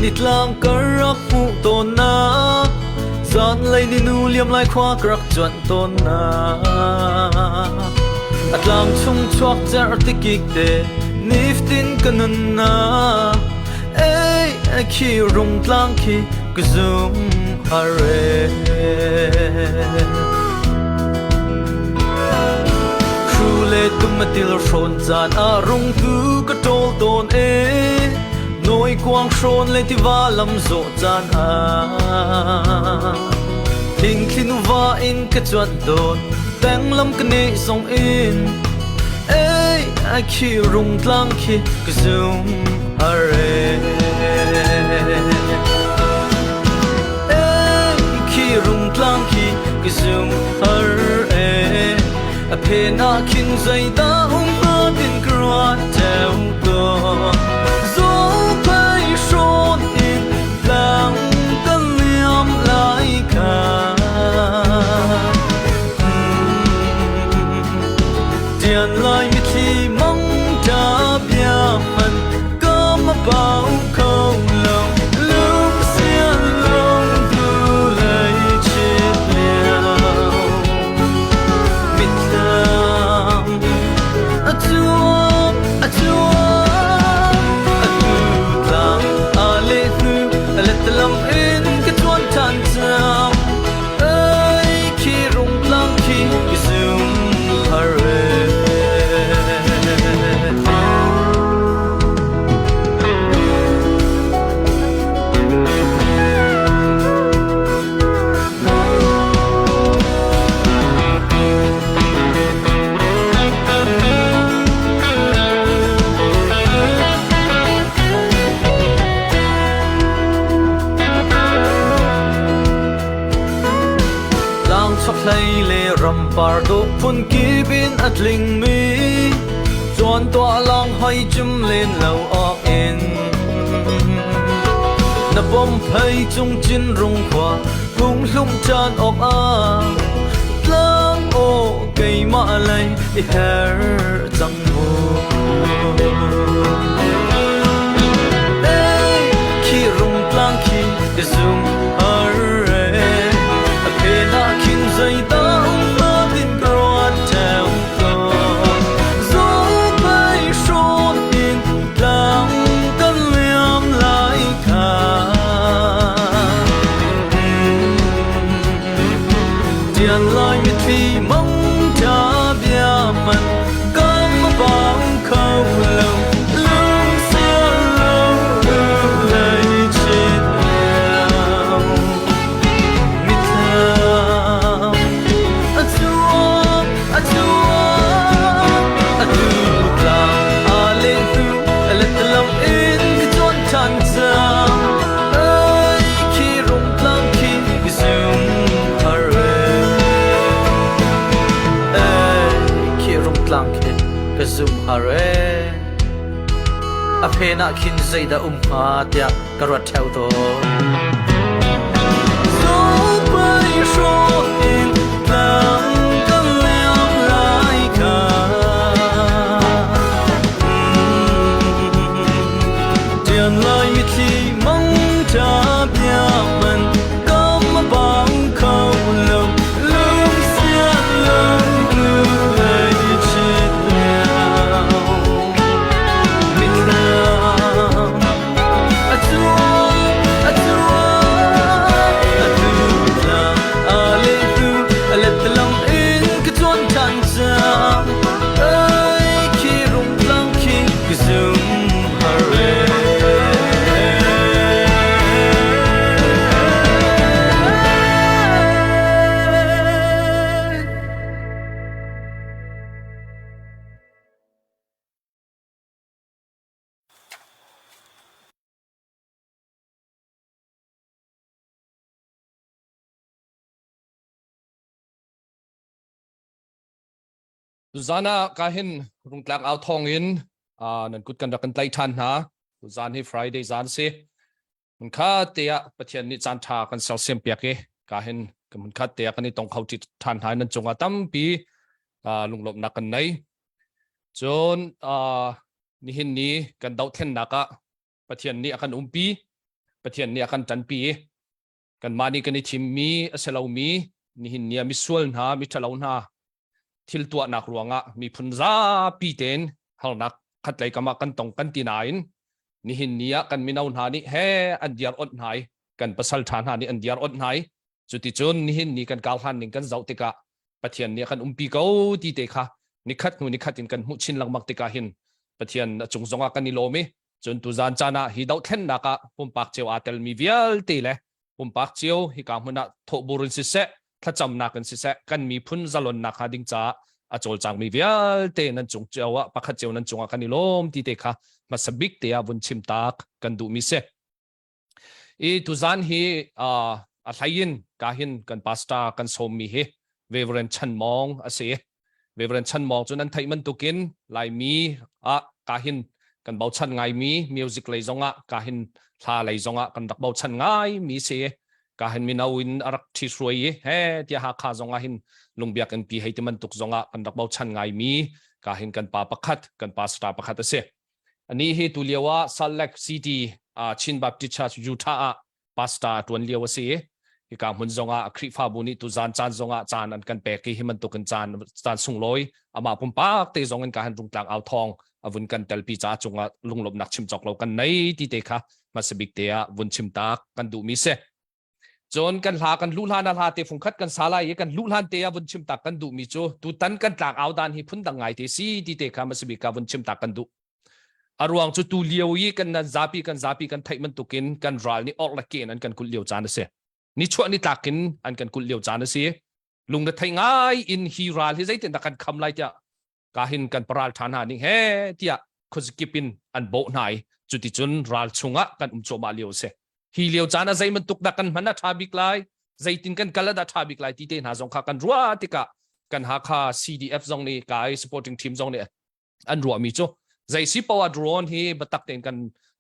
Nitlang kar rak hmuh tawnnak Zanlei ni nu liam lai khua ka rak cuanh tawnnak A tlang chung chuak cerh tikik te niftin ka nunnak Ei khi rung tlang khi ka zum hare Khru le tumatil hrawn caan ah rungtu ka ṭawl tawn e Nawi kuang hrawn le tiva lam zawh caan ah Thingthli nuva in ka cuanh tawn Teng lam ka neh zong in Ei ai khi rung tlang khi ka zum hare Ei khi rung tlang khi ka zum har e A phen ah khin zeidah um hnga tin ka ruat theo tawn Zophei hrawn in tlang kan liam lai kha Tian lai mitthli mang ta bia hman ka ma pau kho lo lung sian lung tu lei chit liao mitthlam a chuak a chuak atu tlang a le hnu a let lam in ka tuan than cang ơi khi rung tlang khi ka zum har e. Tlangchokhlei le rampar dawh phunkip in a tlingmi Tuan tuah lawng hoi cum len lo awk in Na pom phei cung cin rung khua hung hlum caan awk ah tlang aw keimah lei i her cang mu Ei khi rung tlang khi i zum har e a phen ah khin zeidah um hnga tin ka ruat theo tawn Zophei hrawn in tlang kan liam lai kha Tian lai mitthli mang ṭha bia man kam bang kho lo lung sia lo lei chit leo mitthlam a chuak a chuak a tu tlang a le hnu a let lam in ka chuan ṭhan cang oi khi rung tlang khi ka zum har e Ei khi rung tlang khi ka zum har e a phen ah khin zeidah um hnga tiah ka ruat ṭheo tawn. Zopai hrawk in tlang kan liam lai kha. Tian lai mitthli mang ṭa bia man kam bang kho lo lung sian lung nu lei chit lio mitthlam a chuak a chuak a tu tlang a le tu a let lam in ka chuan than cang ơi khi rung tlang khi ka zum har e. Tuzan ah ka hin rungtlak au thawng in nan kut kan rak kan tlaih ṭhan hna. Tuzan hi Friday zan si. Mun kha te ah Pathian nih caan ṭha kan sersiam piak i ka hin mun khat te ah kan i tong kho ṭhan hna nan cungah tampi lunglawmhnak kan nei. Cun nihin ni kan dohthlennak ah Pathian nih a kan umpi. Pathian nih a kan ṭanpi i kanmah nih kan i thimmi a si lomi nihin ni ah misual hna miṭhalo hna thil tuahnak ruangah miphun zapi tein harnak khatlei kam ah kan tong kan ti nain nihin ni ah kan mino hna nih he an diar onh hna i kan pasal ṭha hna nih an diar onh hna i cuticun nihin ni kan karhlan ning kan zoh tikah Pathian nih a kan umpi ko ti te kha nikhat hnu nikhat in kan hmuh chin lengmang tikah hin Pathian a cung zongah kan i lawm i cun tuzan caan ah hi dohthlennak ah pumpak cio aa telmi vialte le pumpak cio hika hmun ah thawhbur in siseh thlacamnak in siseh kan miphun zalonnak hnga ding caah a cawlcangmi vialte nan cung cio ah pakhat cio nan cungah kan i lawm ti te kha hmasa bik te ah vun chim tak kan duhmi si. I tuzan hi a hlei in ka hin kan pastor kan sawmmi hi Reverend Chan Mawng a si. Reverend Chan Mawng cu nan theih bantukin Laimi ah ka hin kan bochan ngaimi music lei zongah ka hin hla lei zongah kan rak bochan ngaimi si. Ka hin mino in a rak ṭhi hruai i he tiah Hakha zongah hin lungbiak in pi hei ti bantuk zongah kan rak bochan ngaimi ka hin kan pa pakhat kan pastor pakhat a si. Anih hi tulio ah Salt Lake City Chin Baptist Church Utah ah pastor a ṭuan lio a si i hika hmun zongah Khrihfabu nih tuzan caan zongah caan an kan pek i hi bantukin caan caan sunglawi amah pumpak te zong in ka han rungtlang au thawng a vun kan telpi ca cungah lunglawmhnak chim cawk lo kan nei ti te kha hmasa bik te ah vun chim tak kan duhmi si. Cun kan hla kan luh hlan ah hla te fungkhat kan sa lai i kan luh hlan te ah vun chim tak kan duhmi cu tutan kan tlak au dan hi phundang ngai te si ti te kha hmasa bik ah vun chim tak kan duh. A ruang cu tu lio i kan nan zapi kan zapi kan theih bantukin kan ral nih orh le ken an kan kulh lio caan a si. Nichuah nitlak in an kan kulh lio caan a si. Lungre thei ngai in hi ral hi zeitindah kan kham lai tiah ka hin kan paral ṭha hna ning he tiah khuazakip in an bawh hna i cuticun ral chungah kan um cuahmah lio a si. Hi lio caan ah zei bantuk dah kan hman a ṭha bik lai, zeitin kan kal a dah ṭha bik lai ti te hna zong kha kan ruah tikah kan Hakha CDF zong nih kai supporting team zong nih an ruahmi cu zei si poah drone hi biatak tein kan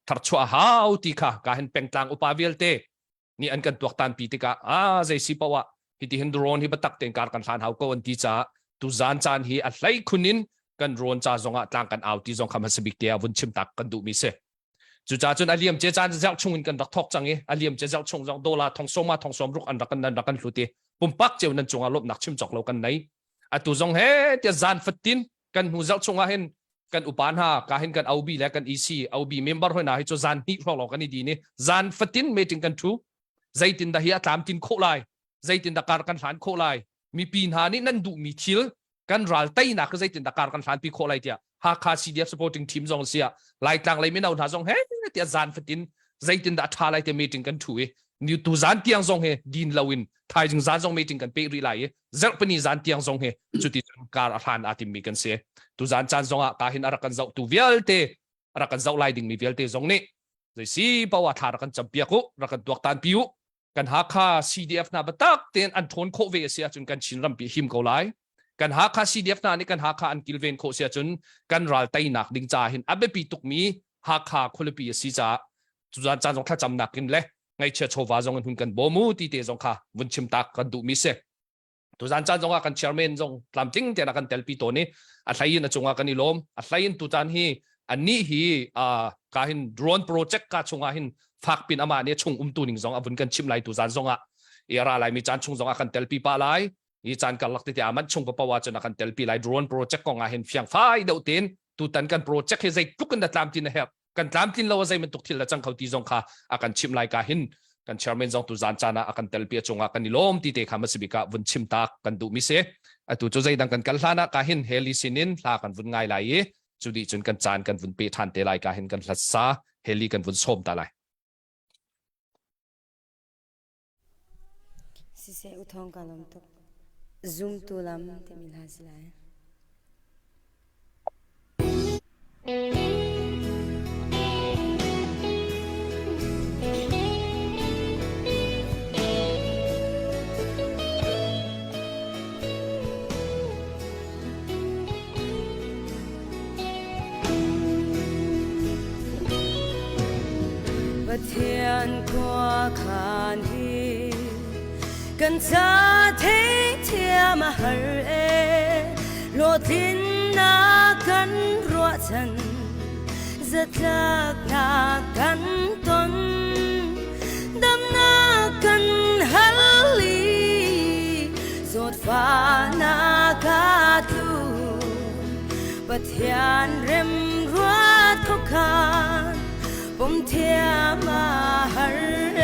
tharchuah hau ti kha ka hin pengtlang upa vialte nih an kan tuaktan pi tikah a zei si poah hiti hin drone hi biatak tein kar kan hlan hau ko an ti caah tuzan caan hi a hlei khun in kan drone ca zongah tlang kan au ti zong kha hmasa bik te ah vun chim tak kan duhmi si. Cucaah cun a liam ce caan zarh chung in kan rak thawk cang i a liam ce zarh chung zong dollar thong sawma thong sawm ruk an rak kan rak kan hlut i pumpak cio nan cungah lawmhnak chim cawk lo kan nei. Atu zong he tia zan fatin kan hnu zarh chung ah hin kan upa hna ka hin kan OB le kan EC OB member hoi hna hi cu zan hnih hrawng lawng kan i din i zan fatin meeting kan thu. Zeitin dah hi a tlamtlin khawh lai, zeitin dah kar kan hlan khawh lai, mipi hna nih nan duhmi thil kan ral teinak zeitin dah kar kan hlanpi khawh lai tiah Hakha CDF supporting team zong sia Laitlang lei mino hna zong he tiah zan fatin zeitin dah tha lai te meeting kan thu i ni tu zan tiang zong he din lo in thaizing zan zong meeting kan pe rih lai i zarhpini zan tiang zong he cuti kar a hlan aa timmi kan si. Tu zan caan zong ah ka hin a rak kan zoh tu vialte a rak kan zoh lai dingmi vialte zong nih zei si poah thla rak kan campiak u, rak kan tuaktan pi u. Kan Hakha CDF hna biatak tein an ṭhawn khawh ve a si ahcun kan Chin rampi him ko lai. Kan Hakha CDF hna nih kan Hakha an kilven khawh si ahcun kan ral teinak ding caah hin a biapi tukmi Hakha khualipi a si caah cuzan caan zong thlacamnak in le ngaihchia chawva zong in hun kan bawm u ti te zong kha vun chim tak kan duhmi si. Tuzan caan zongah kan chairman zong tlamtling tein a kan telpi tawn i a hlei in a cungah kan i lawm. A hlei in tutan hi annih hi ka hin drone project ka chungah hin fakpin amah nih chung umtu ning zong a vun kan chim lai tuzan zongah i a ra laimi caan chung zongah kan telpi pah lai. Hi caan karlak tete a man chung papoah cun a kan telpi lai. Drone project kong ah hin fiangfai deuh tein tutan kan project hi zeitluk in dah tlamtlin a herh, kan tlamtlin lo a zei bantuk thil la cang kho ti zong kha a kan chimh lai. Ka hin kan chairman zong tu zan caan ah a kan telpi a cungah kan i lawm ti te kha masibik ah vun chim tak kan duh mi si. Atu cu zeidang kan kal hlan ah ka hin heli sinin hla kan vun ngai lai i cu dih cun kan caan kan vun pe than te lai. Ka hin kan hlat sa heli kan vun sawm ta lai. Siseh u thawng ka lawm tuk. Zumtu lam timi hla si lai. Pathian khuakhan hi kan ca theithiam a har e, hlawhtlinnak kan ruahchan zatlaknak kan ton. kan hal i zawtfahnak a tlun. Pathian remruat khuakhan pom thiam a har e.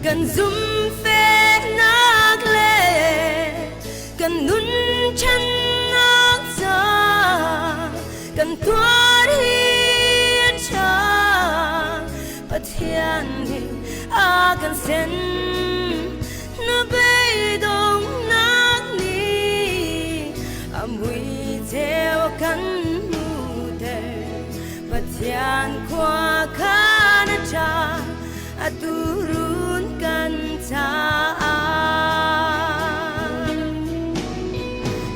Kan zumhfehnak le kan nun channak ca kan tuar hi ṭha. Pathian nih a kan sen, na beidonghnak nih a mui ceu a kan hmuhter. Pathian khua khan a ṭha, atu run kan caah.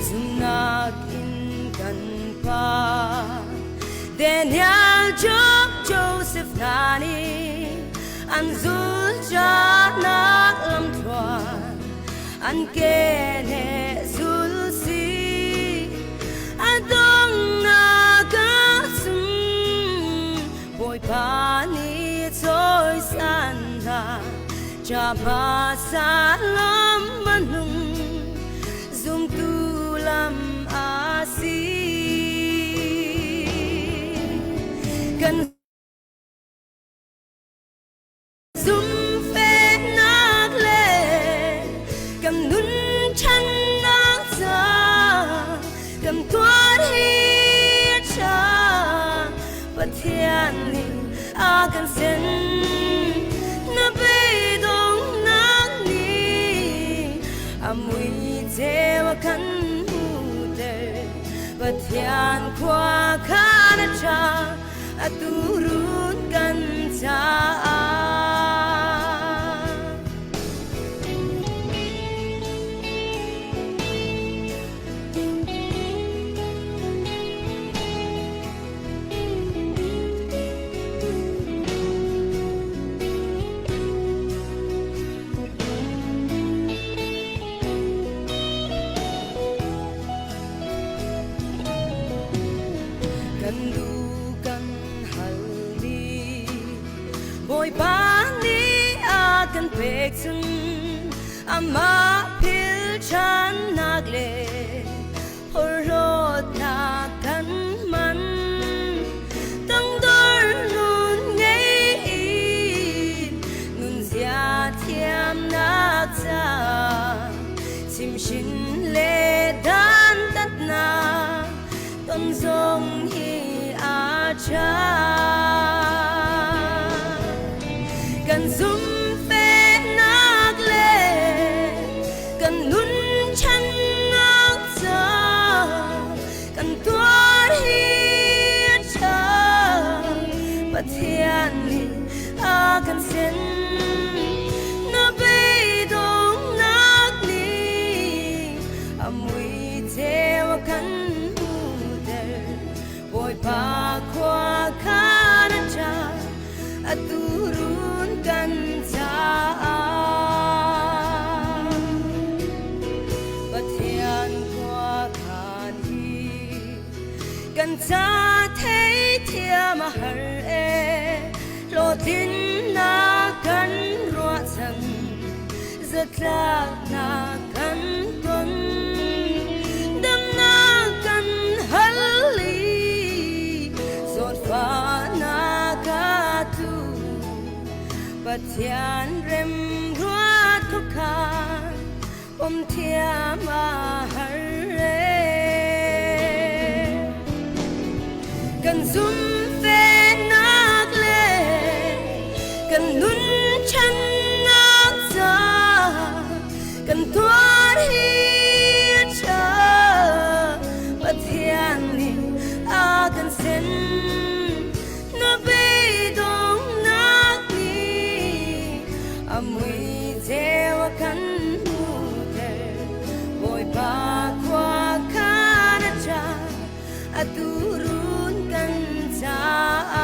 Zumnak in kan pa Daniel, Job, Joseph hna nih an zulhnak lamthluan an ke zul si. A donghnak ahcun Bawipa nih cawisan hna, Java salam manung zumtu lam a si. Kan zumhfehnak le kan nun ṭhannak ca kan tuar hi ṭha. Pathian nih a kan sen, na beidonghnak nih a mui ceu a kan hmuhter. Pathian khua khan a ṭha, atu run kan caah. Kan duh kan halmi Bawipa nih a kan pek cun amah philchannak le porhlawtnak kan man. Tangdor nun ngei in nunzia thiamnak ca chimhhrin le dantatnak ton zong hi a ṭha. Kan zumhfehnak le kan nun channak ca kan tuar hi a ṭha. Pathian nih a kan sen, na beidonghnak nih a mui ceu a kan hmuhter. Bawipa khua khan a ṭha, atu run kan caah. Pathian khua khan hi kan ca theithiam a har e. Hlawhtlinnak kan ruahchan, zatlaknak kan ton, damnak kan hal i zawtfahnak a tlu. Pathian remruat khuakhan um thiam a har e. Kan zumhfehnak le kan nun channak ca kan tuar hi a ṭha. Pathian nih a kan sen, na beidonghnak nih a mui ceu a kan hmuhter. Bawipa khua khan a ṭha, atu run kan caah.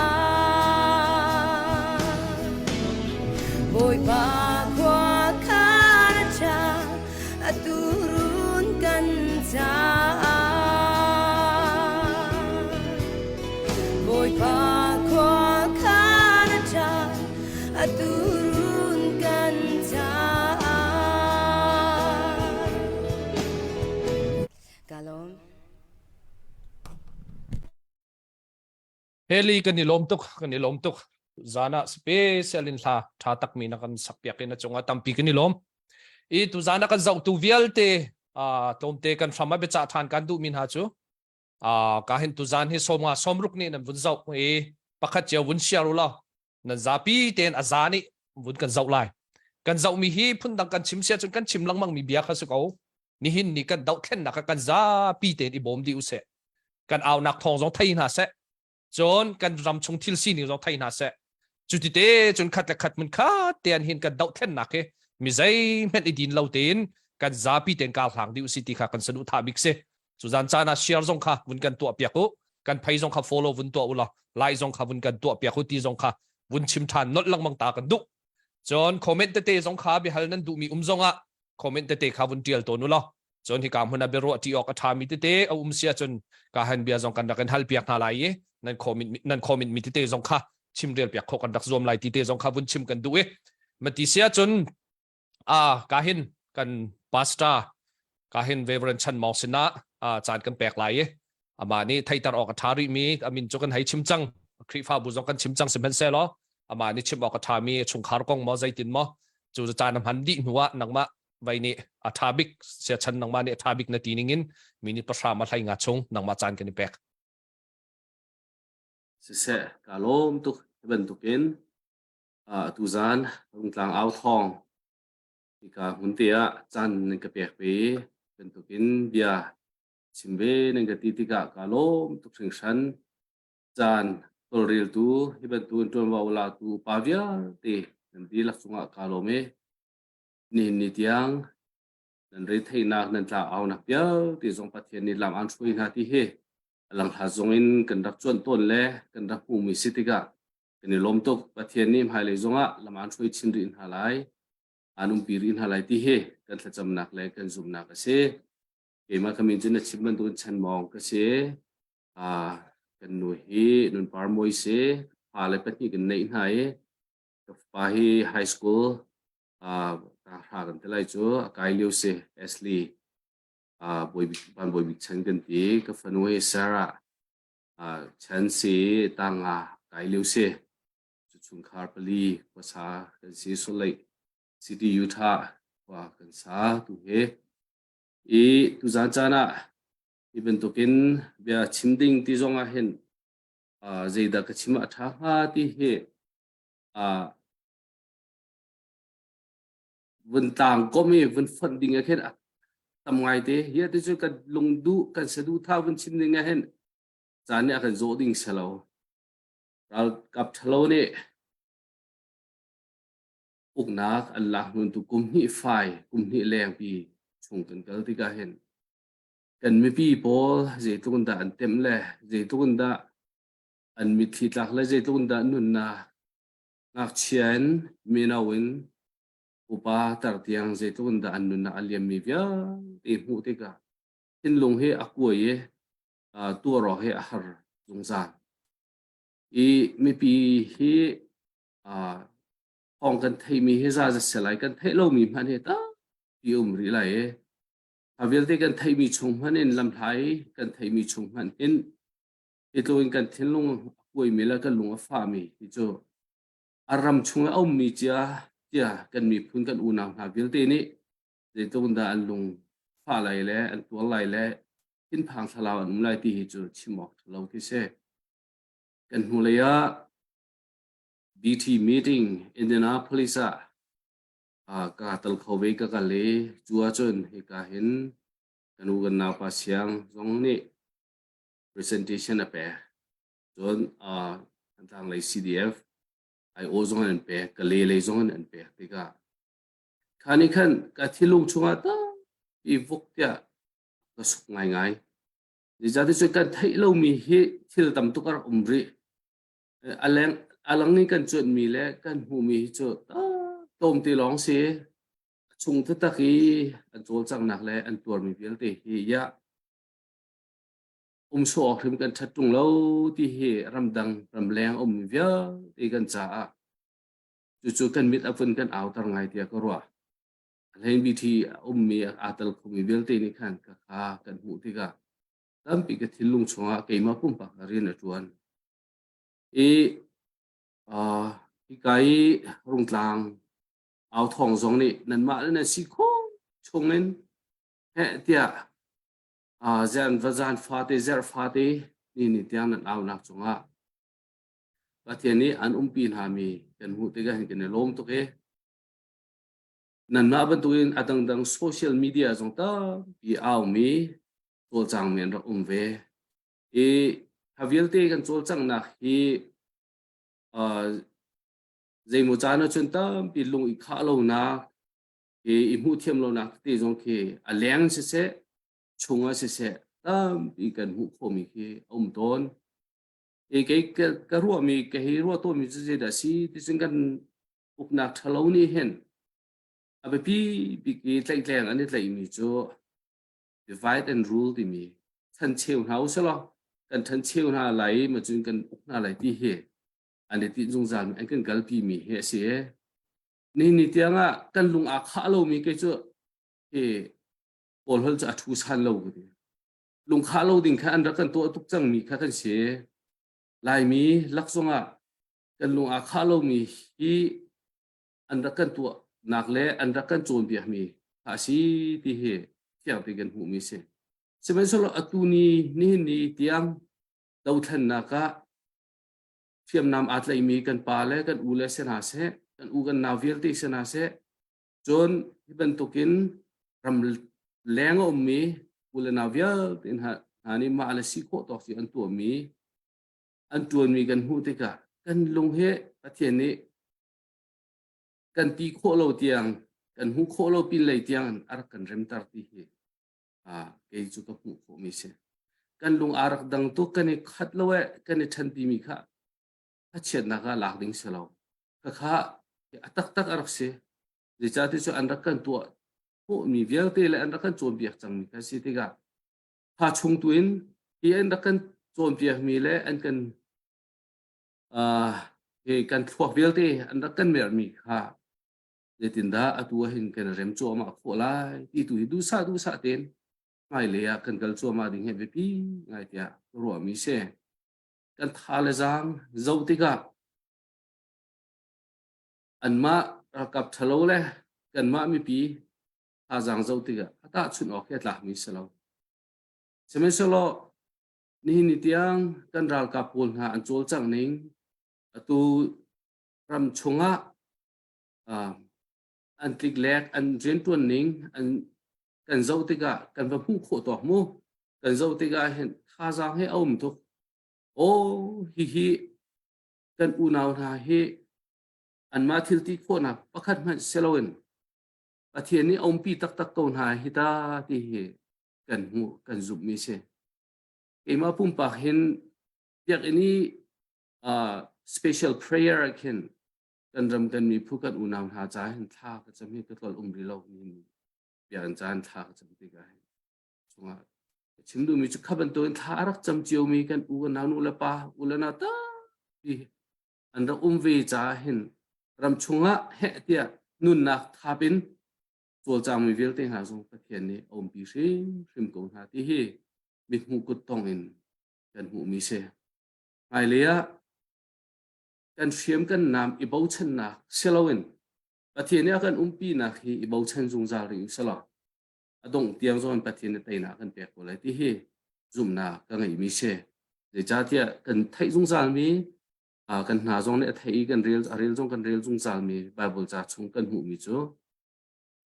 Bawipa khua khan a ṭha, atu run kan caah. Bawipa khua khan a ṭha. Heli kan i lawm tuk, kan i lawm tuk. Zan ah special in hla tha takmi na kan sak piak in a cungah tampi kan i lawm. I tu zan ah kan zohtu vialte tlawmte kan hram ah biacah than kan duhmi hna cu ka hin tu zan hi sawmnga sawmruk nih nan vun zoh i pakhat cio vun share u law nan zapi tein a za nih vun kan zoh lai. Kan zohmi hi phundang kan chim sia cun kan chim lengmang mi bia kha si ko. Nihin ni kan dohthlennak ah kan zapi tein i bawm dih u sih. Kan aunak thawng zong thei hna seh. Cun kan ram chung thil sining zong thei hna seh. Cuti te cun khat le khat mun khat te an hin kan dohthlennak hi mi zeihmanh i din lo tein kan zapi tein kar hlang dih u si ti kha kan saduhthah bik si. Cu zan caan ah share zong kha vun kan tuah piak u. Kan phei zong kha follow vun tuah u law like zong kha vun kan tuah piak u ti zong kha vun chim ṭhan nolh lengmang ta kan duh. Cun comment tete zong kha biahal nan duhmi um zong ah comment tete kha vun ṭial tawn u law cun hika hmun ah biaruah ṭi awk a ṭhami tete a um si ahcun ka han bia zong kan rak in hal piak hna lai i nan comment nan comment mi tete zong kha chimrel piak khawh kan rak zuam lai ti te zong kha vun chim kan duh i mati si ahcun a ka hin kan pastor ka hin Reverend Chan Mawng sinah caan kan pek lai i amah nih theiter awk a ṭha rihmi a min cu kan hei chim cang Khrihfabu zong kan chim cang sihmanhsehlaw amah nih chim awk a ṭhami chungkhar kong maw zeitin maw cu caan a hman dih hnu ah nangmah vai nih a ṭha bik siachan nangmah nih a ṭha bik na ti ning in mi nih pahra ma hlei nga chung nangmah caan kan i pek. Siseh, ka lawm tuk hi bantukin tuzaan Rungtlang au thawng hika hmun te ah caan nan ka pek ve bantukin bia chim ve nan ka ti tikah ka lawm tuk hringhran. Caan tawlreltu hi bantukin ṭuanvo latu upa vialte nan dihlak cungah ka lawm i nihin ni tiang nan retheihnak nan tla aunak vialte zong Pathian nih lam aan hruai hna ti hi a langhlat zong in kan rak cuanh tawn le kan rak hmuhmi si tikah kan i lawm tuk. Pathian nih hmailei zongah lam aan hruai chin rih hna lai, aan umpi rih hna lai ti hi kan thlacamnak le kan zumhnak a si. Keimah ka min cu na chim bantukin Chan Mawng ka si. Kan nu hi Nunpar Mawi si. Fa le pahnih kan neih hna i ka fapa hi high school tanghra kan ti lai cu a kai lio si Ashley Bawi Van Bawi Bik Chan kan ti. Ka fanu hi Sarah Chan si tanga kai lio si. Cu chungkhar pali khuasa kan si Salt Lake City Utah khua kan sa tu hi. I tuzaan caan ah hi bantukin bia chim ding ti zong ah hin zeidah ka chim ah a ṭha hnga ti hi vun tlang kom i vun fonh ding ah khin a tam ngai te. Hi ti cu kan lungduh kan saduhthah vun chim ding ah hin caan nih a kan zawh ding si lo. Ralkap ṭhalo nih uknak an lak hnun tu kum hnih fai kum hnih lengpi chung kan kal tikah hin kan mipi pawl zeitluk in dah an temh le zeitluk in dah an mitthli tlak le zeitluk in dah nunnak ngakchia in mino in upa tar tiang zeitluk in dah an nunnak a liammi vialte hmuh tikah thinlung hi a kuai i tuar awk hi a har zungzal. I mipi hi thawng kan theihmi hi za za si lai kan theih lomi hmanh hi tampi um rih lai i a vialte kan theihmi chung hmanh in lamhlai kan theihmi chung hmanh hin hi tluk in kan thinlung a kuaimi le kan lung a fahmi hi cu a ram chung a ummi cia cia kan miphun kan unau hna vialte nih zeitluk in dah an lung fah lai le an tuar lai le thinphang thlalau an um lai ti hi cu chim awk ṭha lo khi si. Kan hnulei ah BT meeting Indianapolis ah ka tal kho ve ka kal i cu ahcun hika hin kan u kan naupa Siang zong nih presentation a pek. Cun Thantlang lei CDF IO zong an pek, Kale lei zong in an pek tikah kha nih khan ka thilung chungah tampi vuk tiah ka suk ngaingai. Zeicahtiah cun kan theih lomi hi thil tam tuk a rak um rih. A leng a lang in kan cuanhmi le kan hmuhmi hi cu tlawmte lawng si. A chung taktak i an cawlcanghnak le an tuarmi vialte hi ya um sawh awk hrim kan ṭhat ṭung lo ti hi ramdang ramleng a ummi vialte kan caah cucu kan mit a vun kan auter ngai tiah ka ruah. A hlei BT a ummi aa tel khomi vialte nih khan ka kha kan hmuh tikah tampi ka thinlung chungah keimah pumpak rian a ṭuan. I uh, hika i rungtlang au thawng zong nih nanmah le nan si khawh chungin heh tiah uh, zan va zan fate zerh fate ni ni tiang nan aunak cungah Pathian nih an umpi hna mi kan hmuh tikah hin kan i lawm tuk i nanmah bantukin a dangdang social media zong tampi aumi cawlcangmi an rak um ve. I kha vialte kan cawlcanghnak hi uh, zeimaw caan ahcun tampi lung i khah lonak i i hmuh thiam lonak tete zong khi a leng siseh chungah siseh tampi kan hmuh khawhmi khi a um tawn. I kei ka, ka ruahmi ka hi ruah tawnmi cu zeidah a si ti cun kan uknak ṭhalo nih hin a biapi bik i tlaihtleng an i tlaihmi cu divide and rule timi ṭhencheu hna usih law kan ṭhencheu hna lai i macun kan uk hna lai ti hi an i tinh zungzal mi an kan kalpi mi hi a si. Nihin ni tiang ah kan lung aa khah lomi kei cu hi Kawl holh cu a ṭhu san lo ka ti. Lungkhah lo ding kha an rak kan tuah tuk cangmi kha kan si. Laimi lak zongah kan lung aa khah lomi hi an rak kan tuahnak le an rak kan cawnpiakmi kha a si ti hi fiang tein kan hmuhmi a si. Sihmanhsehlaw atu ni nihin ni tiang dothlennak ah hriamnam aa tlaihmi kan pa le kan u le si hna seh, kan u kan nau vialte si hna seh, cun hi bantukin ram leng a ummi u le nau vialte hna hna nih mah le si khawh tawk ci an tuahmi an ṭuanmi kan hmuh tikah kan lung hi Pathian nih kan ti khawh lo tiang kan hmuh khawh lo pin lei tiang a rak kan remter ti hi kei cu ka hmuh khawhmi si. Kan lung aa rak dang tuk kan i khat lo eh kan i ṭhenpi mi kha a chiatnak ah lak ding si lo. Khakha a taktak a rak si. Zeicahtiah cu an rak kan tuah khawhmi vialte le an rak kan cawnpiak cangmi kha si tikah kha chung tu in hi an rak kan cawnpiakmi le an kan uh, hi kan thluak vialte an rak kan mermi kha zeitindah atu ahhin kan rem cuahmah khawh lai ti tu hi duhsah duhsah tein hmailei ah kan kal cuahmah ding hi biapi ngai tiah ka ruahmi si. Kan tha le zaang zoh tikah anmah ralkap ṭhalo le kanmah mipi thazaang zoh tikah a tahchunh awk hi a tlakmi si lo. Sihmanhsehlaw nihin ni tiang kan ralkap pawl hna an cawlcangh ning atu ram chungah uh, an tliklek an rianṭuan ning an kan zoh tikah kan va hmuh khawh tawk mu kan zoh tikah hin thazaang hi a um tuk aw hihi kan unau hna hi anmah thil ti khawhnak pakhat hmanh si loin Pathian nih a umpi taktak ko hna hi ta ti hi kan hmuh kan zumhmi si. Keimah pumpak hin biakinn i uh, special prayer ah khin kan ram kan miphu kan unau hna ca hin thla ka cam hi ka tlol um rih lo ni biakinn caan thla ka cam tikah hin chungah chim duhmi cu kha bantukin thla a rak cam ciomi kan u kan nau nu le pa u le nau tampi an rak um ve caah hin ram chungah heh tiah nunnak thap in cawlcangmi vialte hna zong Pathian nih a umpi hrimhrim ko hna ti hi mithmuh kut tong in kan hmuhmi si. Hmailei ah kan hriam kan nam i bochannak si loin Pathian nih a kan umpinak hi i bochan zungzal rih u selaw a dongh tiang zong Pathian nih teinak kan pek ko lai ti hi zumhnak ka ngeihmi si. Zeicahtiah kan theih zungzalmi kan hna zong nih a theih i kan rel a rel zong kan rel zungzalmi Bible ca chung kan hmuhmi cu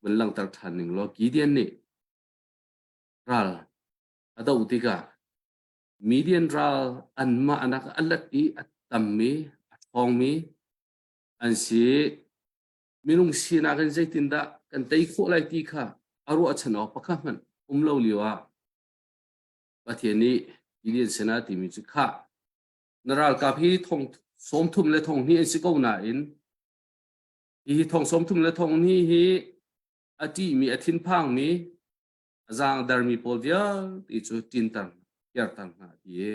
vun langhter ṭhan ning law Gideon nih ral a doh tikah Midian ral anmah anak a let i a tammi a ṭhawngmi an si. Minung sinak in zeitindah kan tei khawh lai ti kha a ruahchan awk pakhat hmanh um lo lio ah Pathian nih Gideon sinah timi cu khah na ralkap hi thong 30 le thong hnih an si ko nain hi thong 30 le thong hnih hi a ṭihmi a thinphangmi a zaang dermi pawl vialte cu ṭinter kirter hna ti i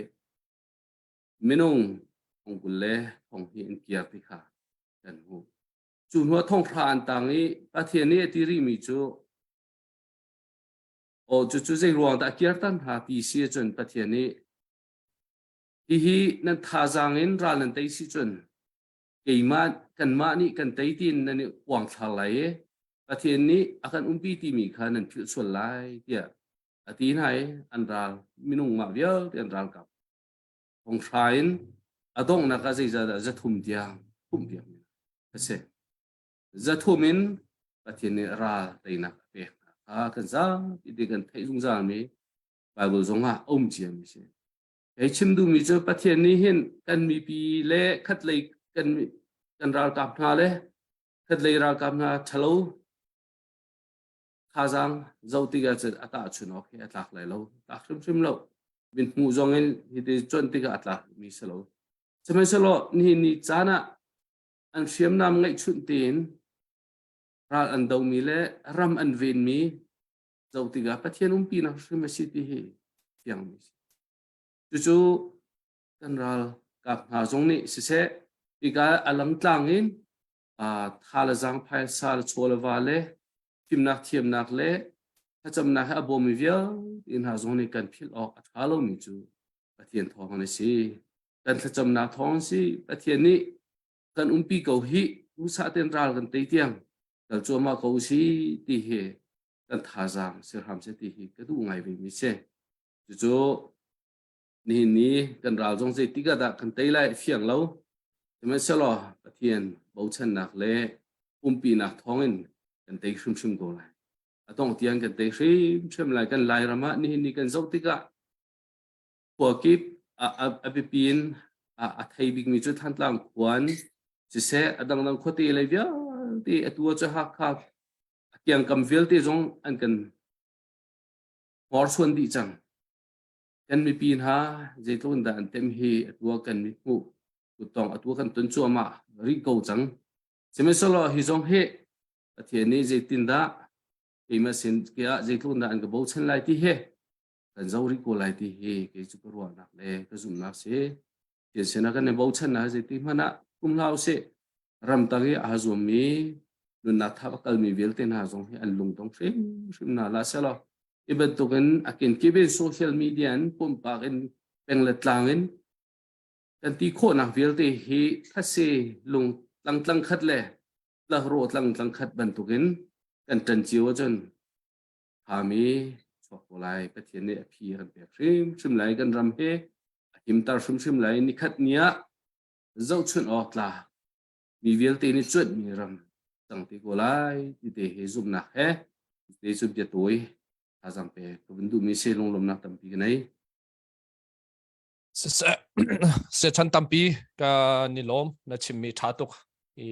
minung thong 20 le thong hnih an kir ti kha kan hmuh. Cu hnuah thong hra an tang i Pathian nih a ti rihmi cu aw cucu zei ruang dah a kirter hna ti si ahcun Pathian nih. Hihi nan thazaang in ral nan tei si cun keimah kanmah nih kan tei tiin nan i uangthlar lai i Pathian nih a kan umpi timi kha nan philh sual lai tiah a ti hna i an ral minung mah vialte an ralkap thonghra in a donghnak ah zeizahdah 300 tiang phumhpiak mi a si. 300 in Pathian nih ral teinak a pek hna kha kan zapi te kan theih zungzalmi Bible zong ah a um ciami si. Kei chim duhmi cu Pathian nih hin kan mipi le khatlei kan kan ralkap hna le khatlei ralkap hna ṭhalo thazaang zoh tikah cun a tahchun awk hi a tlak lai lo tlak hrimhrim lo min hmuh zong in hiti cuanh tikah a tlak mi si lo sihmanhsehlaw nihin ni caan ah an hriamnam ngeihchunh tein ral an domi le ram an venmi zoh tikah Pathian umpinak hrim a si ti hi fiangmi si. Cucu kan ralkap hna zong nih siseh hika a langtlang in tha le zaangphai sa le chaw le va le fimnak thiamnak le thlacamnak he a bawmmi vialte hna zong nih kan philh awk a ṭha lomi cu Pathian thawng an si. Kan thlacamnak thawng si Pathian nih kan umpi ko hi usa ten ral kan tei tiang kal cuahmah ko si ti hi kan thazaang si hram seh ti hi ka duh ngai ve mi si. Cucu nihin ni kan ral zong zeitik ah dah kan tei lai fiang lo. Sihmanhsehlaw Pathian bochannak le umpinak thawngin kan tei hrimhrim ko lai. A dongh tiang kan tei hrimhrim lai. Kan Lairam ah nihin ni kan zoh tikah khua kip a biapi in a thei bikmi cu Thantlang khuan siseh a dangdang khuate lei vialte atu ah cu Hakha a kiangkam vialte zong an kan hnorsuan dih cang. Kan mipi hna zeitluk in dah an tem hi atu ah kan mithmuh kuttong atu kan ton cuahmah rih ko cang. Sihmanhsehlaw hi zong hi Pathian nih zeitindah keimah sin ah zeitluk in dah an ka bochan lai ti hi kan zoh rih ko lai ti hi kei cu ka ruahnak le ka zumhnak si. Pathian sinah kan i bochannak zeiti hmanh ah um hlah usih. Ramtang i aa zuammi nunnak tha a kalmi vialte hna zong hi an lungdong hrimhrim hna hlah sehlaw hi bantukin a kenkip in social media in pumpak in peng le tlang in kan ti khawhnak vialte hi thlase lung tlang tlang khat le tlahrawh tlang tlang khat bantukin kan ṭan cio ahcun thami chuak ko lai Pathian nih a phi kan pek hrimhrim lai kan ram hi a himter hrimhrim lai nikhat ni ah zohchunh awk tla mi vialte nih cuanhmi ram cang te ko lai ti te hi zumhnak he te cu bia tawi thazaang pe ka vun duhmi si lunglawmnak tampi ka nei. Siseh sechan tampi ka ni lawm na chimmi tha tuk i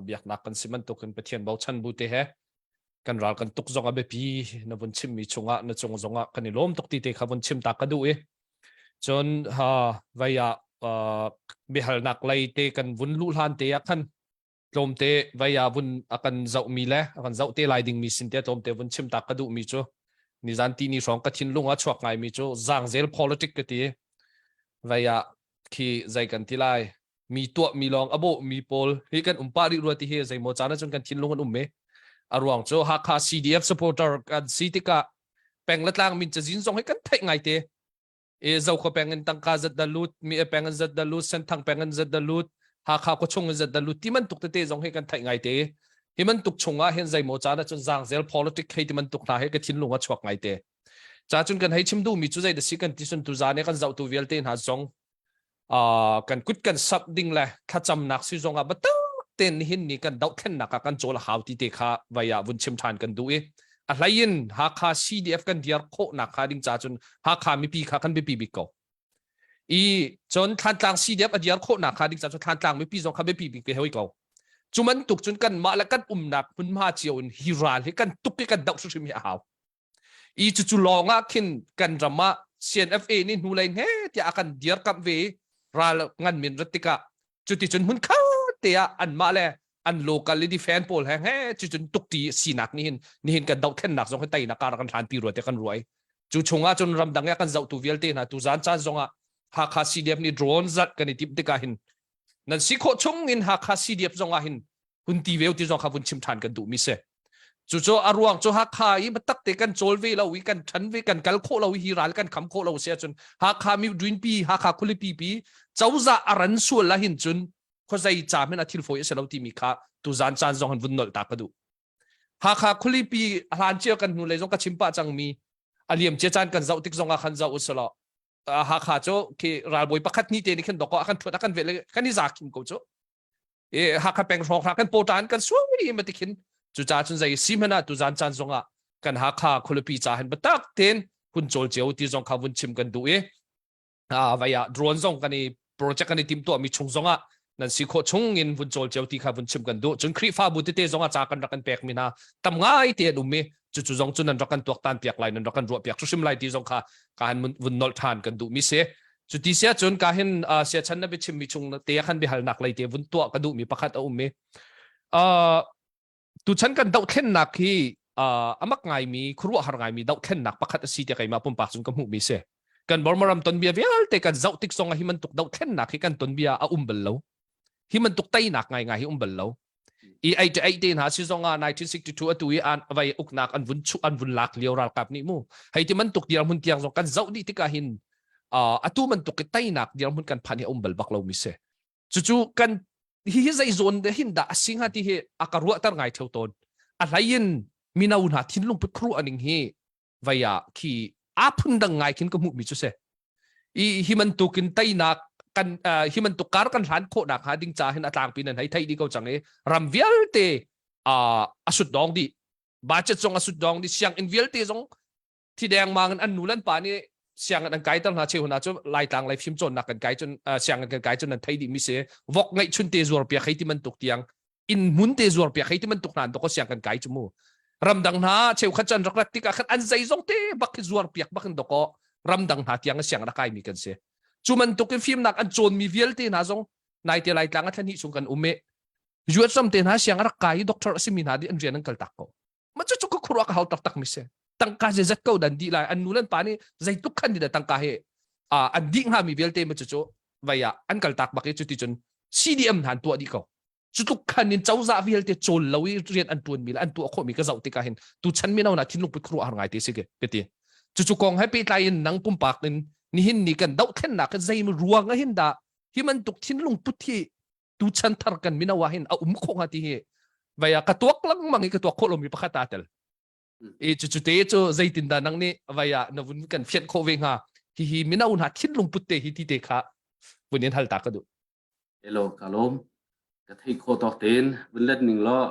biaknak kan si bantuk in Pathian bochan bu te he kan ral kan tuk zong a biapi na vun chimmi chungah na cung zongah kan i lawm tuk ti te kha vun chim ta ka duh i cun ha vai ah biahalnak lei te kan vun luh hlan te ah khan tlawmte vai ah vun a kan zohmi le a kan zoh te lai dingmi sin te tlawmte vun chim ta ka duhmi cu nizan ti ni hrawng ka thinlung a chuak ngaimi cu zangzel politic ka ti vai ah khi zei kan ti lai mi tuah mi lawng a bawh mi pawl hi kan um pah rih rua ti hi zeimaw caan ahcun kan thinlung an um me a ruang cu Hakha CDF supporter kan si tikah peng le tlang min cazin zong hi kan theih ngai te e Zokhua peng in tangka zat da lut mi e peng in zat da lut Senthang peng in zat da lut Hakha khua chung in zat da lut ti bantuk tete zong hi kan theih ngai te hi bantuk chungah hin zeimaw caan ahcun zangzel politic hei ti bantuk hna hi ka thinlung a chuak ngai te ca cun kan hei chim duhmi cu zei da si kan ti sun tu zan i kan zohtu vialte hna zong kan kut kan sap ding le thlacamnak si zong ah biatak tein nihin ni kan dohthlennak ah kan cawl a hau ti te kha vai ah vun chim ṭhan kan duh i a hlei in Hakha CDF kan diar khawhnak kha ding ca cun Hakha mipi kha kan biapi bik ko i cun Thlantlang CDF a diar khawhnak kha ding ca cun Thlantlang mipi zong kha biapi bik ve hoi ko cu bantuk cun kanmah le kan umnak hmunhma cio in hi ral hi kan tuk i kan doh hrimhrim hi a hau I cucu lawng ah khin kan ram ah CNFA nih hnulei hne tiah a kan dirkamh ve i ral ngan min rat tikah cuticun hmun khat te ah anmah le an local i defend pawl he he cucun tukti sinak nihin nihin kan dohthlennak zong hi teinak kar kan hlanpi rua te kan ruai cu chungah cun ramdang ah kan zohtu vialte hna tu zan caan zongah Hakha CDF nih drone zat kan i timh tikah hin nan si khawh chung in Hakha CDF zongah hin hun ti veu ti zong kha vun chim ṭhan kan duhmi si. Cucu a ruang cu Hakha i biatak te kan cawl ve lo i kan ṭhan ve kan kal khawh lo i hi ral kan kham khawh lo si ahcun Hakha miudwinpi Hakha khualipi pi cozah a ran sual ahhin cun khuazei ca hmanh ah thil fawi a si lo timi kha tuzan caan zong hin vun nolh ta ka duh. Hakha khualipi a hlan cia kan hnu lei zong ka chim pah cangmi a liam cia caan kan zoh tik zong ah khan zoh usalaw Hakha cu khi ralbawi pakhat ni te nih khin doko a kan thuat a kan vel kan i za khim ko cu e Hakha peng hrawng hra kan pawṭan kan suai ma tikhin cucaah cun zei si hmanh ah tuzan caan zong ah kan Hakha khualipi ca hin biatak tein hun cawl cio ti zong kha vun chim kan duh i vai ah drone zong kan i project kan i timhtuah mi chung zong ah nan si khawh chung in vun cawl cio ti kha vun chim kan duh cun Khrihfabu tete zong ah ca kan rak kan pek mi hna tam ngai te an um i cucu zong cu nan rak kan tuaktan piak lai nan rak kan ruah piak hrim lai ti zong kha ka han vun nolh ṭhan kan duh mi si cu ti sia cun ka hin siachan na biachim mi chung te khan biahalnak lei te vun tuah ka duh mi pakhat a um mi tuchan kan dohthlennak hi amak ngaimi khuaruahhar ngaimi dohthlennak pakhat a si tiah keimah pumpak cun ka hmuh mi si kan Burma ram tonbia vialte kan zoh tik zong ah hi bantuk dohthlennak hi kan tonbia a um bal lo hi bantuk teinak ngaingai hi um bal lo i ei te ei te hna si zong ah 1962 atu i an vai uknak an vun chu an vun lak lio ralkap nih mu hei ti man tuk dirhmun tiang zong kan zoh dih tikah hin atu man tuk i teinak dirhmun kan phan hi um bal bak lo mi si cucu kan hi hi zei zawn de hin dah a si hnga ti hi a ka ruahter ngai theu tawn a hlei in mino hna thinlung put khru aning hi vai ah khi a phun dang ngai khin ka hmuh mi cu si i hi bantukin teinak kan hi bantuk kar kan hlan khawh nak hnga ding ca hin a tlangpi nan hei thei dih ko cang i ram vialte a sut dong dih budget zong a sut dong dih sianginn vialte zong thi deng mang in an nu lan pa nih sianginn an kai ter hna cheu hna cu laitlang lei fim cawnnak kan kai cun sianginn kan kai cun nan thei dih mi si vok ngeih chun te zuar piak hei ti bantuk tiang inn hmun te zuar piak hei ti bantuk hna an siang kan kai cu mu ramdang hna cheukhat cun rak rat tikah khan an zeizong te bak khi zuar piak bak in doko ramdang hna tiang siang rak kai mi kan si cu bantuk in fimnak an cawn mi vialte hna zong nai te lai tlang a thlan hi chung kan um e US ram te hna siang rak kai doctor a simi hna di an rian an kal tak ko ma cu cu ka khuruah ka hau taktak mi si tangka ze zat ko dan di lai an nu lan pa nih zeitluk khan di da tangka he an dih hnga mi vialte ma cu cu vai ah an kal tak bak i cu ti cun CDM hna an tuah dih ko cutluk khan in cozah vialte cawl lo i rian an tuan mi le an tuah khawh mi ka zoh tikah hin tu chan mino na thinlung put khuaruah har ngai te si ke ka ti cucu kong he pehtlai in nang pumpak in nihin ni kan dohthlennak zei ruang ah hin dah hi bantuk thinlung put hi tu chan thar kan mino ah hin a um khawh hnga ti hi vai ah ka tuak lengmang i ka tuak khawh lomi pakhat aa tel i cucu te cu zeitin dah nang nih vai ah na vun kan fianh khawh ve hnga hihi mino hna thinlung put te hi ti te kha vun in hal ta ka duh Hello, ka lawm. Ka theih khawh tawk tein vun let ning law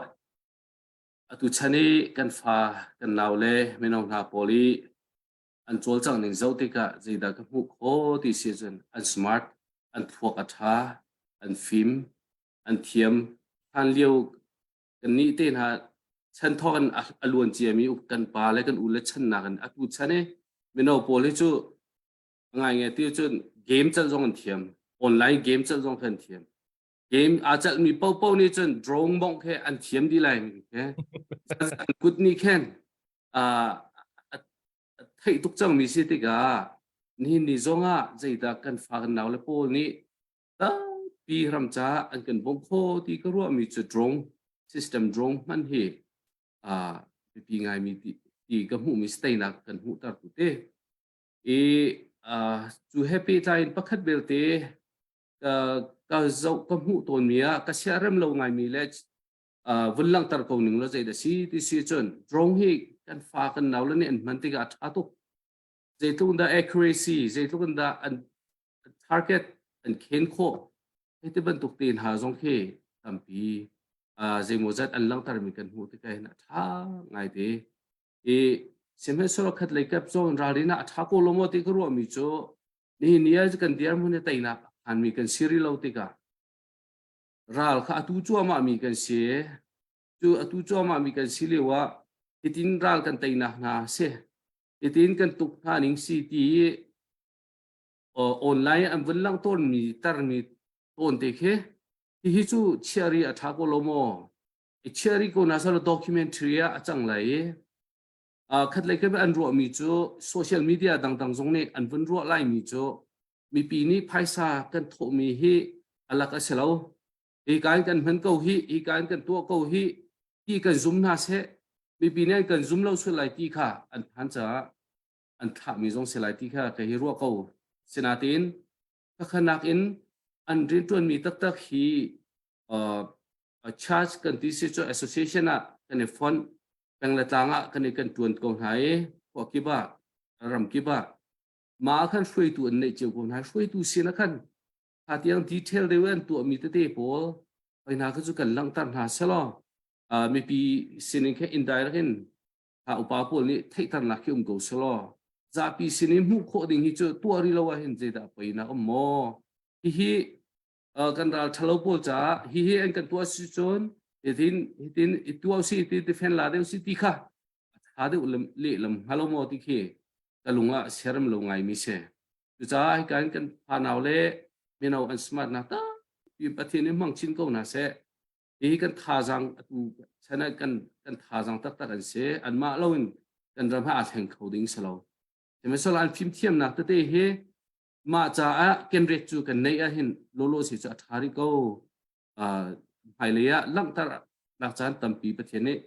atu chan i kan fa, kan nau le mino hna pawl i an cawlcangh ning zoh tikah zeidah ka hmuh khawh ti si cun an smart, an thluak a ṭha, an fim, an thiam. Hlan lio kannih te hna chan thawk in a luan ciami kan pa le kan u le channak in atu chan i mino pawl hi cu ngai nge ti cun game celh zong an thiam online game celh zong an thiam game aa celhmi popo nih cun drone mong khe an thiam dih lai ke an kut nih khen theih tuk cangmi si tikah nihin ni zong ah zeidah kan fa kan nau le pawl nih tampi ram ca an kan bawmh kho ti ka ruahmi cu drone system drone hman hi biapi ngaimi ti ka hmuhmi steinak kan hmuhter tu te I cu he pehtlai in pakhat belte ka, ka zoh ka hmuh tawnmi ah ka siarem lo ngaimi le vun langhter ko ning law zeidah si ti si cun drone hi kan fa kan nau le nih an hman tikah a ṭha tuk. Zeitluk in dah accuracy, zeitluk in dah an target an khen khawh hei ti bantuk te hna zong khi tampi zeimawzat an langhtermi kan hmuh tikah hin a ṭha ngai te. I sihmanhsehlaw khat lei kap zong ralrin ah a ṭha ko lo maw ti ka ruahmi cu nihin ni ah kan dirhmun hi teinak a phanmi kan si rih lo tikah ral kha atu cuahmah mi kan si cu atu cuahmah mi kan si lio ah hitin ral kan teinak hna si hitin kan tuk hna ning si ti i online an vun lang tawnmi tarmi tawn te khi hihi cu chiari a ṭha ko lo maw i chiari ko na salo documentary ah a cang lai i khat lei khat an ruahmi cu social media dangdang zong nih an vun ruah laimi cu mipi nih phaisa kan thawhmi hi alak a si lo hi ka in kan hman ko hi hi ka in kan tuah ko hi ti kan zum hna seh. Mipi nih an kan zum lo sual lai ti kha an phan caah an thlahmi zong si lai ti kha ka hi ruah ko. Sinain khakhanak in an rianṭuanmi taktak hi uh, church kan ti si cu association ah kan i fonh peng le tlang ah kan i kan ṭuan ko hna i khua kip ah ram kip ah mah ah khan hruaitu an neih cio ko hna hruaitu sin ah khan kha tiang detail deuh an tuahmi tete pawl hoi hna kha cu kan langhter hna selaw uh, mipi sinin khe indirect in ha upa pawl nih theihternak khi um ko selaw zapi sin in hmuh khawh ding hi cu tuah rih lo ah hin zeidah poi na um maw hihi uh, kan ral thalo pawl caah hihi an kan tuah si cun hitin hitin i tuah si ti ti fen la deuh si ti kha tha deuh lehlam hnga lo maw ti khi ka lung ah siaram lo ngai mi si cucaah hi kan kan fanau le mino an smart na ta Pathian nih hmang chin ko hna seh hi kan thazaang atu chan ah kan kan thazaang taktak an si anmah loin kan ram ha aa thleng kho ding si lo sihmanhsehlaw an fimthiamnak tete hi mah caah kenret cu kan neih ah hin lawlaw si cu a ṭha rih ko hmailei ah langhter nak caan tampi Pathian nih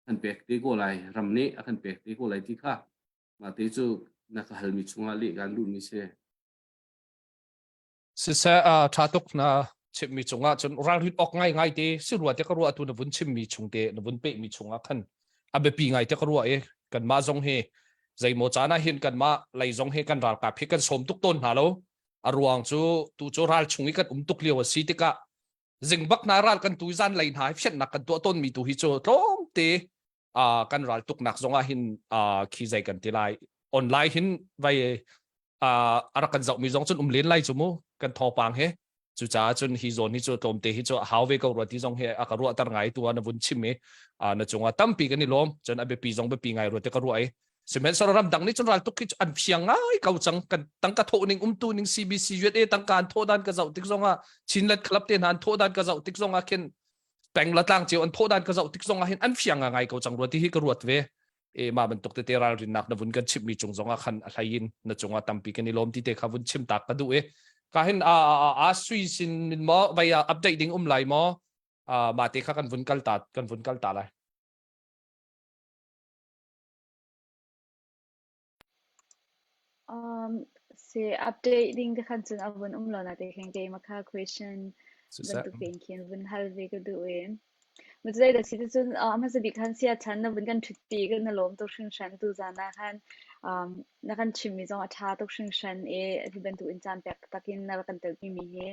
kan pek te ko lai ram nih a kan pek te ko lai ti kha mah te cu na ka halmi chungah leh kan duhmi si. Siseh ṭha tuk na chimmi cungah cun ralrin awk ngaingai te si rua te ka ruah tu na vun chimmi chung te na vun pehmi chungah khan a biapi ngai te ka ruah i kanmah zong hi zeimaw caan ah hin kanmah lei zong hi kan ralkap hi kan sawm tuk tawn hna lo a ruang cu tu cu ral chung i kan um tuk lio a si tikah zing bak hna ral kan tu zan lei hna hi fianhnak kan tuah tawnmi tu hi cu tlawmte kan ral tuknak zong ah hin khi zei kan ti lai online hin vai a rak kan zohmi zong cun um len lai cu mu kan thawngpang he cucaah cun hi zawn hi cu tlawmte hi cu a hau ve ko rua ti zong hi a ka ruahter ngai tu na vun chim i na cungah tampi kan i lawm cun a biapi zong biapi ngai rua te ka ruah i sihmanhsehlaw ramdang nih cun ral tuk hi cu an fiang ngai ko cang kan tangka thawh ning umtu ning CBC USA tangka an thawh dan ka zoh tik zongah Chinland Club te hna an thawh dan ka zoh tik zongah khin peng la tlang cio an thawh dan ka zoh tik zongah hin an fiang ngai ko cang rua ti hi ka ruat ve e ma bantuk tete ralrinnak na vun kan chimmi cung zongah khan a hlei in na cungah tampi kan i lawm ti te kha vun chim tak ka duh i ka hin a a sui sin min maw vai update ding um lai maw ma te kha kan vun kal ta kan vun kal ta lai Um, si update ding te khan cun a vun um lo na te khin keimah kha question bantuk tein khin vun hal ve ka duh i. Zei dah si cun a hmasa bik khan sia chan na vun kan ṭhutpi kan na lawm tuk hringhran tu zan ah khan um, na kan chimmi zong a ṭha tuk hringhran i hi bantuk in caan pek tak in na rak kan telpi mi hi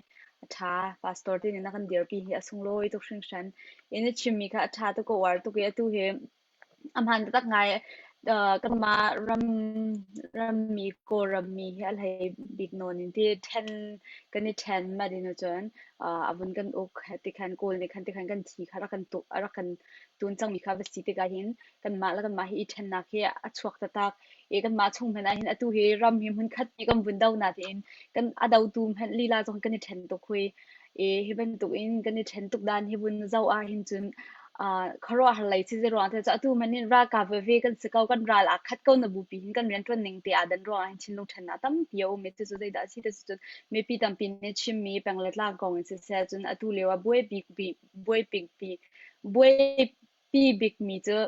a ṭha. Pastor te nih na kan dirpi hi a sunglawi tuk hringhran. I na chimmi kha a ṭha tuk ka uar tuk i atu hi A hmaan taktak ngai. Kanmah ram rammi Kawlram mi hi a hlei bik nawn in ti ṭhen kan i ṭhen mah ding ahcun a vun kan uk tikhan Kawl nih khan tikhan kan thi kha a rak kan tuk a rak kan tun cangmi kha va si tikah hin kanmah le kanmah hi i ṭhennak hi a chuak taktak. I kanmah chung hmanh ah hin atu hi ram hi hmunkhat pi kan vun do natein kan a dotu hmanh lila zong kan i ṭhen tuk hui. I hi bantuk in kan i ṭhen tuk dan hi vun zoh ahhin cun uh, khuaruahhar lei si ruang te cu atu man in ralkap veve kan si ko kan ral aa khat ko na bupi hin kan rianṭuan ning te aa dan ruang ah hin thinlung ṭhennak tampi a um i cucu zeidah a si ti cun mipi tampi nih chimmi peng le tlang kong in siseh cun atu lio ah buai bik buai bik buai Pi bikmi cu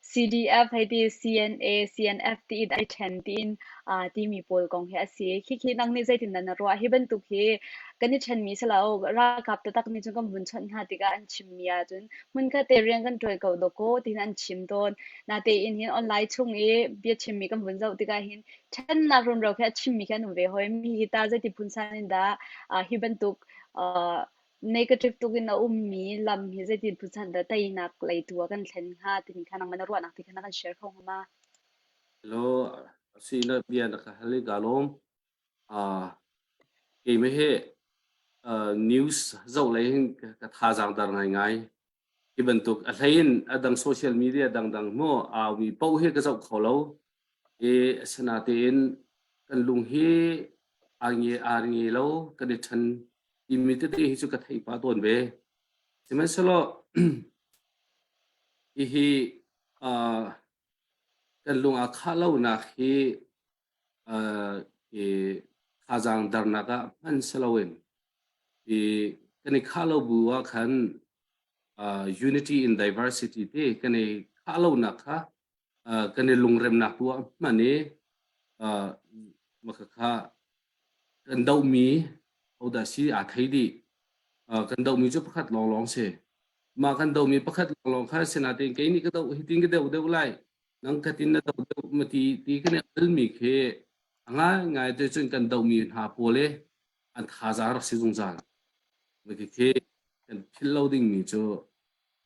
CDF hei ti CNA, CNF tiin ai ṭhen tiin aa timi pawl kong hi a si. Khikhi nang nih zeitindah na ruah? Hi bantuk hi kan i ṭhenmi si lo. Ralkap taktak nih cun kan vun chawnh hna tikah an chimmi ahcun hmunkhat te rian kan ṭuan ko dawkaw tiin an chim tawn. Natein hin online chung i biachimmi kan vun zoh tikah hin ṭhennak rumro khi a chimmi khi an um ve hoi. Mi hi ta zeiti phunsan in dah hi bantuk Negative tuk in a ummi lam hi zeitin phuchan dah teinak lei tu ah kan thlen hnga timi kha nangmah na ruahnak ti kha na kan share kho hnga ma? Hello, si na bia na ka hal i ka lawm. Uh, keimah hi uh, news zoh lei hin ka thazaang dar ngaingai. Hi bantuk a hlei in a dang social media dangdang mu aumi paoh hi ka zoh kho lo. I asinatein kan lung hi aa nge aa nge lo kan i ṭhen timi tete hi cu ka theih pah tawn ve. Sihmanhsehlaw hihi uh, kan lung aa khah lonak hi uh, hi thazaang darnak ah hman si loin i kan i khah lo bu ah khan uh, unity in diversity te kan i khah. khah lonak kha kan i lungremnak tu ah hman i makhakha kan dohmi hodah si aa thei dih. Kan dohmi cu pakhat lawnglawng si. Mah kan dohmi pakhat lawnglawng kha sinain kei nih ka doh hitin ka deuh deuh lai nang khatin na doh deuh ma ti ti kan i almi khi a ngaingai te cun kan dohmi hna pawl i an thazaang rak si zungzal. Khi kan philh lo dingmi cu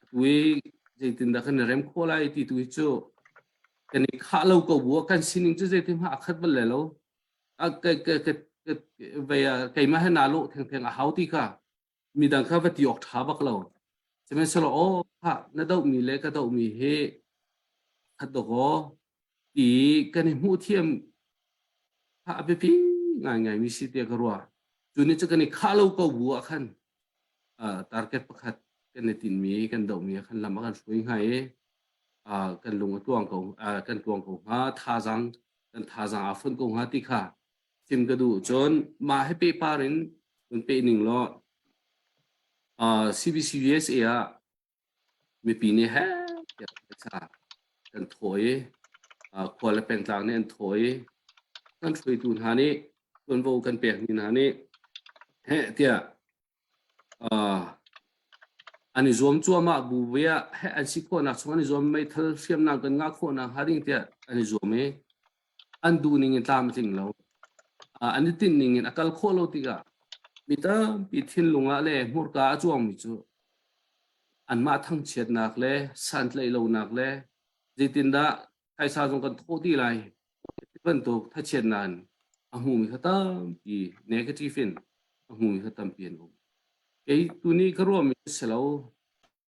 atu i zeitindah kan i rem khawh lai ti tu hi cu kan i khah lo ko bu ah kan sining cu zeitin hmah a khat bal le lo. A ke ke ke ve keimah he naa lawh thengtheng a hau ti kha midang kha va ti awk ṭha bak lo. Sihmanhsehlaw aw khah na dohmi le ka dohmi hi khat dawkaw ti kan i hmuh thiam kha a biapi ngaingaimi si tiah ka ruah. Cu nih cu kan i khah lo ko bu ah khan target pakhat kan i tinhmi kan dohmi ah khan lam a kan hruai hnga i kan lung a tluang ko kan tluang ko hnga thazaang kan thazaang aa fonh ko hnga ti kha chim ka duh. Cun mah he pehpar in vun peh ning law CBCUSA ah mipi nih heh tiah phaisa kan thawh i khua le pengtlang nih an thawh i kan hruaitu hna nih tuanvo kan pekmi hna nih heh tiah an i zuam cuahmah bu ve ah heh an si khawhnak chung an i zuam meithal hriamnam kan ngah khawhnak hnga ding tiah an i zuam i an duh ning in tlam a tling lo. An i tinh ning in a kal khawh lo tikah mi tampi thinlung ah le hmurka a cuangmi cu anmah thangchiatnak le santlaih lonak le zeitindah phaisa zong kan thawh ti lai ti bantuk thachiatnak in a hmumi kha tampi negative in a hmumi kha tampi an um. Kei tuni ka ruahmi si lo.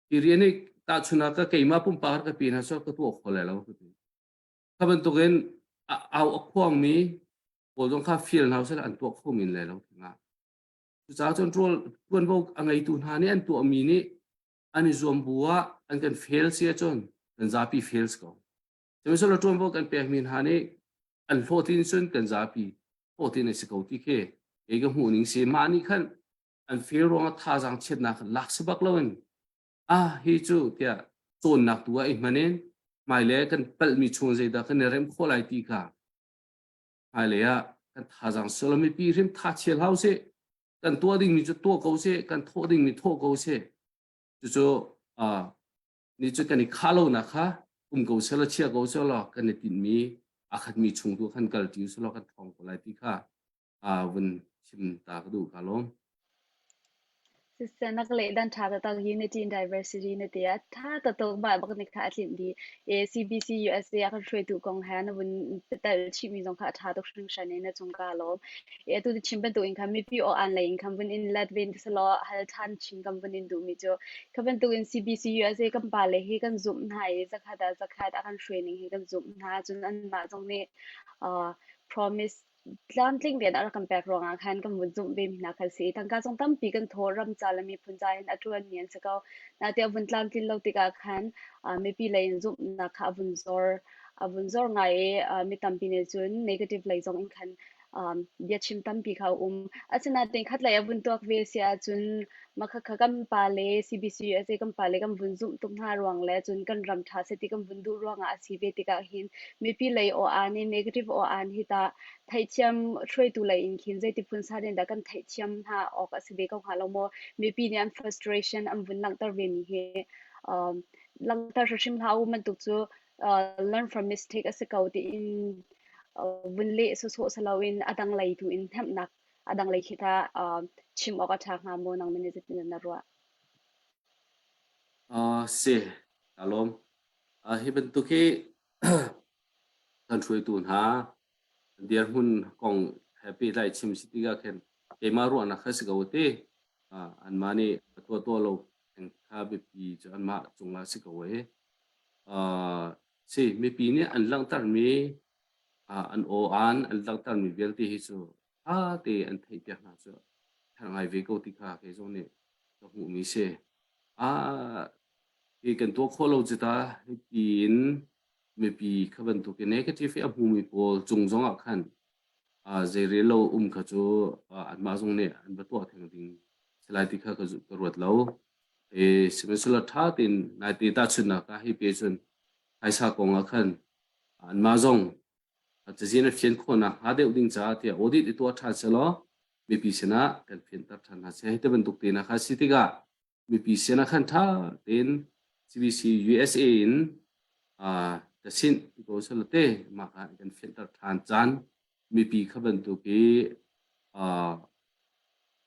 Hi rian hi tahchun ah ka keimah pumpak ka pi hna so ka tuah kho lai lo ka ti. Kha bantukin au a khuangmi pawl zong kha fial hna usih an tuah kho men lai lo thingah. Cucaah cun ṭual ṭuanvo a ngeitu hna nih an tuahmi nih an i zuam bu ah an kan fail si ahcun kan zapi fail si ko. Sihmanhsehlaw ṭuanvo kan pekmi hna nih an hlawhtlin cun kan zapi hlawhtlin a si ko ti khi kei ka hmuh ning si. Mah nih khan an fail ruangah thazaang chiatnak lak si bak loin ah hi cu tiah cawnnak tu ah i hman in hmailei kan palhmi chung zeidah kan i remh khawh lai ti kha hmailei ah kan thazaang silo mipi hrim tha chial hau sih kan tuah dingmi cu tuah ko sih kan thawh dingmi thawh ko sih cucu ni cu kan i khah lonak kha um ko selaw chia ko selaw kan i tinhmi a khatmi chung tu khan kal ṭi selaw kan ṭhawng ko lai ti kha vun chim ta ka duh ka lawm. Siseh na ka leh dan ṭha taktak Unity in Diversity na ti a ṭha taktuk mah bak nih kha a tlinh dih. E CBC USA a kan hruaitu kong he na vun telh chihmi zong kha a ṭha tuk hringhran i na cung kaa lawm. E atu na chim bantuk in khan mipi aw aan lei in khan vun in let ve selaw hal ṭhan chin kan vun in duhmi cu kha bantuk in CBC USA kan pale hi kan zumh hna i zakhat ah zakhat a kan hruai ning hi kan zumh hna. Cun anmah zong nih uh, promise Tlamtling tein a rak kan pek ruangah khan kan vun zumh ve mi hna kha a si. Tangka zong tampi kan thawh, ram ca le miphun ca hin a ṭuanmi an si ko. Naite a vun tlamtlin lo tikah khan mipi lei in zumhnak kha a vun zor. A vun zor ngai i mi tampi nih cun negative lei zong in khan biachim tampi kha a um. Asinain khatlei a vun tuak ve si ahcun mah khakha kan pale CBC USA kan pale kan vun zumh tuk hna ruang le cun kan ram ṭha seh ti kan vun duh ruangah a si ve tikah hin mipi lei aw-aan i negative aw-aan hi tah theihthiam hruaitu lei in khin zeiti phun san in dah kan theihthiam hna awk a si ve ko hnga lo maw? Mipi nih an frustration an vun langhter ve mi hi um, langhter hrimhrim hlah u bantuk cu uh, learn from mistake a si ko tiin uh, vun leh sawsawh si loin a dang lei tu in hnemhnak a dang lei khi tah uh, chim awk a ṭha hnga maw nang nih zeitin na ruah? Uh, si, ka lawm. Uh, hi bantuk hi kan hruaitu hna dirhmun kong he pehtlai chim si tikah khin keimah ruahnak kha si ko te. Uh, anmah nih tuah tuah lo kha biapi cu anmah cungah si ko e. Uh, si mipi nih an langhtermi uh, an aw-an an langhtermi vialte hi cu ṭha te an theihpiak hna cu herh ngai ve ko ti kha kei zong nih ka hmuhmi si. Ah, hi kan tuah khawh lo cu ta tiin mipi kha bantuk in negative i a hmumi pawl cung zong ah khan ah zeirel lo um kha cu anmah zong nih an va tuah theng ding si lai ti kha ka ka ruat lo. E sihmanhsehlaw ṭha tein naite tahchunhnak ah hi pe cun. Phaisa kong ah khan anmah zong cazin a fian khawhnak hnga deuh ding caah tiah audit i tuah ṭhan selaw mipi sinah kan fianter ṭhan hna seh. Hi ti bantuk te hna kha si tikah mipi sinah khan ṭha tein CBC USA in ka sinh ti ko selaw te mah kha kan fianter ṭhan caan mipi kha bantuk i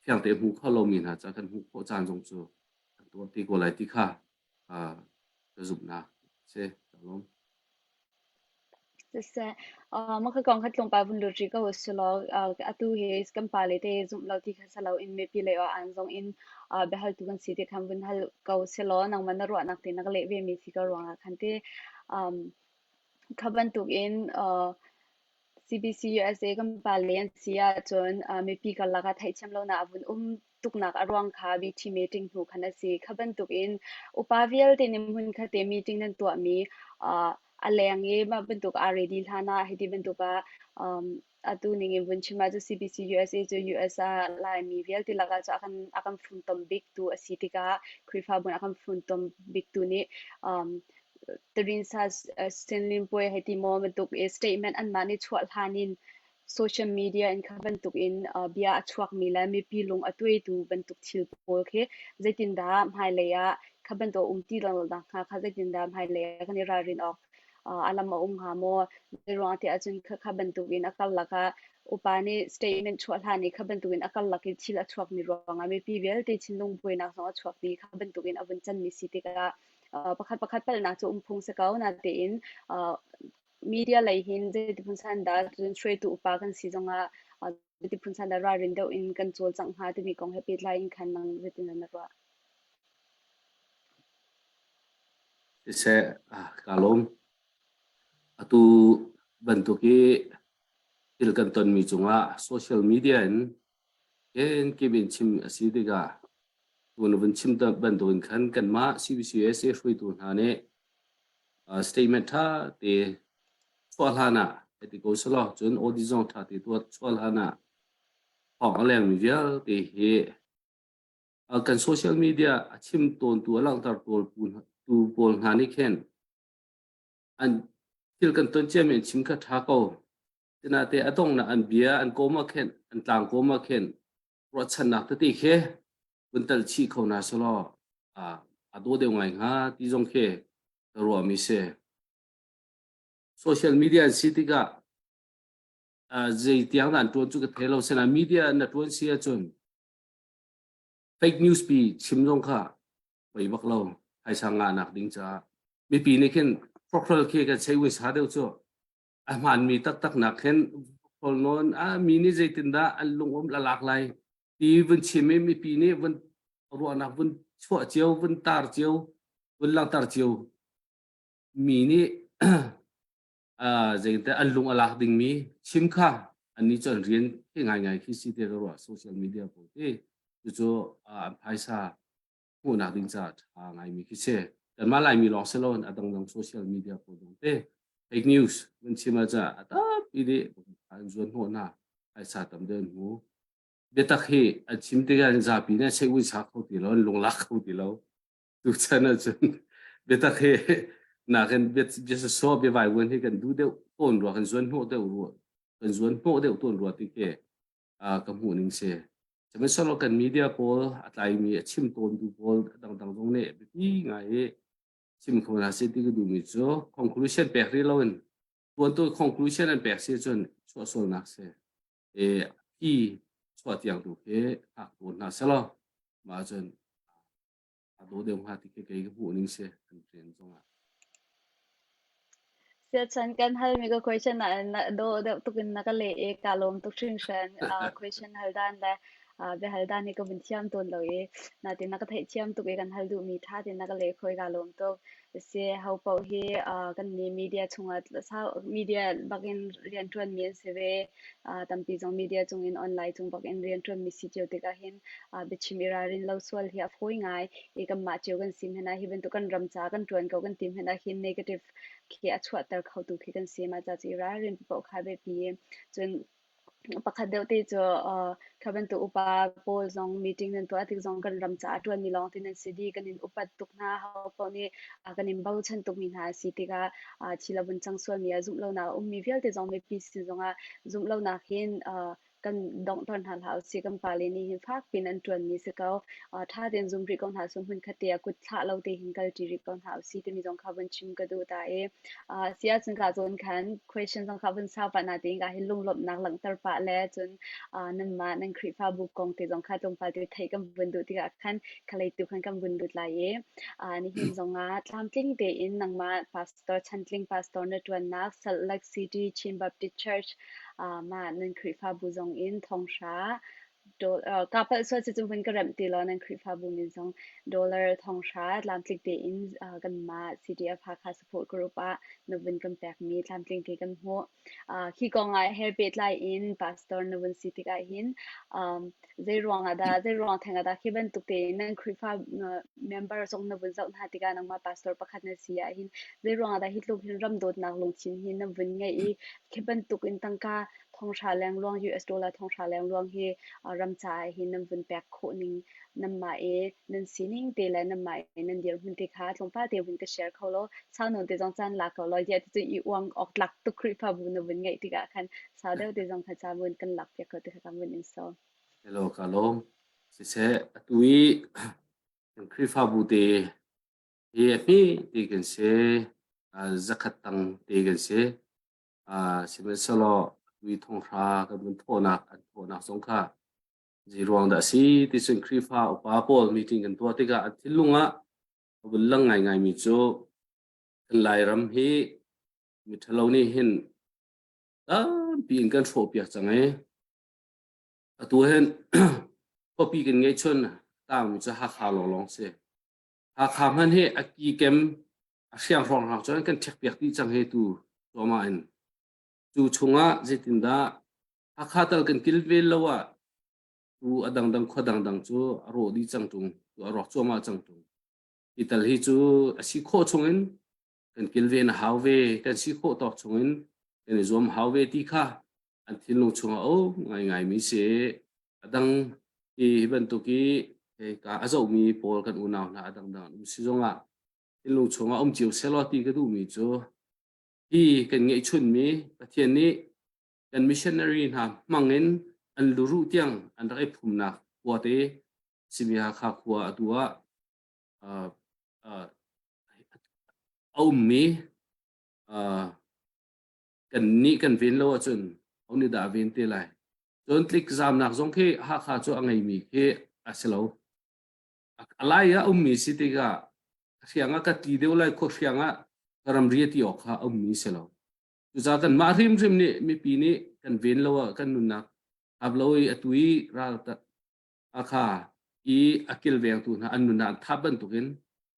fiang te hmu kho lomi hna ca kan hmuh khawh caan zong cu kan tuah ti ko lai ti kha ka zumhnak si. Ka lawm. Siseh, mah kha kong kha tlawmpal vun lut rih ko usulaw atu hi kan pale te zumh lo ti kha si loin mipi lei ah aan zong in biahaltu kan si ti khan vun hal ko silaw nangmah na ruahnak te na ka leh vemi si ko ruangah khan ti kha bantukin CBCUSA kan pale an si ahcun mipi karlak ah theihthiam lonak a vun um tuknak a ruang kha BT meeting hnu khan a si. Kha bantukin upa vialte nih hmunkhat te meeting nan tuahmi a leng i mah bantuk aa ready hlan ah hiti bantuk ah atu ning in vun chim ahcun CBCUSA cu US ah Laimi vialte lakah cu a kan a kan funtom biktu a si tikah Khrihfabu a kan funtom biktu nih Tarinsa Stanley Puai hei ti maw bantuk i statement anmah nih chuah hlan in social media in kha bantuk in bia a chuakmi le mipi lung a tuaitu bantuk thil pawl khi zeitindah hmailei ah kha bantuk a um ti lo nakhnga kha zeitindah hmailei ah kan i ralrin awk a lam a um hnga maw? Zeiruang tiah cun kha kha bantuk in a karlak ah upa nih statement chuah hlan i kha bantuk in a karlak i thil a chuakmi ruangah mipi vialte thinlung buainak zong a chuak dih kha bantuk in a vun canmi si tikah pakhat pakhat palhnak cu um phung si ko natein media lei hin zeiti phun san dah cun hruaitu upa kan si zongah zeiti phun san dah ralrin deuh in kan cawlcangh hnga timi kong he pehtlai in khan nang zeitin na ruah? Siseh, kaa lawm. Atu bantuk i thil kan tonmi cungah social media in kenkip in chim a si tikah tu na vun chim bantukin khan kanmah CBCUSA hruaitu hna nih statement ṭha te chuah hlan ah hei ti ko selaw cun audit zong ṭha te tuah chuah hlan ah thawng a lengmi vialte hi kan social media a chim tawntu a langhter tu pawl hna nih khin an thil kan ton ciami an chim kha ṭha ko. Tinate a donghnak an bia an kawm ah khin an tlang kawm ah khin ruahchannak tete khi vun tal chih kho hna selaw a daw deuh ngai hnga ti zong khi ka ruahmi si. Social media an si tikah zei tiang dah an ṭuan cu ka thei lo. Sinain media na ṭuan si ahcun fake news pi chim zong kha poi bak lo phaisa ngahnak ding caah mipi nih khin hrokhral khi kan sei sa deuh cu a hmaanmi taktak nak khin hrokhrawl nawn a mi nih zeitindah an lungum la lak lai ti vun chim i mipi nih vun ruahnak vun chuah cio vun tar cio vun langhter cio mi nih zeite an lung a lak dingmi chim kha annih cu an rian khi ngaingai khi si te ka ruah social media pawl ti cucu an phaisa hmuhnak ding caah ṭha ngaimi khi si. Kanmah Laimi lawng si loin a dangdang social media pawl zong te fake news vun chim ah cah a tampi nih an zuan hnawh hna phaisa tam deuh an hmu. Biatak hi an chim tikah zapi nih an sei sa kho ti lo an lunglak kho ti lo. Tuchan ahcun biatak hi nakin bia sawsawh bia vaivuan hi kan duh deuh tawn rua kan zuan hnawh deuh rua kan zuan hnawh deuh tawn rua ti khi ka hmuh ning si. Sihmanhsehlaw kan media pawl a tlaimi a chim tawntu pawl dangdang zong nih biapi ngai i chim kho hna seh ti ka duhmi cu conclusion pek rih loin tuantu conclusion an pek si cun chuahsualnak si. E hi chuah tiang tu khi hak tawn hna selaw mah cun a daw deuh hnga ti khi kei ka hmuh ning si an rian zongah. Siachan kan halmi ka question ah na dawh deuh tuk in na ka leh i kaa lawm tuk hringhran. Uh, question hal dan le uh, biahal dan hi ka vun thiam tawn lo i natin na ka theihthiam tuk i kan hal duhmi ṭha tein na ka leh khoi kaa lawm tuk. Si ho paoh hi uh, kan nih media chungah sau media bakin rianṭuanmi an si ve. Uh, tampi zong media cungin online cung bakin rianṭuanmi si cio tikah hin uh, biachim i ralrin lo sual hi a fawi ngai. I kanmah cio kan si hmanh ah hi bantuk kan ram ca kan ṭuan ko kan ti hmanh ah hin negative khi a chuahter khotu khi kan si. Mah ca cu i ralrin paoh kha biapi. Cun. Pakhat deuh te cu kha bantuk upa pawl zong meeting nan tuah tik zong kan ram caah ṭuanmi lawng te nan si dih. Kan in upat tuk hna. Ho paoh nih kan in bochan tukmi hna a si tikah thil a vun cang sualmi ah zumh lonak a ummi vialte zong mipi sin zongah zumh lonak hin kan donghter hna hlah usih. Kan pale nih hin fak piin an ṭuanmi si ko. Ṭha tein zum rih ko hna usih. Hmunkhat te ah kut thlah lo te hin kalṭi rih ko hna usih timi zong kha vun chim ka duh ta i si ahcun ka zawn khan question zong kha vun sau pah na tiin ka hi lunglawmhnak langhter pah le cun nanmah nan Khrihfabu kong te zong kha tlawmpal te theih kan vun duh tikah khan khalei tu khan kan vun lut lai i nihin zongah tlamtling tein nangmah pastor chantling pastor na ṭuannak Salt Lake City Chin Baptist Church mah nan Khrihfabu zong in thonghra Kaa palh sual si cu vun ka remh ti law nan Khrihfabu min zong dollar 500 tlamtling tein kanmah CDF Hakha Support Group ah na vun kan pekmi tlamtling te kan hmuh. Hi kong ah he pehtlai in pastor na vun si tikah hin zei ruang ah dah zei ruang theng ah dah khi bantuk tein nan Khrihfa member zong na vun zoh hna tikah nangmah pastor pakhat na si ah hin zei ruang ah dah hi tluk hin ram dawtnak lungthin hi na vun ngeih i khi bantuk in tangka thonghra lengluang US dollar thonghra lengluang hi ram caah hin nan vun pek khawh ning nanmah i nan sining te le nanmah i nan dirhmun te kha tlawmpal te vun ka share kho law sau nawn te zong caan la ko law ziah ti cu i uang awk tlak tuk Khrihfabu na vun ngeih tikah khan sau deuh te zong kha ca vun kan lak piak ko ti kha kan vun in sawm. Hello ka lawm. Siseh atu i kan Khrihfabu te hi a hmi ti kan si zakhat tang te kan si. Sihmanhsehlaw atu thonghra kan vun thawhnak an thawhnak zong kha zeiruang dah a si ti cun Khrihfa upa pawl meeting kan tuah tikah an thinlung ah a vun lang ngaingaimi cu kan Lairam hi miṭhalo nih hin tampi in kan hrawhpiak cang i atu hin khuapi kan ngeihchun tangmi cu Hakha lawnglawng si. Hakha hmanh hi a kikem a hrianghrawng cun kan ṭhekpiak dih cang he tu cuahmah in. Cu chungah zeitindah Hakha tal kan kilven lo ah tu a dangdang khua dangdang cu a rawh dih cang ṭung, tu a rawk cuahmah cang ṭung. Hi tal hi cu a si khawh chungin kan kilven a hau ve, kan si khawh tawk chungin kan i zuam hau ve ti kha an thinlung chungah a um ngaingaimi si. A dang hi bantuk i ka a zohmi pawl kan unau hna a dangdang an um si zongah thinlung chungah um cio sehlaw ti ka duhmi cu hi kan ngeihchunmi Pathian nih kan missionary hna hmangin an luruh tiang an rak i phumnak khua te simi Hakha khua atu ah a ummi kan nih kan ven lo ahcun ho nih dah a ven te lai cun tlik zamnak zong khi Hakha cu a ngeimi khi a si lo a lai ah ummi si tikah hriang ah ka tli deuh lai khua hriang ah ka ramri ti awk kha a ummi si lo cucaah kan mah hrimhrim nih mipi nih kan ven lo ah kan nunnak hap lo i atu i ral akha i a kilvengtu hna an nunnak an thap bantukin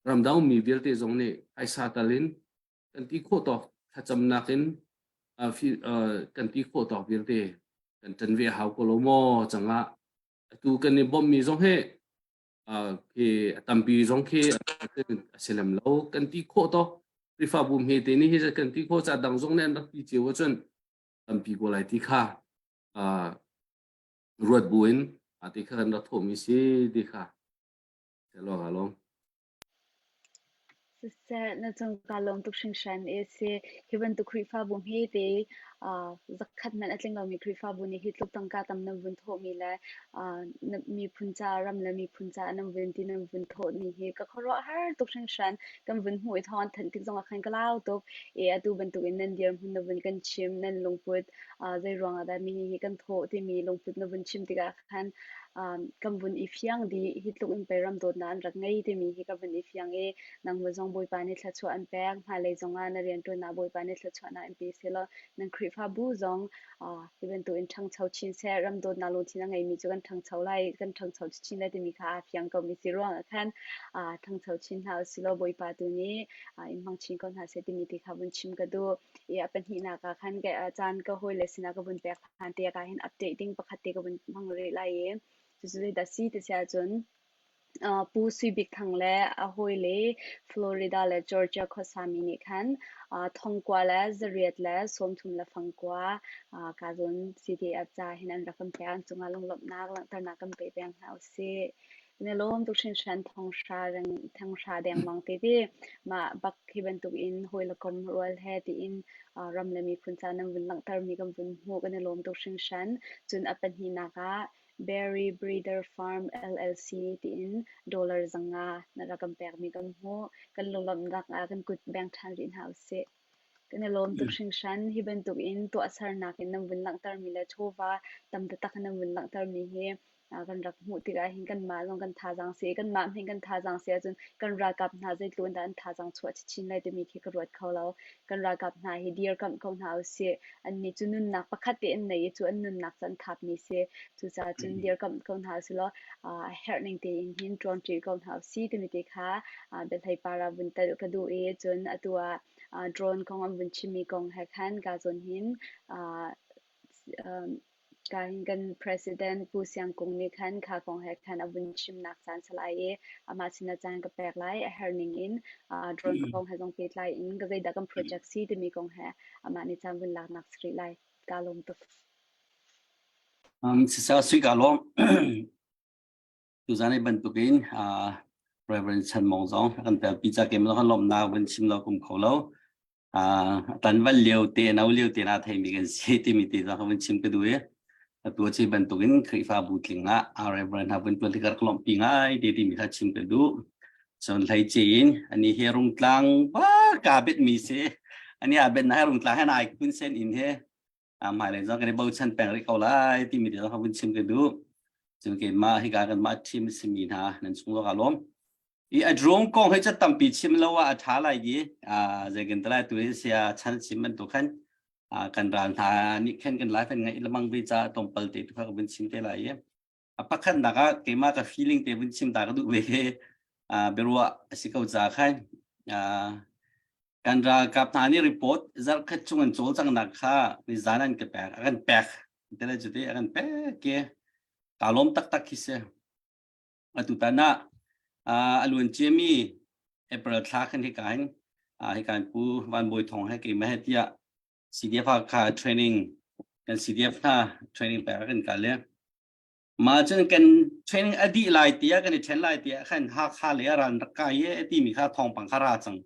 ramdang mi vialte zong nih phaisa tal in kan ti khawh tawk thlacamnak in kan ti khawh tawk vialte kan ṭan ve a hau ko lo maw cangah atu kan i bawmhmi zong hi khi a tampi zong khi a si lem lo kan ti khawh tawk Khrihfabu hme te nih hi kan ti khawh ca dang zong nih an rak ti cio ahcun tampi ko lai ti kha ruat buin ti kha kan rak thawhmi si ti kha lawng lawng Siseh, na cung kaa lawm tuk hringhran i a si. Hi bantuk Khrihfabu hmete zakhat hmanh a tling lomi Khrihfabu nih hi tluk tangka tam nan vun thawhmi le na miphun ca, ram le miphun ca nan vun ti nan vun thawhmi hi ka khuaruahhar tuk hringhran. Kan vun hmuh i thawng an thanh tik zongah khan ka lau tuk. I atu bantukin nan dirhmun na vun kan chim, nan lungput zei ruangah dah mi hi kan thawh timi lungput na vun chim tikah khan kan vun i fiang dih. Hi tluk in pei ram dawtnak an rak ngei timi hi ka vun i fiang i nangmah zong Bawipa nih thluachuah an pek. Hmailei zongah na rianṭuannak Bawipa nih thluachuahnak in pe sehlaw nan Khrihfabu zong hi bantukin ṭhangcho chin seh. Ram dawtnak lungthin a ngeimi cu kan ṭhangcho lai, kan ṭhangcho chin lai timi kha aa fiang komi si ruangah khan ṭhangcho chin hna usilaw Bawipa tu nih in hmang chin ko hna seh timi ti kha vun chim ka duh. I a pahnihnak ah khan caan ka hawile sinah ka vun pek hlan te ah hin update ding pakhat te ka vun hmang rih lai i cucu zeidah si ti si ahcun. Pu Sui Bik Thang le a hawile Florida le Georgia khuasami nih khan thongkua le zariat le sawmthum le fangkua ka zawn CDF ca hin an rak kan pek. An cungah lunglawmhnak langhternak kan pe peng hna usih. Kan i lawm tuk hringhran thonghra reng thonghra dengmang tete mah bak hi bantuk in hawi le kom rual he tiin ram le miphun ca nan vun langhtermi kan vun hmuh kan i lawm tuk hringhran. Cun a pahnihnak ah Berry Breeder Farm LLC tiin dollar 500 na rak kan pekmi kan hmuh. Kan lunglawmhnak ah kan kut beng ṭhan rih hna usih. Kan i lawm tuk hringhran. Hi bantuk in tuahsernak in nan vun langhtermi le chawva tam taktak in nan vun langhtermi hi kan rak hmuh tikah hin kanmah zong kan thazaang si. Kanmah hmanh kan thazaang si ahcun kan ralkap hna zeitluk in dah an thazaang chuah chinchin lai timi khi ka ruat kho lo. Kan ralkap hna hi dirkamh ko hna usih. Annih cu nunnak pakhat te an nei i cu an nunnak cu an thapmi si. Cucaah cun dirkamh ko hna usih law a herh ning tein hin ṭuanṭi ko hna usih timi te kha biahlei par ah vun telh ka duh i cun atu ah drone kong an vun chimmi kong he khan ka zawn hin ka hin kan president Pu Siang Kung nih khan kha kong he khan a vun chimnak caan si lai i amah sinah caan ka pek lai. A herh ning in drone kong he zong pehtlai in ka zeidah kan project si timi kong he amah nih caan vun laknak si rih lai. Ka lawm tuk. Siseh sui ka lawm. Tuzan i bantukin uh, Reverend Chan Mong zong kan telpi ca kem lo kan lawmnak van chim lo kum kho lo. Uh, tan val lio te no lio te na theimi kan si timi te zong kan chim ka duh i atu chi bantukin Khrihfabu tling ah Reverend ha vun tuan tikar lawmpi ngai te timi kha chim ka duh. Cun hlei in ani hi rungtlang ba ka bet mi si ani a bet na rungtlang he nai kun sen in he hmailei zong kan i bochan peng rih ko lai timi te zong vun chim ka duh. Cun keimah hika kanmah team simi hna nan chung ka lawm. I a drone kong hi cu tampi chim lo ah a ṭha lai i zeikin te lai tu hi sia chan chim bantuk khan kan ral hna nih khan kan life an ngaih lamang ve ca tlawmpal te tu kha ka vun chim te lai i a pakhatnak ah keimah ka feeling te vun chim ta ka duh ve biaruah a si ko ca khan kan ralkap hna nih report zarhkhat chung an cawlcanghnak kha nizan an ka pek a kan pek te le cuti a kan pek ke ka lawm taktak khi si atutan ah a luan ciami April thla khan hika hin hika in pu Van Bawi Thong he keimah he tiah CDF kha training kan CDF hna training pek kan kal le Mah cun kan training a dih lai tiah kan i ṭhen lai tiah khan Hakha lei ah ral rak kai e timi kha thawngpang kha ra cang.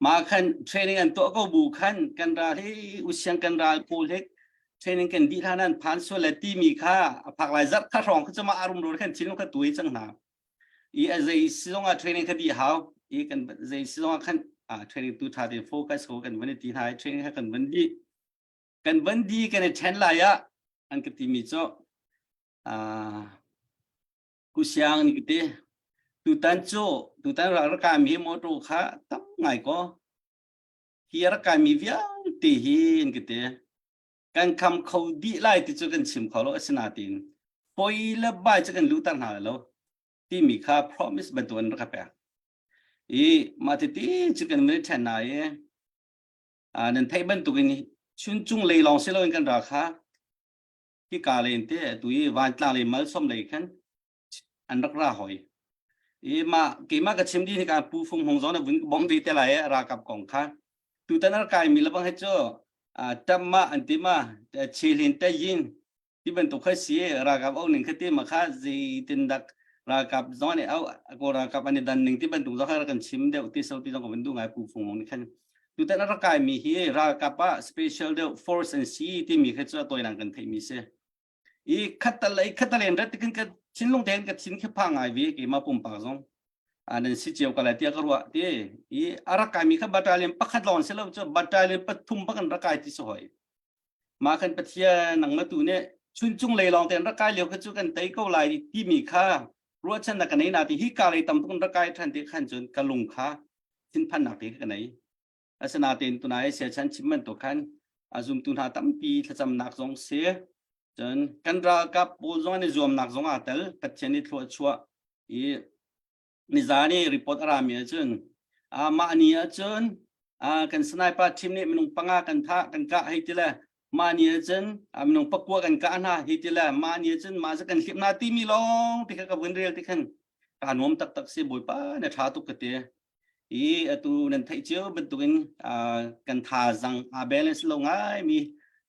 Mah khan training an tuah ko bu khan kan ral hi usiang kan ral pawl hi training kan dih hlan an phan sual le timi kha a phak lai zarh kha hrawng kha cuma arum ro khan thinlung kha tuai cang hna. I a zei sizong ah training kha dih hau i kan zei sizong ah khan training tu tha te focus ko kan van i ti hna i training kha kan van dih. Kan van di kan i ṭhen lai ah an ka timi cu kusiang nih ka ti tutan cu tutan ral rak kaimi motor kha tam ngai ko hi rak kaimi vialte hi an ka ti kan kham kho dih lai ti cu kan chim kho lo asinain poi le bai cu kan luhter hna lo timi kha promise bantuk an rak ka pek i mah titi cu kan van i ṭhen na i nan theih bantukin chuncung lei lawng si loin kan ra kha hika len te tu i vantlang lei malsawm lei khan an rak ra hoi i ma keimah ka chim di hika pu fung hong zong na vun bom ve te lai ralkap kong kha tutan ar kai mi labang he chu tamma an ti ma chilin te yin ti bantuk kha si ralkap au ning kha ti ma kha zeitin dak ralkap zong nih au ko ralkap an i dan ning ti bantuk zong kha kan chim deuh ti so ti zong ka van duh ngai pu fung nih khan tutan a rak kai mi hi ralkap ah special deuh force and si timi kha cu a toilang kan theih mi si i khatal i khatalen rat tikin ka thinlung tein ka thin khi pha ngai vi keimah pumpak zong nan si cio ka lai tiah ka ruah ti i a rak kai mi kha battalion pakhat lawng si lo cu battalion pathum bak an rak kai ti si hoi Mah khan Pathian nangmah tu nih chuncung lei lawng tein rak kai lio kha cu kan tei ko lai timi kha ruahchannak ka nei na ti hi ka lei tam tuk in rak kai ṭhan ti khan cun ka lung kha thinphannak te ka nei. Asinain tunai siachan chim bantuk khan a zumtu hna tampi thlacamnak zong si cun kan ralkap pawl zong an i zuamnak zong aa tel Pathian nih thlua chuah i nizan i report a rami ahcun mah ni ahcun kan sniper team nih minung panga kan thah kan kah hei ti le mah ni ahcun minung pakua kan kah hna hei ti le mah ni ahcun mah cu kan hliam hna timi lawng ti kha ka vun rel ti khan. Kaa nuam taktak si Bawipa na ṭha tuk ka ti. I atu nan theih cio bantukin kan thazaang aa balance lo ngaimi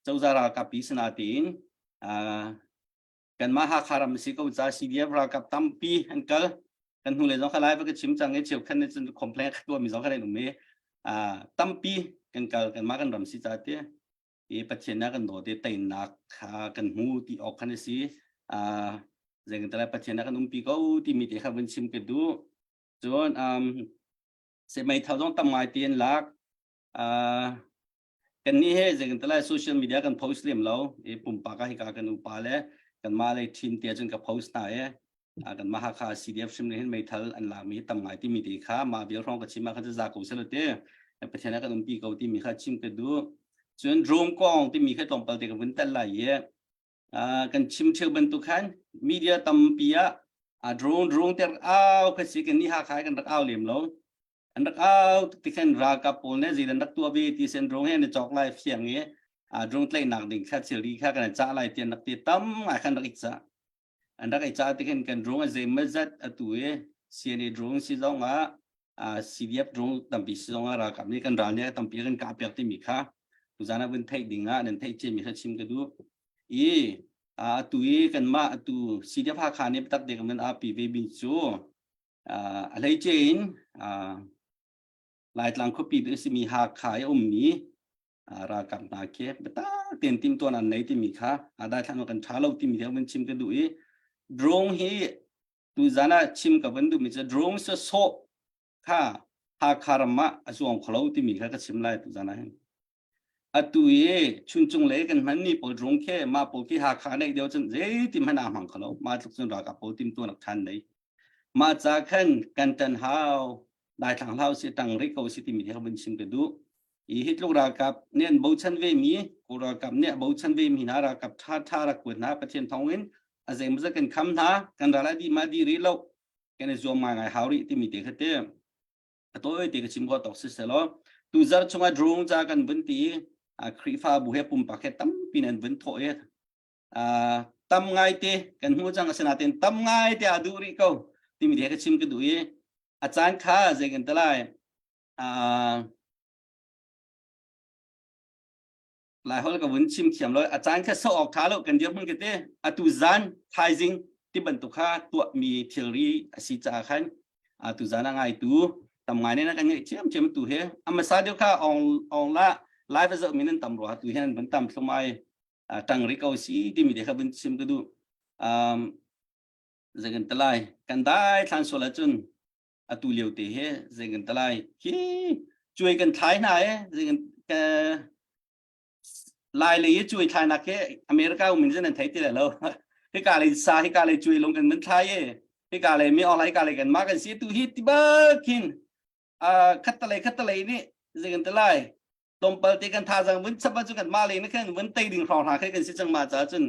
cozah ralkap pi sana tiin kanmah Hakha ram si ko ca CDF ralkap tampi an kal. Kan hnulei zong kha lai va ka chim cang i cheukhat nih cun complain a tuahmi zong kha an um i tampi kan kal kanmah kan ram si ca ti. I Pathian na kan dawt i teinak kha kan hmu ti awk khan a si. Zeingantala Pathian na kan umpi ko timi te kha vun chim ka duh. Cun um, se meithal zong tam ngai ti an lak. Uh, kan nih he zeingantala social media kan post lem lo. I pumpak ah hika kan upa le kan mah le team te cun ka post hna i kan mah Hakha CDF hrim hin meithal an lakmi tam ngai timi te kha mah vial hrawng ka chim ah khan za ko selo te Pathian kan umpi ko timi kha chim ka duh. Cun drone kong timi kha tlawmpal te ka vun tel lai i kan chim theu bantuk khan media tampi ah drone drone ter au kha si kan ni Hakha kan rak au lem lo. An rak au ti khan ralkap pawl nih zeidan rak tuah ve ti sen drone he an i cawk lai fiang i drone tlaihnak ding kha thilri kha kan cah lai ti an rak ti tam ngai khan rak i cah. An rak i cah ti khin kan drone a zeimawzat atu i CNA drone si zong ah CDF drone tampi si zong ah ralkap nih kan ral nih tampi kan kah piak timi kha tuzan ah vun theih ding ah nan theih ciami kha chim ka duh. I atu i kanmah atu CDF Hakha nih biatak te kan api ve mi cu a hleice in Laitlang khuapi bik a simi Hakha i a ummi ralkap hna khi biatak tein timhtuahnak an nei timi kha daithlan kan ṭha lo timi kha vun chim ka duh i drone hi tuzan ah chim ka vun duhmi cu drone sa sawh kha Hakha ram ah a zuang kho lo timi kha ka chim lai tuzan ah hin. Atu i chuncung lei kan hmanmi pawl drone khi mah pawl khi Hakha neih deuh cun zeitin hmanh aa hmang kho lo. Mah tluk cun ralkap pawl timhtuahnak ṭhan nei. Mah ca khan kan ṭan hau, daithlang hlau si ṭang rih ko si timi hi ka vun chim ka duh. I hi tluk ralkap nih an bochan vemi, Kawl ralkap nih a bochan vemi hna ralkap ṭhaṭha rak kuat hna Pathian thawngin a zeimawzat kan kham hna, kan ral a dih ma dih rih lo, kan i zuam ngaingai hau rih timi te kha ti. A tawi te ka chim khawh tawk si selaw tuzarh chungah drone ca kan vun ti i Khrihfabu he pumpak he tampi nan vun thawh i tam ngai te kan hmu cang asinain tam ngai te aa duh rih ko timi te ka chim ka duh i a caan kha zei kan ti lai Laiholh ka vun chim thiam lo a caan kha so awk tha lo kan dirhmun ka te atu zan thaizing ti bantuk kha tuahmi thilri a si caah khan atu zan a ngaitu tam ngai ne na kan ngeih thiam thiam tu he amasa deuh kha ong ong la live a zoh min an tam rua tu hian vun tam thlumai tang ri ko si timi te kha vun chim ka duh um zei kan talai kan dai thlan sual ahcun atu lio te he zei kan talai hi cuai kan thlai hna e zei kan lai lei i cuai thlai nak he America um in zan an thei ti le lo hika lei sa hika lei cuai lung kan mun thlai e hika lei mi online hika lei kan ma kan si tu hi ti bakin khattalei khattalei nih zei kan talai tlawmpal te kan thazang vun chap ahcun kan mah le khan vun tei ding hrawng hna khe kan si cang ma ca cun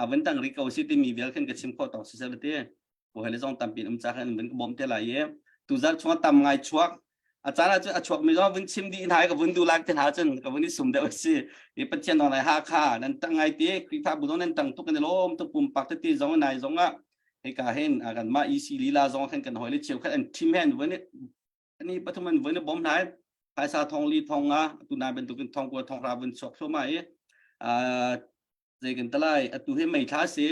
a vun tang ri ko si timi vial khan ka chim khawh tawk si sel te ko hele zong tampi um ca khan vun ka bawm te lai i tuzar chunga tam ngai chuak a caan ah cun a chuak mi zong vun chim dih hna ka vun du lak te hna cun ka vun i sum deuh si i pathian dong lai ha kha nan tang ngai te Khrihfa bu zong nan tang tuk kan lom tuk pumpak te ti zong nai zong ah hika hin kan mah EC lila zong khan kan hoi le cheu khat an thim hen vun ani pathum an vun bom hnai phaisa thong li thong nga tu na bantukin thong kua thong ra vun chuak thluahmah i zei kan talai atu hi meithla si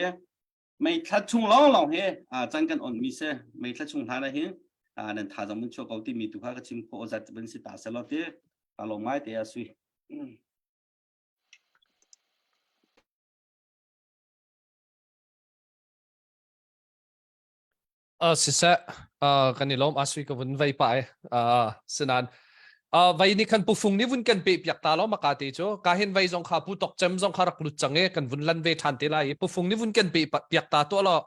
meithla chung lawng lawng hi chan kan on mi se meithla chung hna na hi nan tha zong mun chuak ko ti mi tu kha ka chim kho zat ban si ta selo ti ka lawm ngai te a sui Uh, siseh, uh, kan i lawm asui ka vun vei pa e. Uh, sinan uh, vei ni khan pufung ni vun kan pe piak ta lo maka te chu ka hin vei zong kha pu tok chem zong kha rak lut chang e kan vun lan ve than te lai pufung ni vun kan pe piak ta to lo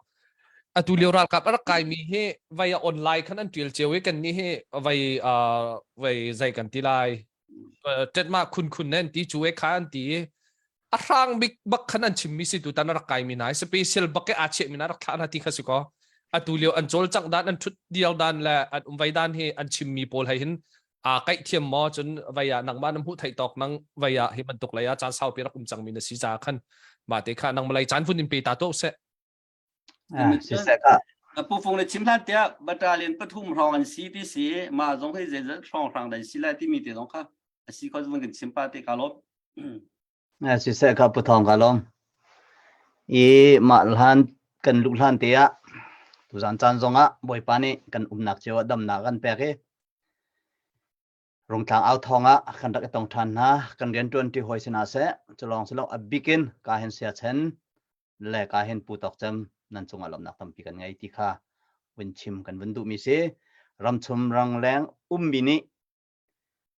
atu lio ralkap a rak kai mi hi vei a online khan an tial cheu e kan ni hi vei uh, vei zai kan ti lai tet ma khun khun nen ti chu e kha an ti a hrang bik bak khan an chimmi si tu tan rak kai mi nai special bak ke a che mi na rak thla na ti kha si ko atu lio an chol chang dan an thut dial dan le an um vai dan hi an chimmi pawl hai hin a kai thiam mo cun vai ah nangma nam hu thai tok nang vai ah hi bantuk lai ah chan sau pi rak um chang mi na si cha khan ma te kha nang malai chan fun in pe ta to se Ah, siseh ka. Pu Fung le chim hlan tiah battalion pathum hrawng an si ti si mah zong hi zeizat hrawng hrang dan si lai timi te zong kha a si kho vun kan chim pa te ka lawm. Siseh ka pu thawng ka lawm. I mah hlan kan luh hlan te ah tuzan caan zong ah Bawipa nih kan umnak cio ah damnak kan pek i Rungtlang au thawng ah kan rak i tong ṭhan hna. Kan rianṭuan ṭi hawi si hna seh. Culawng silo a bikin ka hin siachen le ka hin pu tawk cem nan cungah lawmhnak tampi kan ngei ti kha vun chim kan vun duhmi si. Ramchum rangleng ummi nih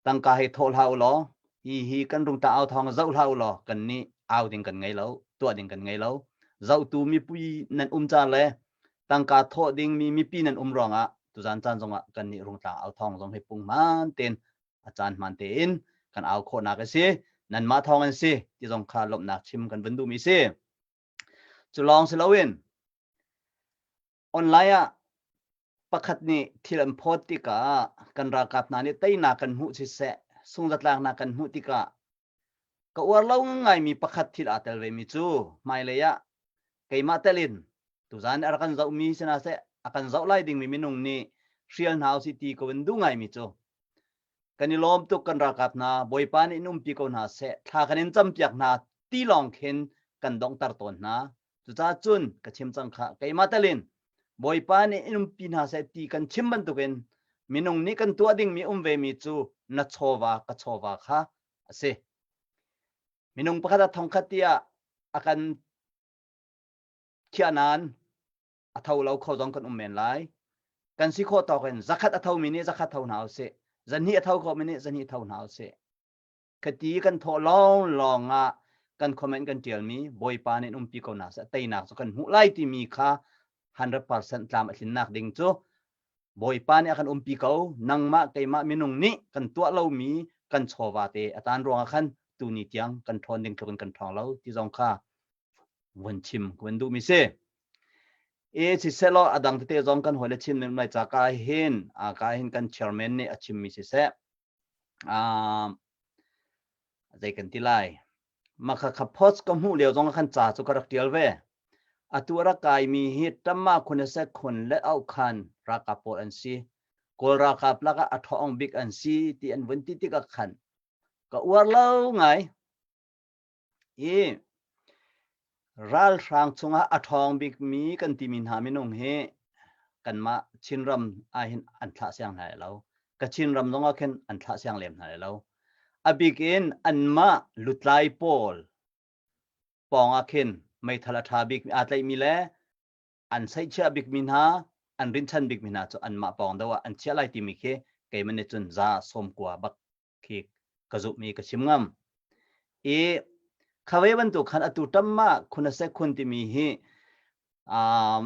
tangka hi thawh hlah u law hi hi kan rungtlang au thawng zoh hlah u law kan nih au ding kan ngei lo, tuah ding kan ngei lo. Zohtu mipi nan um ca le tangka thawh dingmi mipi nan um ruangah tuzan caan zongah kan nih rungtlang au thawng zong hi punghman tein a caan hmaan tein kan au khawhnak a si nanmah thawng an si ti zong kha lawmhnak chim kan vun duhmi si cu lawng si loin online ah pakhat nih thil an phawt tikah kan ralkap hna nih teinak kan hmuh siseh sungzatlaknak kan hmuh tikah Ka uar lo ngaimi pakhat thil aa tel vemi cu hmailei ah keimah tel in tuzan a rak kan zohmi si hna seh a kan zoh lai dingmi minung nih hrial hna usih ti ko in duh ngaimi cu kan i lawm tuk kan ralkap hna Bawipa nih in umpi ko hna seh thla kan in campiak hna ti lawng khin kan donghter tawn hna cucaah cun ka chim cang kha keimah tel in Bawipa nih in umpi hna seh ti kan chim bantukin minung nih kan tuah dingmi um vemi cu na chawva ka chawva kha a si. Minung pakhat a thongkhat tiah a kan khiah nain a tho lo kho zong kan um men lai. Kan si khawh tawk in zakhat a thomi nih zakhat tho hna usih. Zahnih a tho khomi nih zahnih tho hna usih. Khati kan thawh lawnglawng ah kan comment kan ṭialmi Bawipa nih umpi ko hna seh teinak cu kan hmuh lai timi kha 100% tlam a tlinnak ding cu Bawipa nih a kan umpi ko nangmah keimah minung nih kan tuah lomi kan chawva te a tan ruangah khan tuni tiang kan ṭhawn ding tluk in kan ṭhawng lo ti zong kha vun chim kan duhmi si. E siselaw a dang tete zong kan hawile chim nim lai ca ka hin a ka hin kan chairman nih a chimmi siseh um zei kan ti lai Makha kha post ka hmuh lio zong khan ca cu ka rak tial ve. Atu a rak kaimi hi Tamma khun se khun le au khan ralkap pawl an si. Kawl ralkap lakah a ṭhawng bik an si ti an vun ti tikah khan ka uar lo ngai. I ralhrang chungah a ṭhawng bikmi kan timi hna minung hi kanmah Chinram ahhin an thlah siang hna lo. Kachin ram zongah khin an thlah siang lem hna lo. A bik in anmah lutlai pawl pawng ah khin meithal a ṭha bik aa tlaihmi le an seihchiah bikmi hna an rinchan bikmi hna cu anmah pawng deuh ah an chiah lai timi khi keimah nih cun za sawmkua bak khi ka zumhmi ka chim ngam. I khave bantuk khan atu tamma khunase khun timi hi um,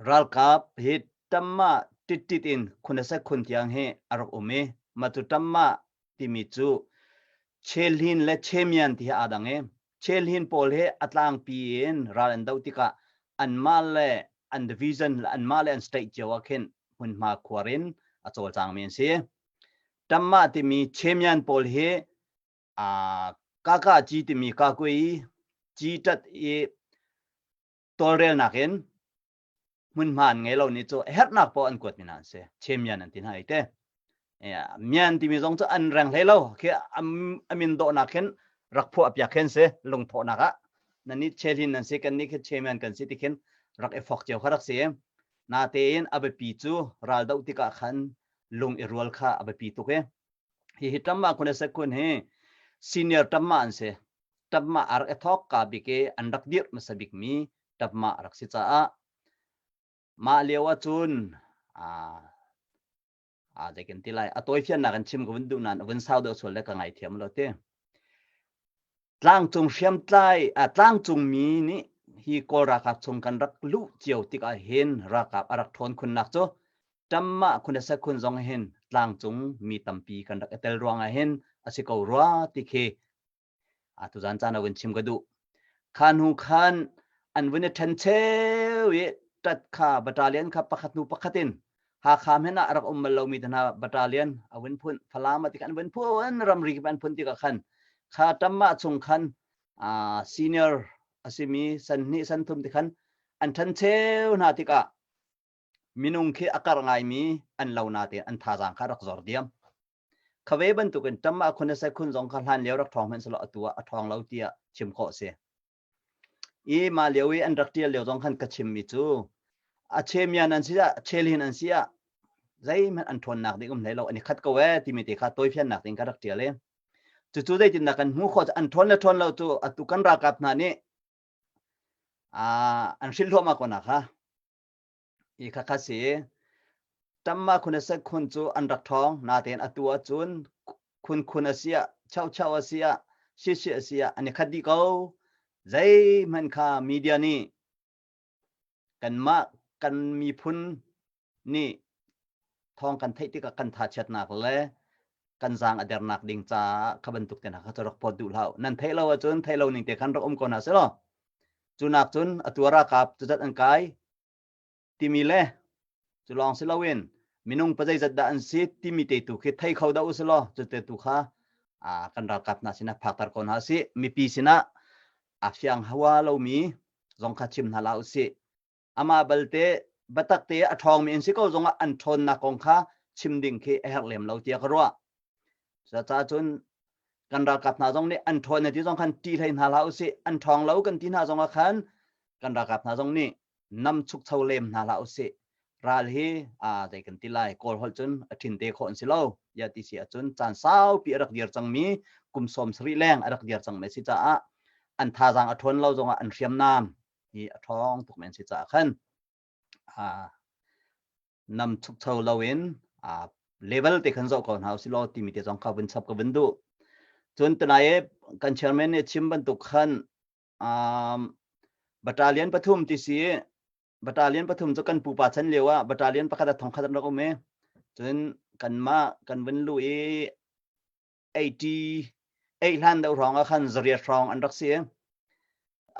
Ralkap hi Tamma tittit in Khunasak khun tiang hi a rak um i mah cu Tamma timi cu Chehlin le Chemian ti hi aa dang i Chehlin pawl hi a tlangpi in ral an doh tikah anmah le an division le anmah le an state cio ah khin hmunhma khuar in a cawlcangmi an si. Tamma timi Chemian pawl hi Kaka ci timi Kakui ci tat i tawlrelnak in hmunhma an ngei lo ni cu herhnak poah an kuat mi hna an si chemian an ti hna te mian timi zong cu an reng hlei lo khi amin dawhnak khin rak phuah piak khin si lungthawhnak ah nan nih chelhin nan si kan nih khi chemian kan si ti khin rak i fok cio kha rak si na tein a biapi cu ral doh tikah khan lung i rual kha a biapi tuk i hi hi tamma khun se khun hi senior tamma an si Tapmah a rak i thawk ka bik i an rak dirh hmasa bikmi tapmah a rak si caah mah lio ahcun aa zei kan ti lai a tawifiannak in chim ka vun duh nain a vun sau deuh sual le ka ngaithiam lo ti. Tlangcung hriamtlai tlangcung mi nih hi Kawl ralkap chung kan rak luh cio tikah hin ralkap a rak ṭhawn khunnak cu Ṭammah khun khun zong hin tlangcung mi tampi kan rak i tel ruangah hin a si ko rua ti khi Tuzan caan ah vun chim ka duh. Kha hnu khan an vun i ṭhencheu i ṭat kha battalion kha pakhat hnu pakhat in Hakha hmanh ah a rak um bal lomi te hna battalion a vun phun Falam ah tikhan an vun phun ramri kip an phun tikah khan kha ṭammah chung khan senior a simi san hnih san thum ti khan an ṭhencheu hna tikah. Minung khi a karh ngaimi an lo natein an thazaang kha rak zor diam. Khave bantukin ṭam ah khun a se khun zong kha hlan lio rak ṭhawng hmanh selaw atu ah a ṭhawng lo tiah chim khawh a si. I mah lio i an rak ṭial lio zong khan ka chimmi cu a chemian an si ah chelhin an si ah zeihmanh an ṭhawnnak ding um hlei lo an i khat ko ee timi te kha tawifiannak ding ka rak ṭial i cucu zeitindah kan hmuh khawh an ṭhawn le ṭhawn lo cu atu kan ralkap hna nih an hrilh hluahmah ko na kha. I khakha si. Tamma khun a set khun cu an rak ṭhawng natein atu ahcun khun khun a si ah chau chau a si ah si si a si ah an i khat dih ko. Zeihmanh kha media nih kanmah kan miphun nih thawng kan theih tikah kan thachiatnak le kan zaang a dernak ding caah kha bantuk te hna kha cu rak pawt duh hlah. Nan theih lo ahcun theih lo ning te khan rak um ko hna seh law. Cu nak cun atu ralkap cuzat an kai timi le cu lawng si loin minung pa zeizat dah an si timi te tu khi thei kho dah u si law cu te tu kha kan ralkap hna sinah phakter ko hna sih. Mipi sinah a fiang hawa lomi zong kha chim hna la u sih. Amah balte biatak te a ṭhawngmi an si ko zongah an ṭhawnnak kong kha chim ding khi a herh lem lo tiah ka ruah. Cucaah cun kan ralkap hna zong nih an ṭhawn ti zong khan ṭih hlei hna hlah usih. An ṭhawng lo kan ti hna zongah khan kan ralkap hna zong nih nam chukcho lem hna hlah usih. Ral hi aa zei kan ti lai Kawl holh cun a ṭhin te khawh an si lo. Ya ti si ahcun caan saupi a rak dir cangmi kum 70 leng a rak dir cangmi a si caah an thazaang a ṭhawn lo zongah an hriamnam hi a ṭhawng tuk men si caah khan nam chukcho loin level te khan zoh ko hna usih law timi te zong kha vun chap ka vun duh. Cun tunai kan chairman nih chim bantuk khan battalion pathum ti si battalion pathum cu kan pupa chan lio ah battalion pakhat a thong khat an rak um i cun kanmah kan vun lu i 88 hlan deuh hrawng ah khan zariat hrawng an rak si.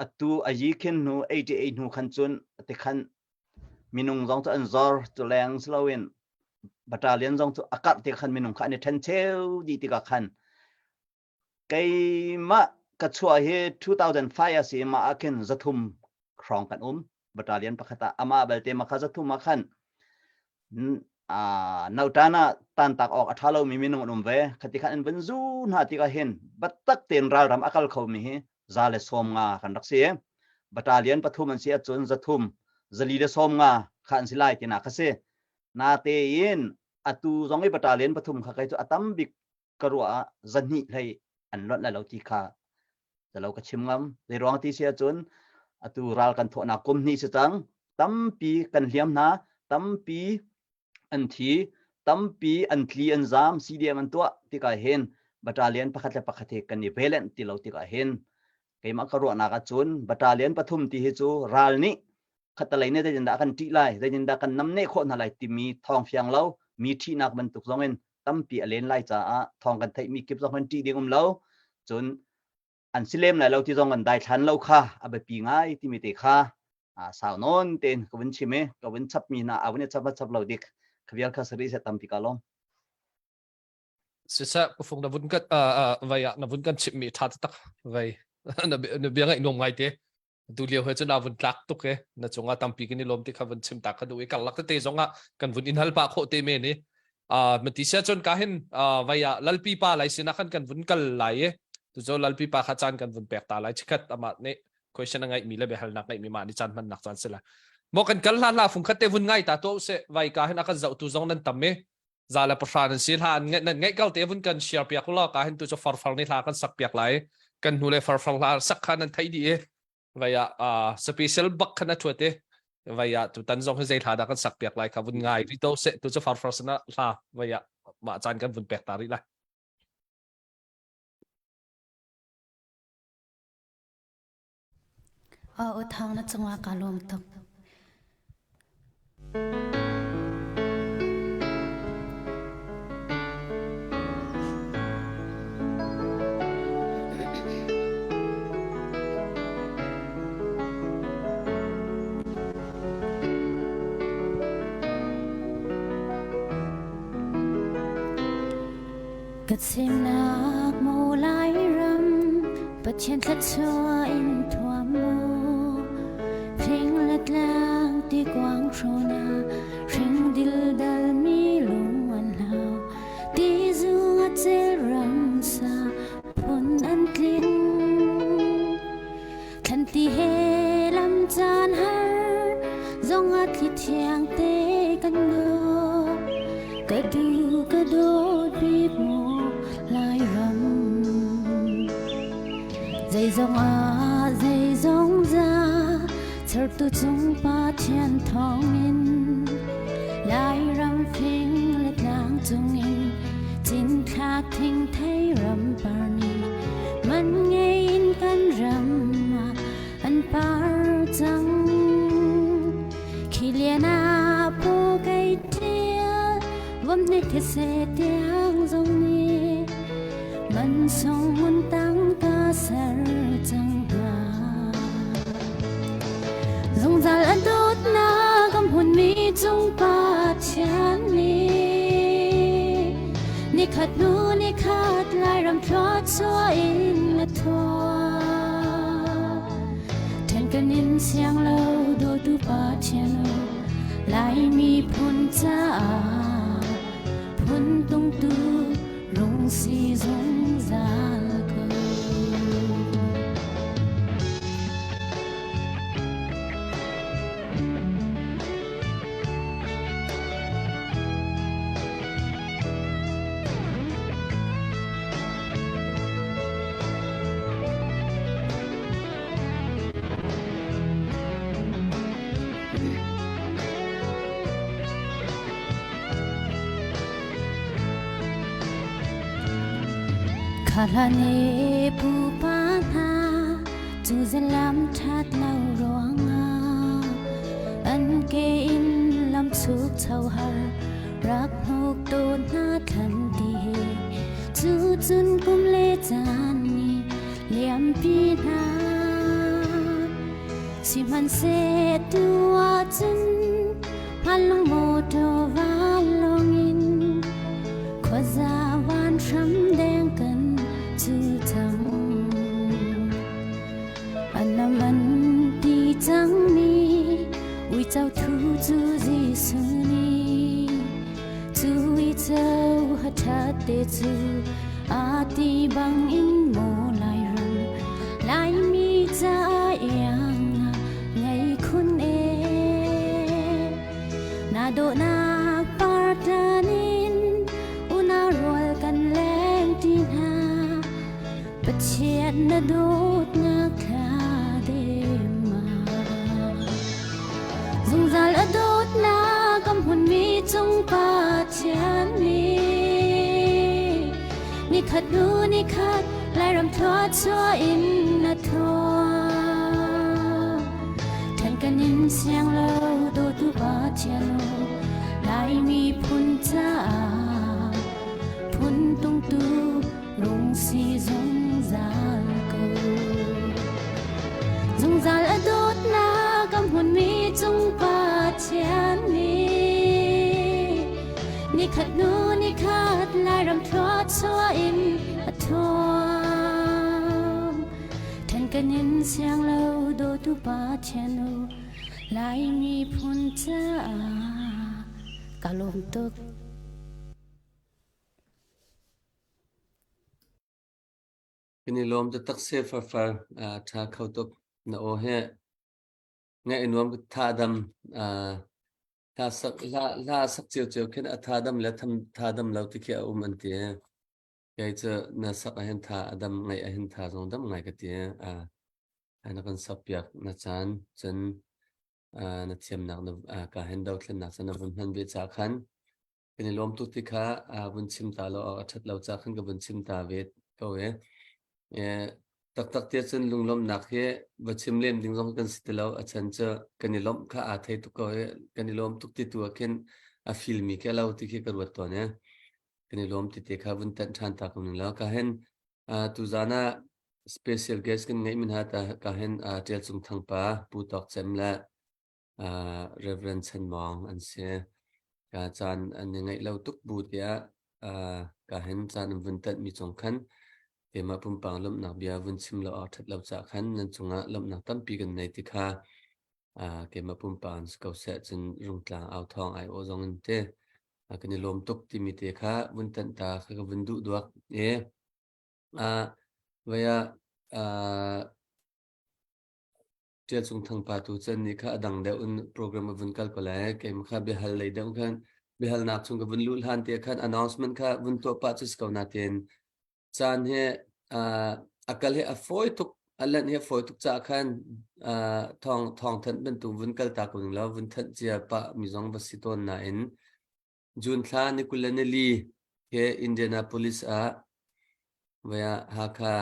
Atu a yi khin hnu 88 hnu khan cun ti khan minung zong cu an zor cu leng si loin battalion zong cu a karh ti khan minung kha an i ṭhen cheu dih tikah khan keimah ka chuah hi 2005 a si mah ah khin zathum hrawng kan um battalion pakhat ah amah belte ma kha zathum ah khan nautan ah tantak awk a ṭha lomi minung an um ve. Khati khan an vun zu hna tikah hin biatak tein ralram a kal khomi hi 115 kan rak si. Battalion pathum an si ahcun 300, 415 kha an si lai tinak kha si. Natein atu zong i battalion pathum kha kei cu a tam bik ka ruah ah 200 hlei an lonh lai lo ti kha zalo ka chim ngam. Zei ruang ti si ahcun atu ral kan thawhnak kum hnih si cang. Tampi kan hliam hna, tampi an thi, tampi an tli an zaam, CDM an tuah tikah hin battalion pakhat le pakhat hi kan i velenh ti lo tikah hin keimah ka ruahnak ahcun battalion pathum ti hi cu ral nih khattalei nih zeitindah kan ṭih lai, zeitindah kan namneh khawh hna lai timi thawng fiang lo, mi ṭhihnak bantuk zong in tampi a len lai caah thawng kan theihmi kip zong kan ṭih ding um lo. Cun an si lem lai lo ti zong an daithlan lo kha a biapi ngai timi te kha sau nawn tein ka vun chim i ka vun chapmi hna a vun i chap a chap lo dik kha vial kha sari se tampi ka lawm. Siseh pufung na vun kan vai ah na vun kan chimmi ṭha taktak vai na bia ngaih nuam ngai te tu lio he cun a vun tlak tuk e na cungah tampi kan i lawm ti kha vun chim ta ka duh i karlak tete zongah kan vun in hal pah khawh te men i mati sia cun ka hin vai ah lalpi pa lai sinah khan kan vun kal lai i tu cu lalpi pa kha caan kan vun pek ta lai chikhat amah nih question a ngaih mi le biahalnak ngaih mi mah ni caan hmannak caan si la mo kan kal hla hla fung khat te vun ngai ta to se vai ka hin a kan zoh tu zong nan tam i 110 nan si hla nan ngaih kal te vun kan share piak law ka hin tu cu farfar ni hla kan sak piak lai kan hnu le farfar hla sak kha nan thei di i vai ah special bak khan a thuat i vai ah tu tan zong hi zei hla dah kan sak piak lai kha vun ngai ri to se tu cu farfar sana hla vai ah mah caan kan vun pek ta rih lai. Aw u Thang na cungah kaa lawm tuk. Ka chimnak mu Lairam Pathian thluachuah in thuam mu Thing le tlang ti kuang hrawna. lam caan har zong a thli thiang te kan dawt. Ka du ka dawt bik mu Lairam. Zeizong ah zeizong za sertu cung Pathian thawngin Lairam fing le tlang cungin cinthlak thingthei ram par nih man ngei in kan ram ah an par cang. Khi lian ah pu kei ṭial vom hnik these tiang zong nih man sung mun tang ka ser cang hna. Zungzal a dawtnak a hmunmi cung Pathian nih nikhat hnu nikhat Lairam thluachuah in a thuah. Ṭhen kan in siang lo dawtu Pathian aw, Laimi phun caah phun tungtu rung si zungzal ko. Kha hlan i pupa hna cu zalam ṭhat lo ruangah an ke in lam chuk cho har rak hnuk tawn hna thlan ti he cu cun kum le caan nih liampi hna sihmanhseh tu ahcun Hmalung motor vanlawng in khuaza van hram deng kan cu cang. Anam an ti cangmi uico thu cu Jesuh nih cu uico hathat te cu a ti bang in maw Lairam Laimi ca iang ngei khun e na dawhnak partlan in unau rual kan leng ti hna Pathian na dawtnak thla dem ah zungzal a dawtnak am hunmi cung Pathian nih nikhat hnu nikhat Lairam thluachuah in na thuah Ṭhen kan in siang lo dawtu Pathian aw Laimi phun caah phun tungtu rung si zungzal ko. Zungzal a dawtnak a hmunmi cung Pathian nih nikhat hnu nikhat Lairam thluachuah in a thuam. Then kan in siang lo dawtu Pathian u Laimi phun caah ka lawm tuk. Kan i lawm taktak se farfar ṭha kho tuk na aw he ngaih nuam tha dam hla sak hla hla sak cio cio khin a tha dam le tham tha dam lo ti khi a um an ti kei cu na sak ahhin tha a dam ngaih ahhin tha zong dam ngai ka ti na kan sak piak na caan cun na thiamnak na ka hen dothlennak cun na vun hman ve ca khan kan i lawm tuk ti kha vun chim ta lo awk a ṭhat lo ca khan ka vun chim ta ve ko e. Taktak tiah cun lunglawmhnak hi va chim lem ding zong kan si ti lo. A chan cu kan i lawmh kha aa thei tuk ko i kan i lawm tuk ti tu ah khin a feel mi khi a lo ti khi ka ruat tawn e. Kan i lawm ti te kha vun tanh ṭhan ta ko ning law. Ka hen tuzaan ah special guest kan ngeih min ha ta ka hen Ṭial Cung Thang pa Pu Tawk Cem le Reverend Chan Mawng an si. Ka caan an i ngeih lo tuk bu tiah ka hen caan an vun tanhmi cung khan keimah pumpang lawmhnak bia vun chim lo awk ṭhat lo caah khan nan cungah lawmhnak tampi kan nei ti kha keimah pumpang si ko seh cun rungtlang au thawng ai aw zong in te kan i lawm tuk timi te kha vun tanh ta kha ka vun duh duak e vaya. Ṭial Cung Thang pa tu chan ni kha a dang deuh in program a vun kal ko lai. Keimah kha biahal lei deuh khan biahalnak chung ka vun luh hlan te khan announcement kha vun tuah pah cu si ko natin caan he uh, a kal he a fawi tuk a lanh he fawi tuk caah khan uh, thawng thawng thanh bantuk vun kal ta ko ning law vun thanh cia pah mi zong va si tawn nain June thla ni 24 he Indianapolis ah vaya Hakha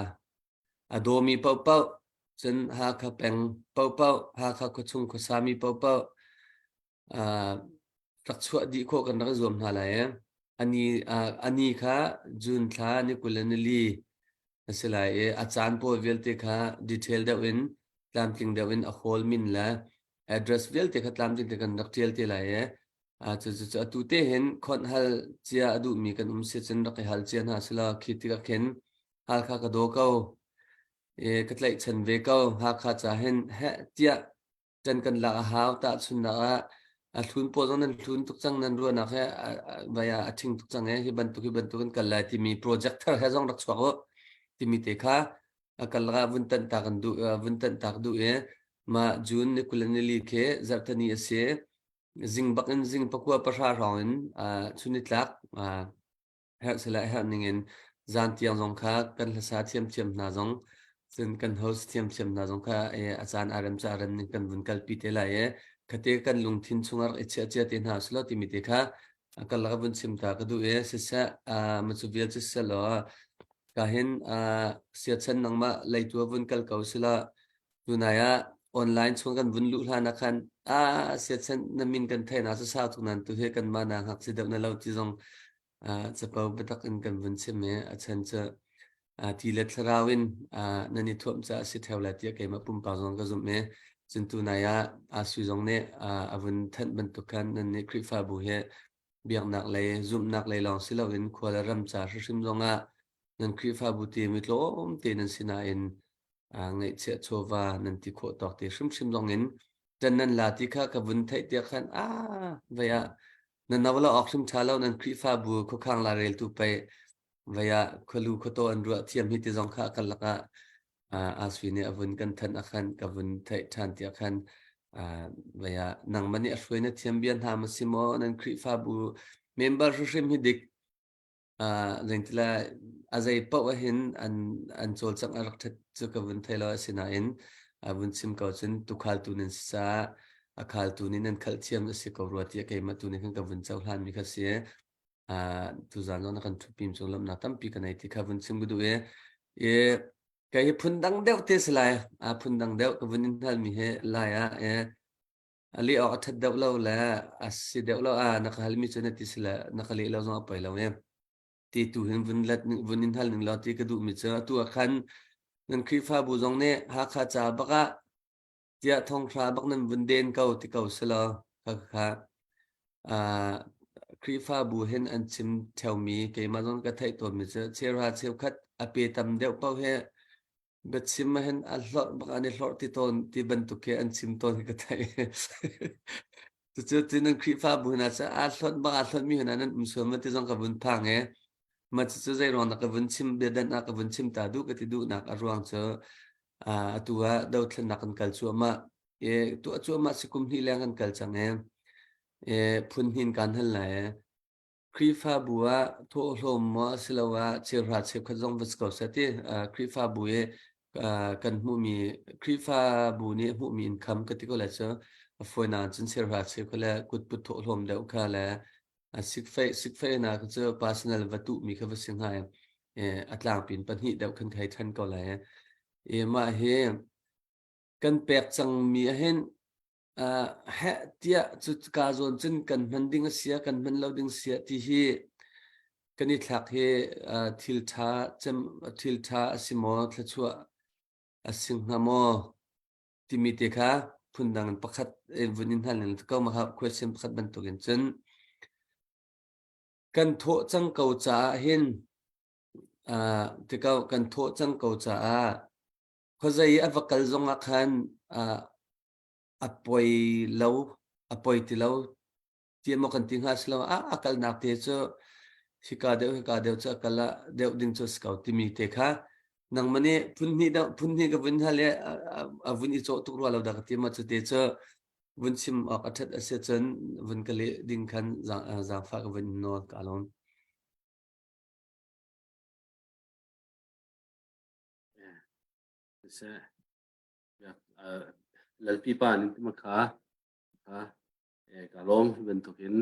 a dawmi paohpaoh cun Hakha peng paohpaoh Hakha khuachung khuasami paohpaoh uh, rak chuah dih khawh kan rak zuam hna lai. Ani uh, ani kha June thla ni 24 a si lai i a caan pawl vialte kha detail deuh in tlamtling deuh in a hall min le address vialte kha tlamtling te kan rak tial te lai i cu cu cu atu te hin khonh hal cia a duhmi kan um si cun rak i hal cia hna sila khi tikah khin Halkha ka daw ko e ka tlaihchan ve ko Hakha ca hin heh tiah ṭan kan lak a hau tahchunnak ah a hlun pawl zong nan hlun tuk cang nan ruahnak he vai ah a ṭhing tuk cang e hi bantuk hi bantuk in kal lai timi project thar he zong rak chuak u timi te kha a kal ah vun tanh ta kan duh vun tanh tak duh i ma June ni 20 ni li khi zarhtani a si zing bak in zing pakua pahra hrawng in chunitlak herh sila herh ning in zan tiang zong kha kan hlasa thiamthiam hna zong cun kan host thiamthiam hna zong kha a caan a rem ca rem ning kan vun kalpi te lai i khate kan lungthin chungah rak i chiah cia te hna silo timi te kha kan laka vun chim ta ka duh i siseh ma cu vial cu siseh law ka hin siachan nangmah leitu vun kal ko sila Tunai ah online chung kan vun luh hlan ah khan a siachan na min kan thei na sau tuk nan tu he kan mah na hngak si deuh na lo ti zong capo biatak in kan vun chim i a chan cu ti le thlarau in nan i thuam caah si theo lai tiah keimah pumpak zong ka zumh i cun tunai ah Asui zong nih a vun thanh bantuk khan nan nih Khrihfabu he biaknak lei zumhnak lei lawng si loin khua le ram ca hrimhrim zong ah nan Khrihfabu ti mi tlawm te nan si nain ngeihchiah chawva nan ti khawh tawk te hrimhrim zong in ṭan nan la ti kha ka vun theih tiah khan a vei ah nan no lo awk hrim ṭha lo nan Khrihfabu khuakhang la reltu pei vei ah khualu khuataw an ruah thiam hi ti zong kha kan lakah Aswi nih a vun kan thanh a khan ka vun theih ṭhan tiah khan vei ah nangmah nih a hruai na thiam bia hna ma si maw nan Khrihfabu member hrimhrim hi dik Zeintila a zei paoh ahhin an an cawlcangh a rak ṭhat cu ka vun thei lo asinain a vun chim ko cun tukhaltu nan si caah a khaltu nih nan khalh thiam a si ko rua tiah keimah tu nih khan ka vun cohlan mi kha si. Uh, tuzaan zong na kan ṭhutpim cung lawmhnak tampi ka nei ti kha vun chim ka duh i i kei hi phun dang deuh te si lai a phun dang deuh ka vun in hngal mi hi lai ah e A leh awk a ṭhat deuh lo le a si deuh lo ah na ka halmi cu na ti si le na ka leh lo zong a poi lo i ti tu hin vun let vun in hal ning law ti ka duhmi cu atu ah khan nan Khrihfabu zong nih Hakha ca bak ah tiah thonghra bak nan vun den ko ti ko si law kha kha uh, Khrihfabu hin an chim theomi keimah zong ka theih tawnmi cu cheuhra cheukhat a pe tam deuh paoh hi biachim ah hin a hlorh bak an i hlorh ti tawn ti bantuk khi an chim tawn ka theih. Cucu ti nan Khrihfabu hna cu aa hlonh bak aa hlonhmi hna nan um sual ma ti zong ka vun phang i ma cucu zei ruang dah ka vun chim biadan ah ka vun chim ta duh ka ti duhnak a ruang cu atu ah dothlennak kan kal cuahmah i tuah cuahmah si kum hnih leng kan kal cang i phun hnin kan hal lai Khrihfabu ah thawhlawm maw asiloah cheuhra cheukhat zong va si ko seh ti Khrihfabu i kan hmuhmi Khrihfabu nih hmuhmi income ka ti ko lai cu a fawinak cun cheuhra cheukhat le kutput thawhlawm deuh kha le sikfeih sikfeih na kha cu personal va tuhmi kha va si hnga i a tlangpi in pahnih deuh khan kai than ko lai i mah hi kan pek cangmi ahhin heh tiah cuka zawn cun kan hman ding a si ah kan hman lo ding si ah ti hi kan i thlak hi thil ṭha cem thil ṭha a si maw thluachuah a si hnga maw timi te kha phundang in pakhat vun in hal in ko ma question pakhat bantukin cun kan thawh cang ko caah hin tikau kan thawh cang ko caah khuazei a va kal zong ah khan a poi lo a poi ti lo ti maw kan ti hnga si lo ah a kalnak te cu hika deuh hika deuh cu a kal ah deuh ding cu si ko timi te kha. Nangmah nih phun hnih deuh phun hnih ka vun hal i a vun i cawh tuk rua lo dah ka ti ma cu te cu vun chim awk a ṭhat a si cun vun ka leh ding khan zaangfah ka vun in nawl ka lawm. Siseh, Lalpi pa nih ti kha kha ka lawm hi bantukin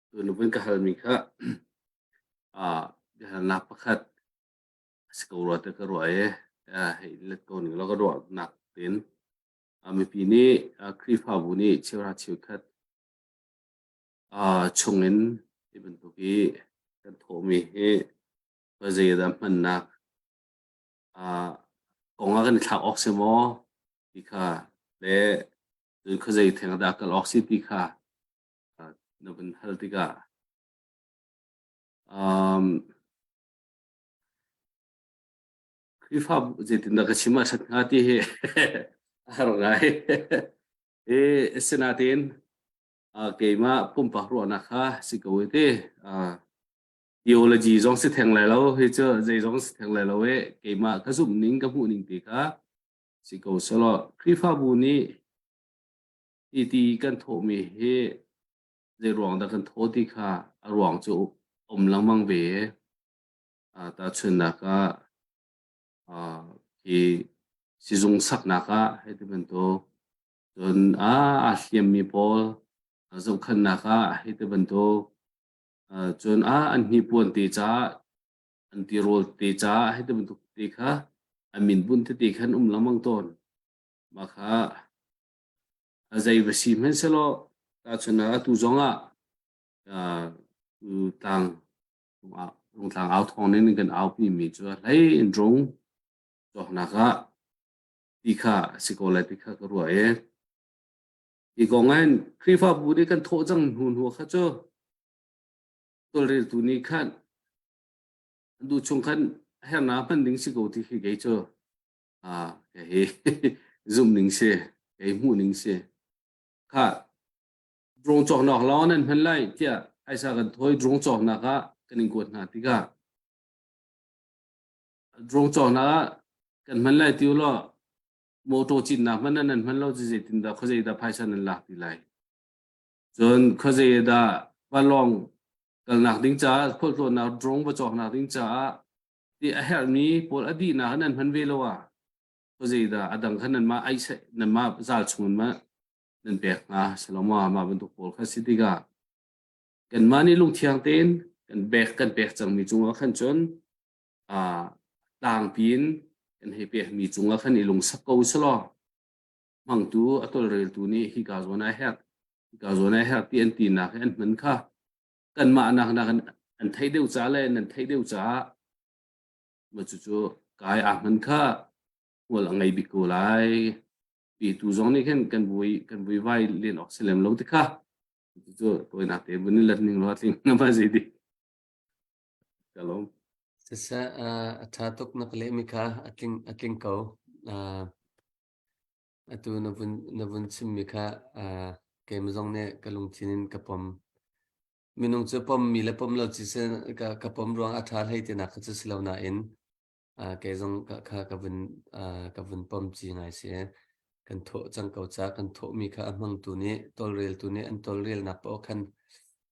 tu nu vun ka halmi kha biahalnak pakhat a si ko rua ti ka ruah i hei let ko ning law ka ruahnak tein mipi nih Khrihfabu nih cheuhra cheukhat chungin hi bantuk i kan thawhmi hi zeidah hmannak kong ah kan i thlak awk si maw ti kha le cun khuazei theng dah kal awk si ti kha na vun hal tikah um, Khrihfabu zeitindah ka chim ah ṭhat hnga ti hi a har ngai. I asinain keimah pumpak ruahnak kha si ko i ti. Theology zong si theng lai lo hi cu zei zong si theng lai lo i keimah ka zumh ning ka hmuh ning ti kha si ko selaw Khrihfabu nih hi ti kan thawhmi hi zei ruang dah kan thawh ti kha a ruang cu um lengmang ve. Tahchunhnak ah hi sizung saknak ah hei ti bantuk cun aa hliammi pawl zohkhenhnak ah hei ti bantuk cun an hnipuan te caah an tirawl te caah hei ti bantuk te kha an min bunh tete khan um lengmang tawn. Mah kha a zei va si hmanhsehlaw tahchunhnak atu zong ah tlang Rungtlang au thawng ning kan aupi mi cu a hlei in rung cawknak ah ti kha a si ko lai ti kha ka ruah i hi kong ah hin Khrihfabu nih kan thawh cang hnu hnu kha cu tawlreltu nih khan an duh chung khan hernak hman ding si ko ti khi kei cu ah hi zumh ning si kei hmuh ning si kha Drone cawknak lawng nan hman lai tiah phaisa kan thawi drone cawknak ah kan in kuat hna tikah drone cawknak ah kan hman lai ti ulaw motor citnak hmanh nan hman lo cu zeitindah khuazei dah phaisa nan lak ti lai cun khuazei dah vanlawng kalnak ding caah khualtlawnnak drone va cawknak ding caah ti a herhmi pawl a dihnak nan hman ve lo ah khuazei dah a dang kha nanmah ai nanmah zal chung in ma nan pek hna Salomo mah bantuk pawl kha si tikah kanmah nih lungthiang tein kan bek kan pek cangmi cungah khan cun tlangpi in kan hei pekmi cungah khan i lungsak ko selaw hmangtu a tawlreltu nih hika zawn ah herh hika zawn ah herh ti an tinak hi an hman kha kanmah nak nak an theih deuh ca le nan theih deuh caah mah cucu kai aa hman kha hmual a ngei bik ko lai tu zong nih khin kan vui kan vuivai len awk si lem lo ti kha cu tawinak te vun in let ning lo tling na ma zei di ka lawm Siseh a ṭha tuk na ka lehmi kha a tling a tling ko. Atu na vun na vun chimmi kha keimah zong nih ka lungthin in ka pom. Minung cu pommi le pom lo ci ka ka pom ruang a ṭha hlei tinak kha cu si lo nain kei zong kha ka vun ka vun pom ci ngai si. Kan thawh cang ko ca kan thawhmi kha a hmangtu nih tawlreltu nih an tawlrelnak paoh khan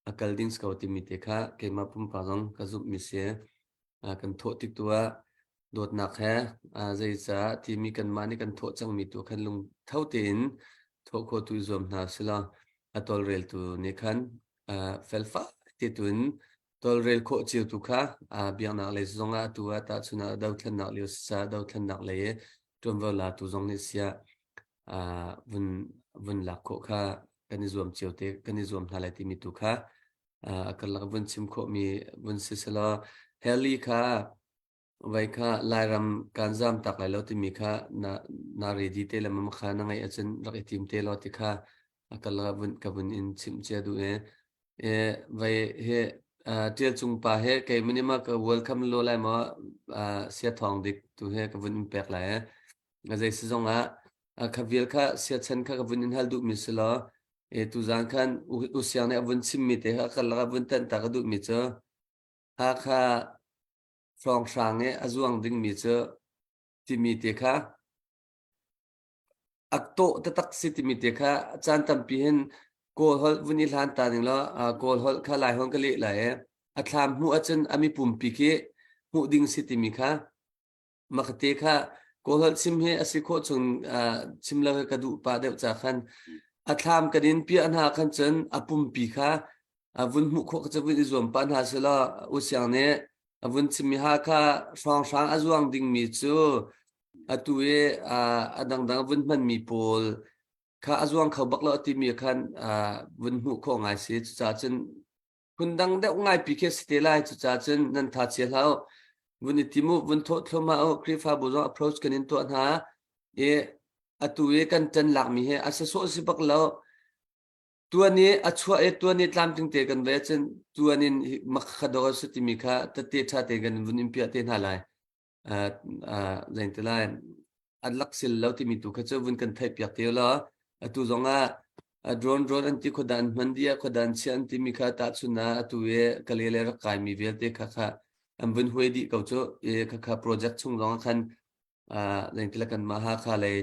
a kal ding si ko timi te kha keimah pumpak zong ka zumhmi si. Kan thawh tik tu ah dawtnak he zeicah timi kanmah nih kan thawh cangmi tu khan lungtho tein thawh khawh tu i zuam hna sila a tawlreltu nih khan felfai te tuin tawlrel khawh cio tu kha biaknak lei zong ah atu ah tahchun ah dothlennak lio si caah dothlennak lei i ṭuanvo latu zong nih siah vun vun lak khawh kha kan i zuam cio te kan i zuam hna lai timi tu kha a karlak vun chim khawhmi vun si selaw Heli kha Vai kha Lairam kan zam tak lai lo timi kha na na ready te le ma kha na ngaih ahcun rak i tim te law ti kha a ka la vun ka vun in chimh cia duh e. E vai he tial cung pa he kei mani ma ka welcome lo lai ma sia thawng dik tu he ka vun in pek lai e. Zei si zong ah kha vial kha sia chan kha ka vun in hal duh mi si law e tu zan khan u siang nih a vun chim mi te kha ka lak a vun tan ta ka duh mi cu Hakha hrawnghrang i a zuang dingmi cu. Timi te kha a tawh taktak si timi te kha caan tampi hin Kawl holh vun i hlan ta ning law Kawl holh kha Lai holh ka leh lai i a thlam hmuh ahcun a mipumpi khi hmuh ding si timi kha makate kha Kawl holh chim hi a si khawh chung chim lo hi ka duh pah deuh ca khan a thlam kan in piah hna khan cun a pumpi kha vun hmuh khawh kha vun i zuam pah hna selaw U Siang nih a vun chimmi Hakha hrawnghrang a zuang dingmi cu atu i a dangdang a vun hmanmi pawl kha a zuang kho bak lo timi khan vun hmuh khawh ngai si. Cucaah cun phundang deuh ngaipi khi a si te lai. Cucaah cun nan tha chia hlah u. Vun i tim u, vun thawh thluahmah u. Khrihfabu zong approach kan in tuah hna i atu i kan ṭan lakmi hi a sasawh si bak lo. Tuan i a chuah i tuan i tlamtling te kan ve cun tuan in makhador a si timi kha tette ṭha te kan vun in piah te hna lai. Zein ti lai an lak sil lo timi tu kha cu vun kan theih piak te law atu zong ah drone drone an ti khuadan an hman dih khuadan chia an timi kha tahchun ah atu i kale le rak kaimi vialte kha kha an vun huai dih ko cu i kha kha project chung zong ah khan zein ti lai kan mah Hakha lei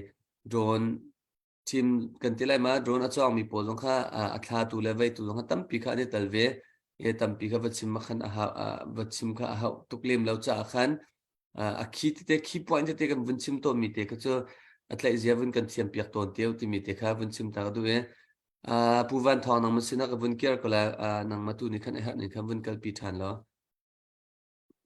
drone Thim kan ti lai ma drone a cawngmi pawl zong kha a thlatu le veitu zong kha tampi kha an i tel ve. E tampi kha va chim khan a hau va chim kha a hau tuk lem lo caah khan a khi tete khi point tete kan vun chim tawnmi te kha cu a tlaih zia vun kan thiam piak tawn teu timi te kha vun chim ta ka duh i Pu Van Thawng nang ma sinah ka vun kir ko la nang ma tu ni khan a herh ning khan vun kalpi ṭhan law.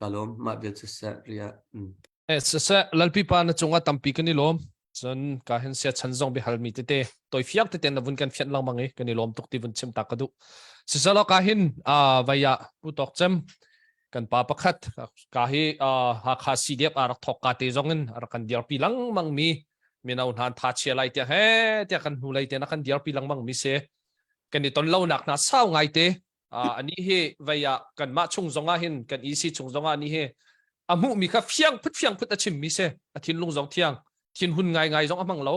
Ka lawm mah vial cu seh ria. Mm. Eh siseh lalpi pa na cungah tampi kan i lawm. Cun ka hin sia chan zong biahal mi tete toi fiak tete na vun kan fiat lengmang i kan i lawm tuk ti vun chim ta ka duh. Siseh ka hin vaya pu tok cem kan pa pakhat ka hi Hakha CDF a rak thok ka te zong in a rak kan dirpi lengmang mi mino hna tha chia lai tiah he tiah kan hnu lei te na kan dirpi lengmang mi se kan i ton lo nak hna sau ngai te ani hi vei ah kanmah chung zong ah hin kan EC chung zong ah ni hi a hmuh mi kha fiang phut fiang phut a chim mi si a thinlung zong thiang thinhun ngai ngai zong a hmang lo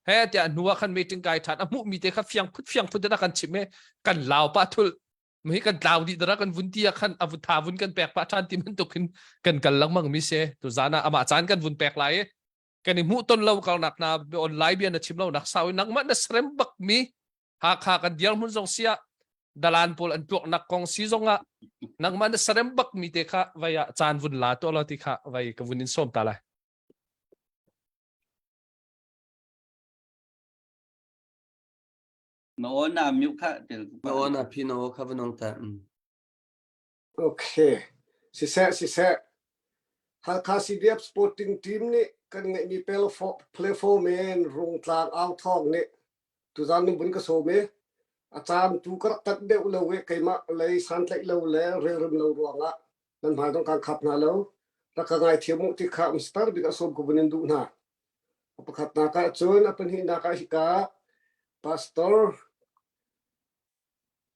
he tiah hnu ah khan meeting kai than a hmuh mi te kha fiang phut fiang phut na kan chim e kan lau pa thul mi kan tlau di dara kan vun ti ah khan a tha vun kan pek pa than ti bantuk hin kan kal lengmang mi se tu zana ama caan kan vun pek lai kan i hmuh ton lo karnak na online bia na chim lo nak sau nangmah na serem bak mi Hakha kan dirhmun zong siah dalan pawl an tuaknak kong si zong ah nangmah na sarem bak mi te kha vai ah caan vun la to lo ti kha vai ka vun in sawm ta lai. Na aw na mute kha tel Na aw na phi na aw kha vanong ta. Mm. Okay. Siseh siseh. Halkha CDF Sporting Team nih kan ngeihmi platform in Rungtlang au thawng nih tuzan nan vun ka sawm i a caan tu ka rak tat deuh lo i keimah lei santlaih lo le relrem lo ruangah nan hmai dong kaan khap hna lo rak ka ngaithiam u ti kha Mr. bik a sawm ka vun in duh hna. A pakhatnak ah cun a pahnihnak ah hika pastor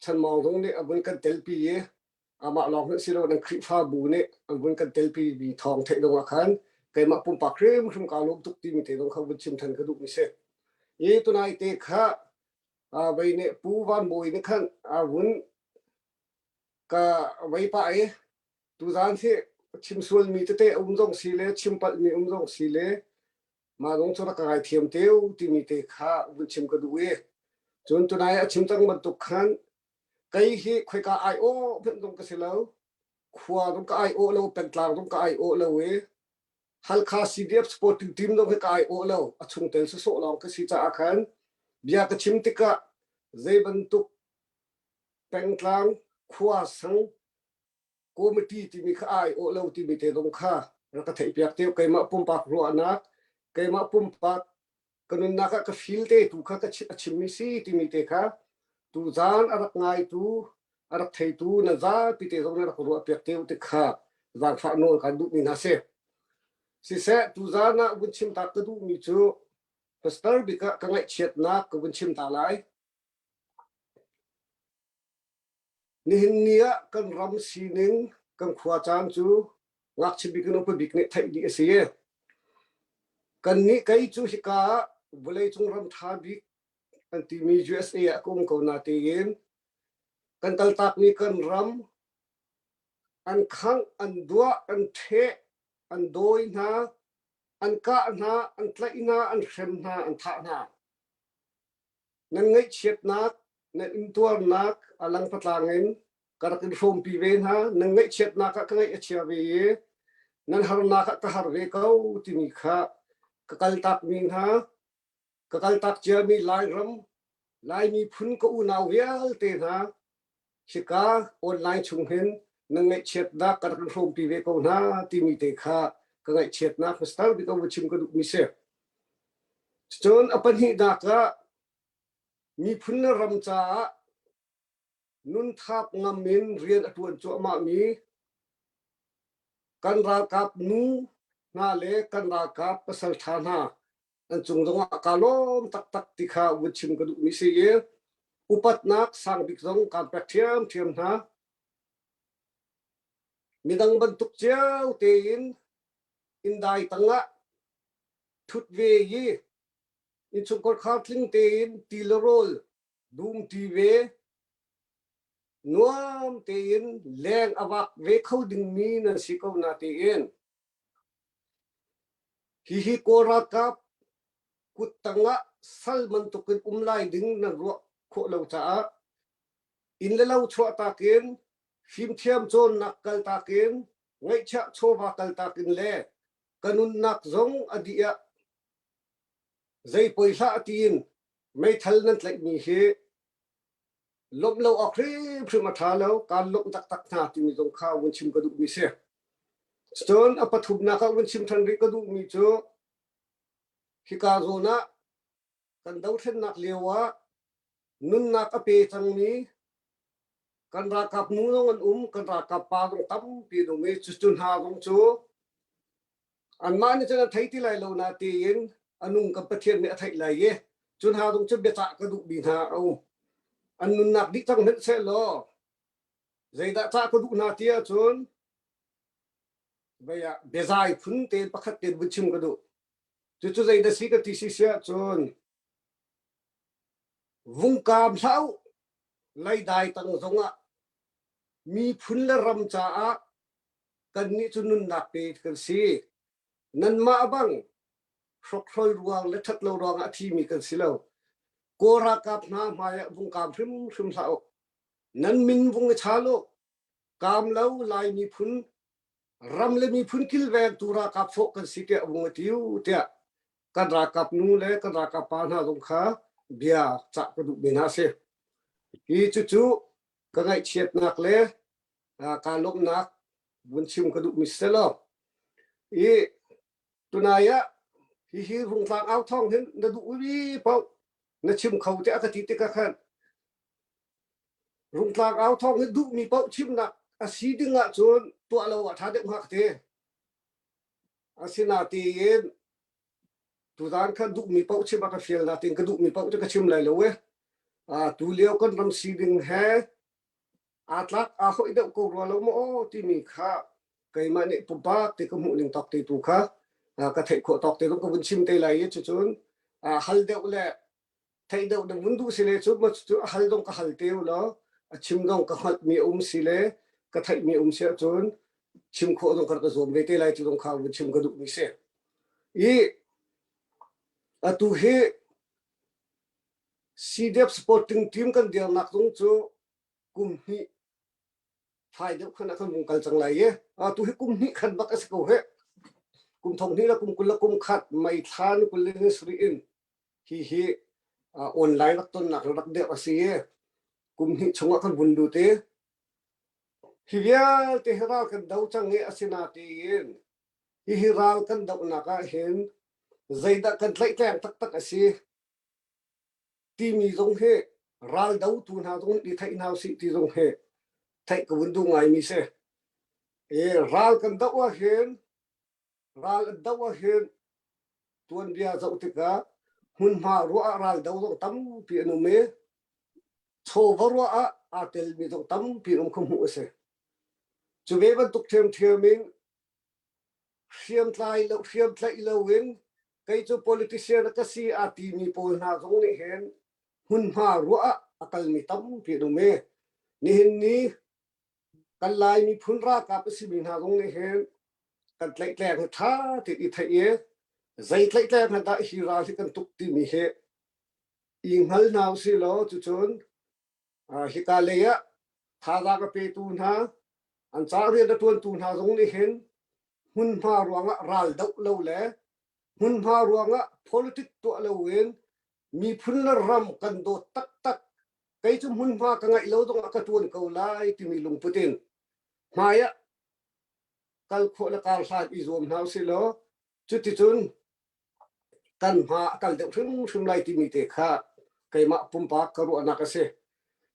Chan Maung Zung nih a vun kan telpi i amah lawng hmanh si lo nan Khrihfabu nih an vun kan telpi mi thawng theih dong ah khan keimah pumpak hrimhrim kaa lawm tuk timi te zong kha vun chim than ka duh mi si. I tunai te kha vei nih Pu Van Bawi nih khan a vun ka vei pah i tuzaan hi chim sualmi tete um zong si le chim palhmi um zong si le mah zong cu rak ka ngaithiam te u timi te kha vun chim ka duh i cun tunai a chim cang bantuk khan kei hi khoika ai aw hmanh zong ka si lo khua zong ka ai awh lo pengtlang zong ka ai awh lo i Halkha CDF supporting team zong hi ka ai awh lo a chungtel sawsawh lawng ka si caah khan bia ka chim tikah zei bantuk pengtlang khua sang committee timi kha ai awh lo timi te zong kha rak ka theihpiak te keimah pumpak ruahnak keimah pumpak ka nunnak ah ka feel te tu kha ka a chimmi si timi te kha tu zan a rak ngaitu a rak theitu na zapi te zong na rak ruah piak te te kha zaangfah nawl kan duhmi hna si siseh tu zan ah vun chim ta ka duhmi cu pastor bik ah ka ngaihchiatnak ka vun chim ta lai Nihin ni ah kan ram sining kan khua caan cu ngakchia bik in upa bik nih theih dih a si. Kannih kei cu hika ah vawleicung ram ṭha bik an timi USA ah ka um ko natein kan kaltakmi kan ram an khangh, an duah, an ṭheh, an dawi hna. An kah hna, an tlaih hna, an hrem hna, an thah hna. Nan ngaihchiatnak, nan intuarnak a langpatlang in ka rak in hrawmpi ve hna. Nan ngaihchiatnak ah ka ngaih a chia ve i nan harnak ah ka har ve ko timi kha ka kaltakmi hna, ka kaltak ciami Lairam, Lai miphun ka unau vialte hna hika online chung hin nan ngaihchiatnak ka rak in hrawmpi ve ko hna timi te kha ka ngaihchiatnak hmastar bik va chim ka duhmi si. Cun a pahnihnak ah miphun le ram caah nunthap ngam in rian a ṭuan cuahmahmi kan ralkap nu hna le kan ralkap pasalṭha hna an cung zongah kaa lawm taktak ti kha vun chim ka duhmi si i upatnak sang bik zong kaan pek ṭhiamṭhiam hna. Midang bantuk cio tein inndai tangah ṭhut ve i innchungkhar khar tling tein ti le rawl dum ṭi ve nuam tein leng a vak ve kho dingmi nan si ko na tiin Hihi Kawl ralkap kuttang ah sal bantukin um lai ding nan ruah khawh lo caah inn le lo chuahtak in fimthiam cawnnak kaltak in ngeihchiah chawva kaltak in le ka nunnak zong a dih ah zei poi hlah tiin meithal nan tlaihmi hi lawmh lo awk hrimhrim a ṭha lo kaan lawmh taktak hna timi zong kha vun chim ka duhmi si. Cun a pathumnak ah vun chim ṭhan rih ka duhmi cu hika zawn ah kan dothlennak lio ah nunnak a pe cangmi kan ralkap nu zong an um kan ralkap pa zong tampi an um i cucu hna zong cu anmah nih cun an thei ti lai lo na tiin a nung kan Pathian nih a theih lai i cu hna zong cu biacah ka duhmi hna a um an nunnak dih cang hmanh seh law zeidah cah ka duh hna ti ahcun vei ah biazai phun tein pakhat tein vun chim ka duh cucu zeidah si ka ti si si ahcun vungkaam hlah u leidai tang zongah miphun le ram caah kannih cu nunnak pe kan si. Nanmah bang hrokhrol ruang le ṭhatlo ruangah a thimi kan si lo. Kawl ralkap hna hmaiah vung kaam hrimhrim hlah u. Nan min vung i chal u. Kaam lo Lai miphun ram le miphun kilvengtu ralkap fawh kan si tiah vung i ti u tiah kan ralkap nu le kan ralkap pa hna zong kha bia cah ka duhmi hna a si. Hi cucu ka ngaihchiatnak le kaa lawmhnak vun chim ka duhmi si lo. I tunai ah hihi rungtlang au thawng hin na duh ri paoh na chim kho tiah ka ti tikah khan rungtlang au thawng hi duhmi paoh chimnak a si ding ahcun tuah lo ah ṭha deuh hnga ka ti. Asinain tuzaan kha duhmi paoh chim a ka fial nain ka duhmi paoh cu ka chim lai lo e. Tu lio kan ram si ding he aa tlak aa hoih deuh ko rua lo maw aw timi kha keimah nih pumpak ti ka hmuh ning tawk te tu kha ka theih khawh tawk te zong ka vun chim te lai i cucun hal deuh le theih deuh na vun duh si le cu ma cu a hal dong ka hal te u law a chim dong ka hngalh mi um si le ka theih mi um si ahcun chim khawh dong ka rak zuam ve te lai cu dong kha vun chim ka duh mi si i atu hi CDF supporting team kan dirnak zong cu kum hnih fai deuh khan a kan vung kal cang lai i tu hi kum hnih khan bak a si ko he kum thong hnih le kum 20 le kum khat mei thla ni 20 le ni sarih in hi hi online rak tonnak rak deuh a si i kum hnih chungah kan vun lut i hi vialte hi ral kan do cang i asinatein hihi ral kan dohnak ah hin zeidah kan tlaihtleng taktak a si timi zong hi ral dotu hna zong i theih hna usih ti zong hi theih ka vun duh ngaimi si. I ral kan doh ah hin ral an doh ah hin tuanbia zoh tikah hmunhma ruah ah ral do zong tampi an um i chawva ruah ah aa telmi zong tampi an um kha hmuh a si. Cu ve bantuk ṭhiamṭhiam in hriamtlai lo hriamtlaih loin kei cu politician ka si aa timi pawl hna zong nih hin hmunhma ruah ah a kalmi tampi an um i nihin ni kan Lai miphun ralkap a simi hna zong nih hin kan tlaihtleng hi ṭha tein i theih i. Zei tlaihtleng ah dah hi ral hi kan tuk timi hi i hngal hna usih law cucun hika lei ah thazaang a petu hna an ca rian a ṭuantu hna zong nih hin hmunhma ruangah ral doh lo le hmunhma ruangah politic tuah loin miphun le ram kan dawt taktak kei cu hmunhma ka ngaih lo zongah ka ṭuan ko lai timi lungput in hmai ah kal khawh le kar hlan i zuam hna usih law cuticun kan hma a kal deuh hrimhrim lai timi te kha keimah pumpak ka ruahnak a si.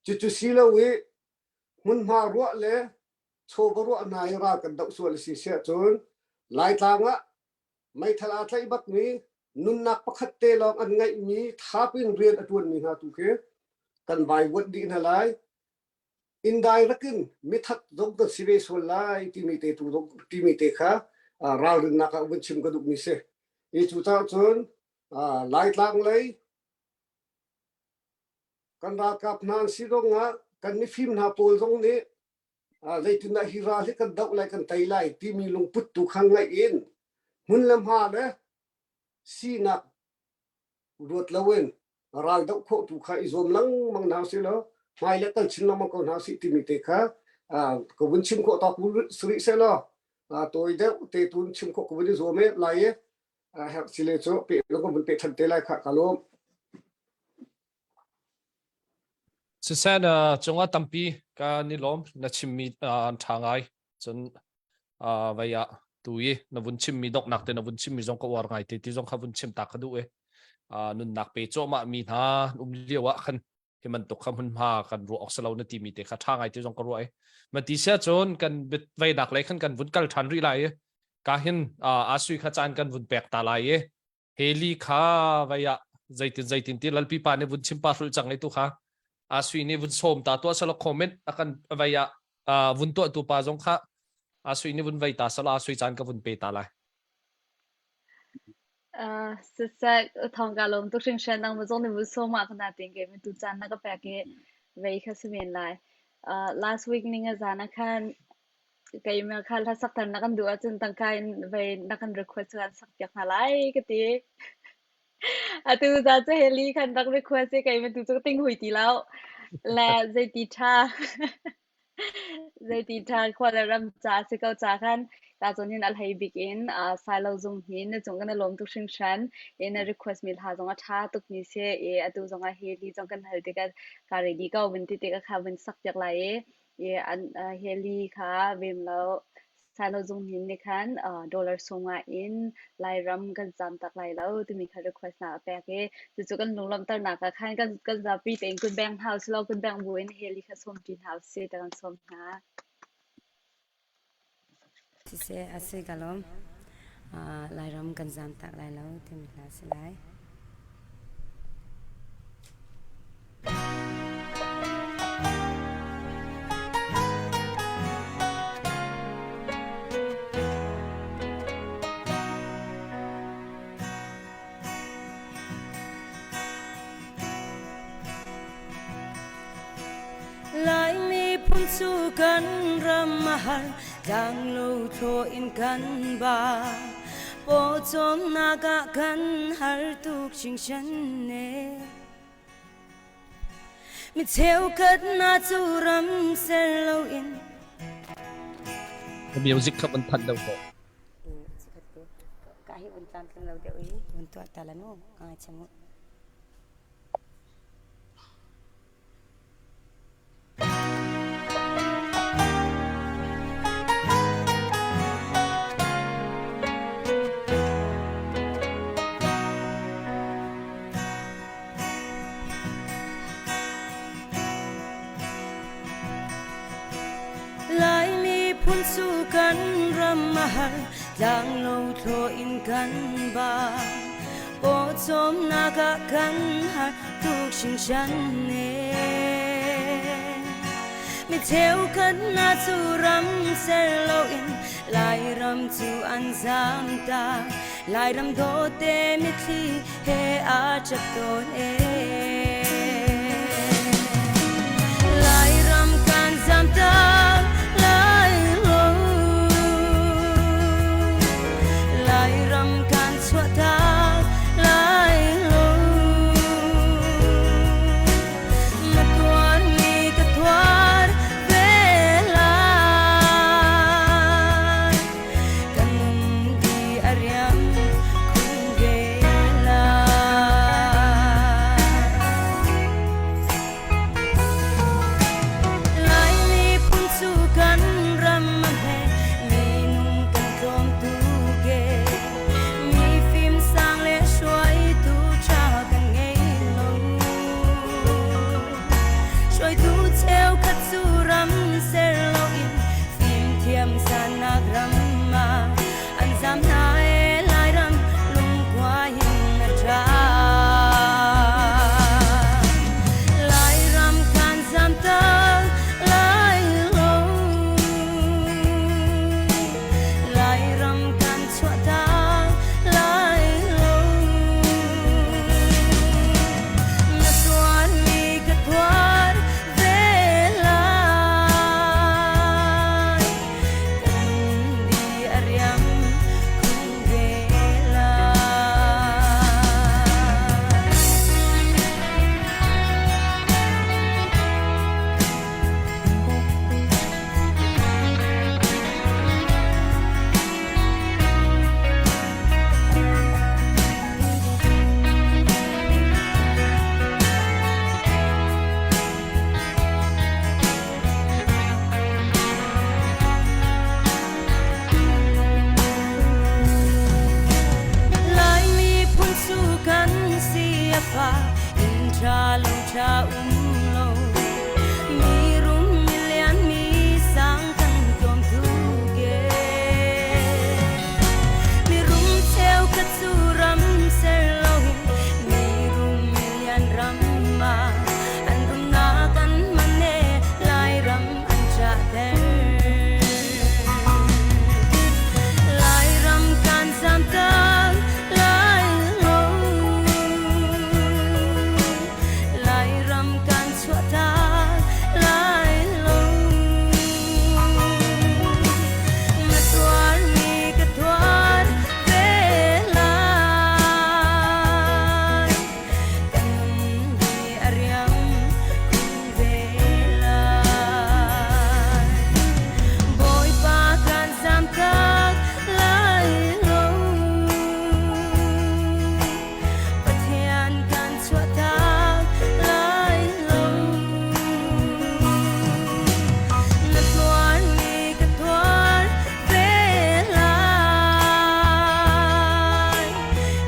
Cucu si lo i hmunhma ruah le chawva ruah hna i ral kan doh sual a si siah cun Laitlang ah meithal aa tlaih bakmi nunnak pakhat te lawng an ngeihmi thap in rian a ṭuanmi hna tu khi kan vaivuanh dih hna lai. Indirect in mithat zong kan si ve sual lai timi te tu zong timi te kha ralrinnak ah vun chim ka duhmi si. I cucaah cun Laitlang lei kan ralkap hna an si zong ah kan mifim hna pawl zong nih zeitindah hi ral hi kan doh lai kan tei lai timi lungput tu kha ngaih in hmun le hma le sinak ruat loin ral doh khawh tu kha i zuam lengmang hna usih law hmai le kal chin lengmang ko hna usih timi te kha ka vun chim khawh tawk rih seh law tawi deuh te tun chim khawh ka vun i zuam e lai i herh sile cu pe ka vun pe than te lai kha ka lawm. Siseh na cungah tampi kan i lawm na chimmi an ṭha ngai cun vei ah tu i na vun chimmi donghnak te na vun chimmi zong ka uar ngai te ti zong kha vun chim ta ka duh i nunnak pe cuahmah mi hna um lio ah khan hi bantuk kha hmunhma kan ruah awk si lo na timi te kha ṭha ngai te zong ka ruah i ma ti sia cun kan veinak lei khan kan vun kal ṭhan rih lai i ka hin asui kha caan kan vun pek ta lai i Heli kha vei ah zeitin zeitin ti lalpi pa nih vun chim pa hrulh cang i tu kha asui nih vun sawm ta tuah sala comment akan vei ah vun tuah tu pa zong kha asui nih vun vei ta sala asui caan ka vun pe ta lai. Uh, sisek thong ka lom tuk hringhran nang ma zong nih vun sawm ah kana ting ke mi tu caan na ka pek i vei kha si men lai. Uh, last week ning a zan a khan Keimah kha hla sak na kan duh ahcun tangka in vei na kan request kan sak piak hna lai ka ti. Atu za cu heli khan rak request i keimah tu cu ka ting hui ti lo. Le zeiti ṭha zeiti ṭha khua le ram ca si ko ca khan ka zawn hin a hlei bik in uh, Silo zung hi na cung kan i lawm tuk hringhran i na request mi hla zong a ṭha tuk mi si i atu zong ah heli zong kan hal tikah ka ready ko vun ti tikah kha vun sak piak lai i I an heli kha vem lo Silo zung hnin nih khan dollar sungah in Lairam kan zam tak lai lo timi kha request hna a pek i cucu kan lunglawmhternak ah khan kan kan zapi tein kun beng hna usih law kun beng bu in heli kha sawmṭi hna usih ti kan sawm hna. Siseh a si ka lawm. Lairam kan zam tak lai lo timi hla si lai. Laimi phun cu kan ram a har tlanglo thlaw in kan ba pawcawmnak ah kan har tuk hringhran ne mi cheukhat na cu ram ser loin Music kha van thanh deuh ko. Ka hi vun tlamtling lo deuh i vun tuah ta la nu ka ngaithiam u. Laimi phun cu kan ram a har tlanglo thlaw in kan ba pawcawmnak ah kan har tuk hringhran ne mi cheukhat hna cu ram ser loin Lairam cu an zam ta Lairam dawte mitthli he aa ṭap tawn e Lairam kan zam ta lai lo Lairam kan chuah ta. ṭha um lo. Mi rum mi lian mi sang kan tlawm tuk ee. Mi rum cheukhat cu ram ser loin mi rum mi lian ram ah an rumnak an man ee Lairam an ṭahter. Lairam kan zamtak lai lo. Lairam kan chuahtak lai lo. Na tuarmi ka tuar ve lai. Kan nun hi a riam khun ve lai. Bawipa kan zamtak lai lo. Pathian kan chuahtak lai lo. Na tuarmi ka tuar ve lai.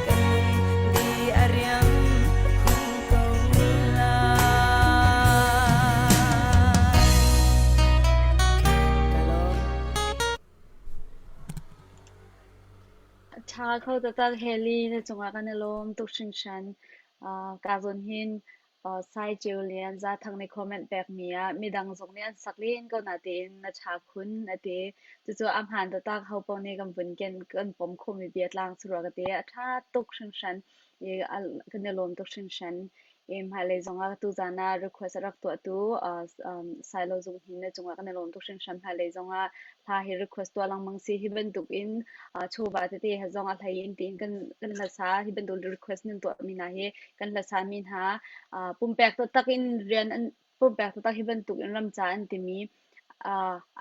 Kan nun di a riam khun ko lai. Ka lawm. A ṭha kho taktak Haley na cungah kan i lawm tuk hringhran. Uh, ka zawn hin uh, Sai Ceu Lian Zathang nih comment pekmi ah midang zong nih an sak len ko natein na ṭha khun a ti. Cucu a hmaan taktak ho paoh nih kan vun ken kan pom khomi bia tlang si rua ka ti. A ṭha tuk hringhran i kan i lawm tuk hringhran. I hmailei zongah tuzaan ah request a rak tuahtu Silo Zung Hnin na cungah kan i lawm tuk hringhran. Hmailei zongah hla hi request tuah lengmang si. Hi bantuk in chawva tete he zong a hlei in tiin kan kan hlasa hi bantuk request nan tuahmi hna hi kan hlasa mi hna pumpek taktak in rian an pumpek taktak hi bantuk in ram ca an timi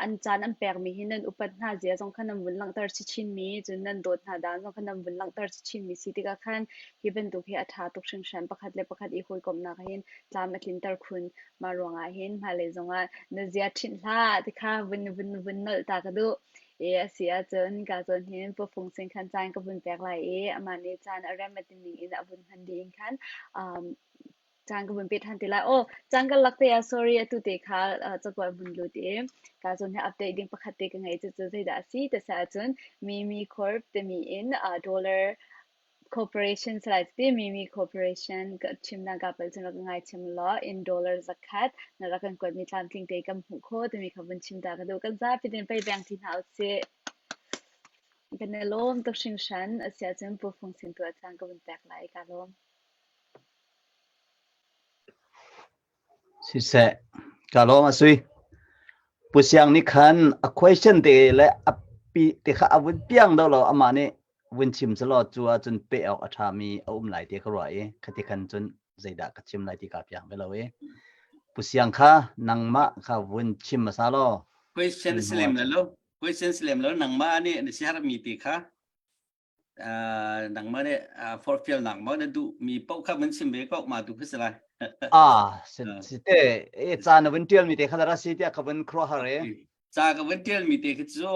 An caan an pekmi hi nan upat hna zia zong kha nan vun langhter chinchinmi, cun nan dawt hna dan zong kha nan vun langhter chinchinmi si tikah khan hi bantuk hi a ṭha tuk hringhran. Pakhat le pakhat i hawikomhnak hin tlam a tlinter khun. Mah ruangah hin hmailei zongah na zia ṭhinh hlah ti kha vun vun vun nolh ta ka duh. I a si ahcun ka zawn hin pufung sin khan caan ka vun pek lai i amah nih caan a rem a ti ning in a vun hman dih in khan um, Caan ka vun pe ṭhan te lai. Aw, caan ka lak te ah sorry atu te kha uh, cakuat vun lut i ka zawn hi update ding pakhat te ka ngei cucu zeidah a si ti si ahcun Mimi Corp timi in uh, dollar corporation salai ti Mimi Corporation ka chimnak ka pal cun rak ka ngaithiam law in dollar zakhat na rak kan kuatmi tlamtling te kan hmuh kho timi kha vun chim ta ka duh. Kan zapi tein pei beng ti hna usih. Kan i lawm tuk hringhran. Asiahcun Pu Fung Sin tu ah caan ka vun pek lai. Ka lawm. Siseh, ka lawm a sui. Pu Siang nih khan a question te le a pi te kha a vun piang do lo amah nih vun chim selaw cu ahcun pe awk a ṭhami a um lai ti ka ruah i khati khan cun zeidah ka chim lai ti ka piang ve lo i Pu Siang kha nangmah kha vun chim hmasa law Question si lem lo question si lem lo nangmah nih na siarmi ti kha nangmah nih forhfialnak maw na duh mi paoh kha van chim ve ko ma tu khi si lai ah si te e ca na vun tial mi te kha ra si tiah ka vun khuaruahhar e ca ka vun tial mi te khi cu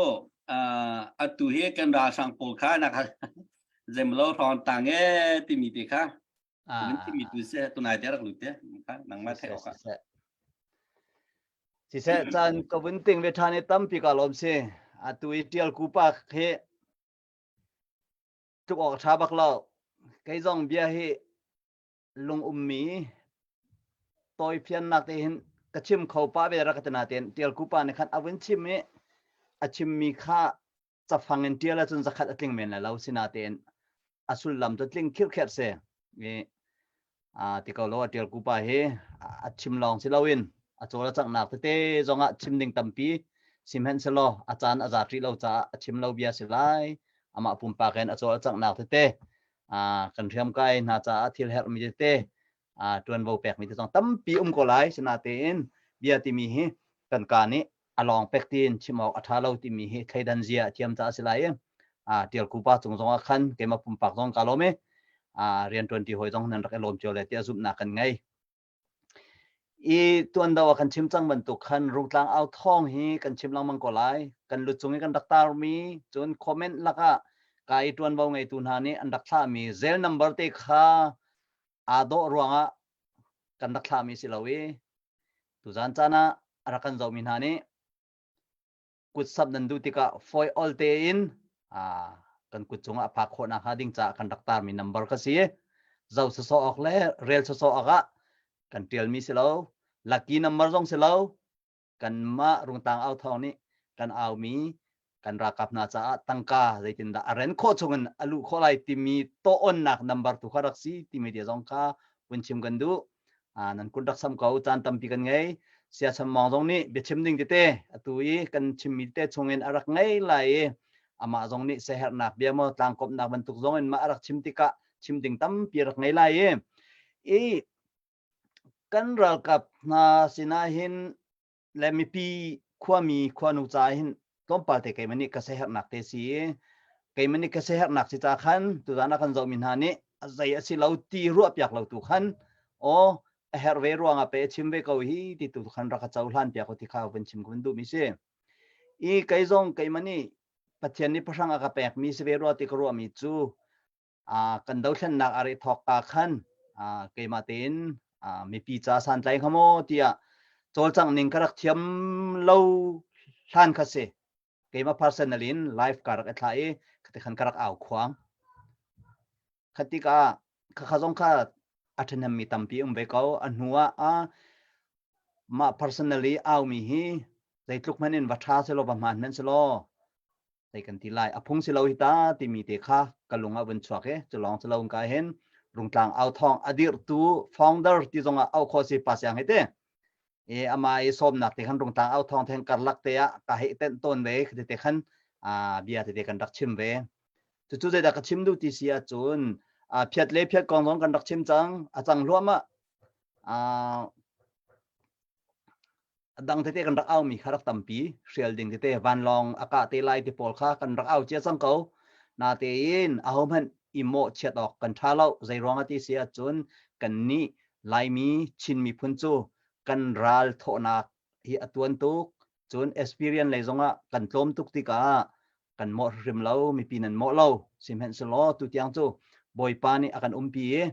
atu hi kan ralhrang pawl kha na kha zemlo hrawng tang e timi te kha vun timi tu se tunai te rak lut te kha nangmah theih awk ah Siseh caan ka vun ting ve ṭhan i tampi ka lawm si atu i tial ku pa khi tluk awk a ṭha bak lo. Kei zong bia hi lung ummi tawifiannak te hin ka chim kho pah ve rak ka ti nain Tial Kupa nih khan a vun chim i a chimmi kha cafang in ṭial ahcun zakhat a tling men lai lo sinain a sullam cu tling khirkher si. I ti ko lo a Tial Kupa hi a chim lawng si loin a cawl a canghnak tete zongah chim ding tampi sihmanhsehlaw a caan a zat rih lo caah a chim lo bia si lai amah pumpak in a cawl a canghnak tete kan hriamkai hna caah thil herhmi tete ṭuanvo pekmi te zong tampi um ko lai sinatein bia timi hi kan ka nih a lawng pek tiin chim awk a ṭha lo timi hi thleidan zia a thiam caah a si lai i Tial Kupa cung zongah khan keimah pumpak zong ka lawm i rianṭuanṭi hawi zong nan rak i lawm cio le tiah zumhnak kan ngei. I tuan do ah kan chim cang bantuk khan Rungtlang au thawng hi kan chim lengmang ko lai. Kan lucung i kan rak tarmi cun comment lakah ka i ṭuanvo ngeitu hna nih an rak thlahmi zel number te kha aa dawh ruangah kan. kan rak thlahmi si lo i tuzan caan ah a rak kan zohmi hna nih kut sap nan duh tikah fawi ol tein kan kut cungah a phak khawh nakhnga ding caah kan rak tarmi number ka si. Zoh sawsawh awk le rel sawsawh awk ah kan ṭialmi si lo. Lucky number zong si lo. Kanmah Rungtlang au thawng nih kan aumi kan ralkap hna caah tangka zeitindah a ren khawh chungin a luh khawh lai timi tawh-onnak number tu kha rak si timi te zong kha vun chim kan duh. Nan kut rak sam ko caan tampi kan ngei. Siasam mawng zong nih biachim ding tete atu i kan chimmi tete chungin a rak ngei lai i amah zong nih siaherhnak bia maw tlangkawmhnak bantuk zong in mah a rak chim tikah chim ding tampi a rak ngei lai i i kan ralkap hna sinah hin le mipi khuami khuanu ca hin tlawmpal te keimah nih ka siaherhnak te si i keimah nih ka siaherhnak si ca khan tuzan ah kan zohmi hna nih a zei a si lo ti ruah piak lo tu khan aw a herh ve ruangah pe a chim ve ko hi ti tu khan rak ka cohlan piak ti kha vun chim ka vun duhmi si i kei zong keimah nih Pathian nih pahrang a ka pekmi si ve rua ti ka ruahmi cu kan dothlennak a ri thawk ka khan keimah tein mipi ca santlai hnga maw tiah cawlcangh ning ka rak thiam lo hlan kha si keimah personal in live ka rak i thlah i khati khan ka rak au khuang khatika khakha zong kha a ṭhahnemmi tampi um ve ko a hnu ah a mah personally aumi hi zeitluk hmanh in va ṭha selaw va hmaan hmanh selaw zei kan ti lai a phung si lo hi ta timi te kha ka lung ah vun chuak i cu lawng cu lo ka hin rungtlang au thawng a dirhtu founder ti zong ah au kho si pa siang hi te e ama i sawmnak te khan rungtlang au thawng theng karlak te ah ka hei tenh tawn ve khati te khan a bia te te kan rak chim ve cucu zeidah ka chim duh ti si ahcun phiat le phiat kong zong kan rak chim cang a cang hluahmah A dang tete kan rak aumi kha rak tampi hrial ding tete vanlawng a kah te lai ti pawl kha kan rak au cia cang ko. Natein ahohmanh i mawhchiat awk kan ṭha lo. Zeiruang ah ti si ahcun kannih Laimi Chin miphun cu kan ral thawhnak hi a tuan tuk. Cun experience lei zongah kan tlawm tuk tikah kan mawh hrim lo, mipi nan mawh lo. Sihmanhsehlaw tutiang cu Bawipa nih a kan umpi i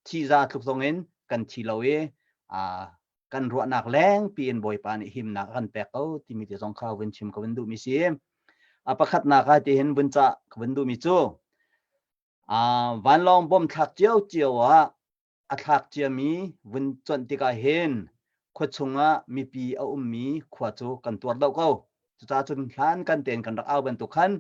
thihza tluk zongin kan thi lo i kan ruahnak lengpi in Bawipa nih himnak a kan pek ko timi te zong kha vun chim ka vun duhmi si. A pakhatnak ah tihin vun cah ka vun duhmi cu vanlawng bom thlak cio cio ah a thlak ciami vun cuanh tikah hin khua chungah mipi a ummi khua cu kan tuar deuh ko. Cucaah cun hlan kan tein kan rak au bantuk khan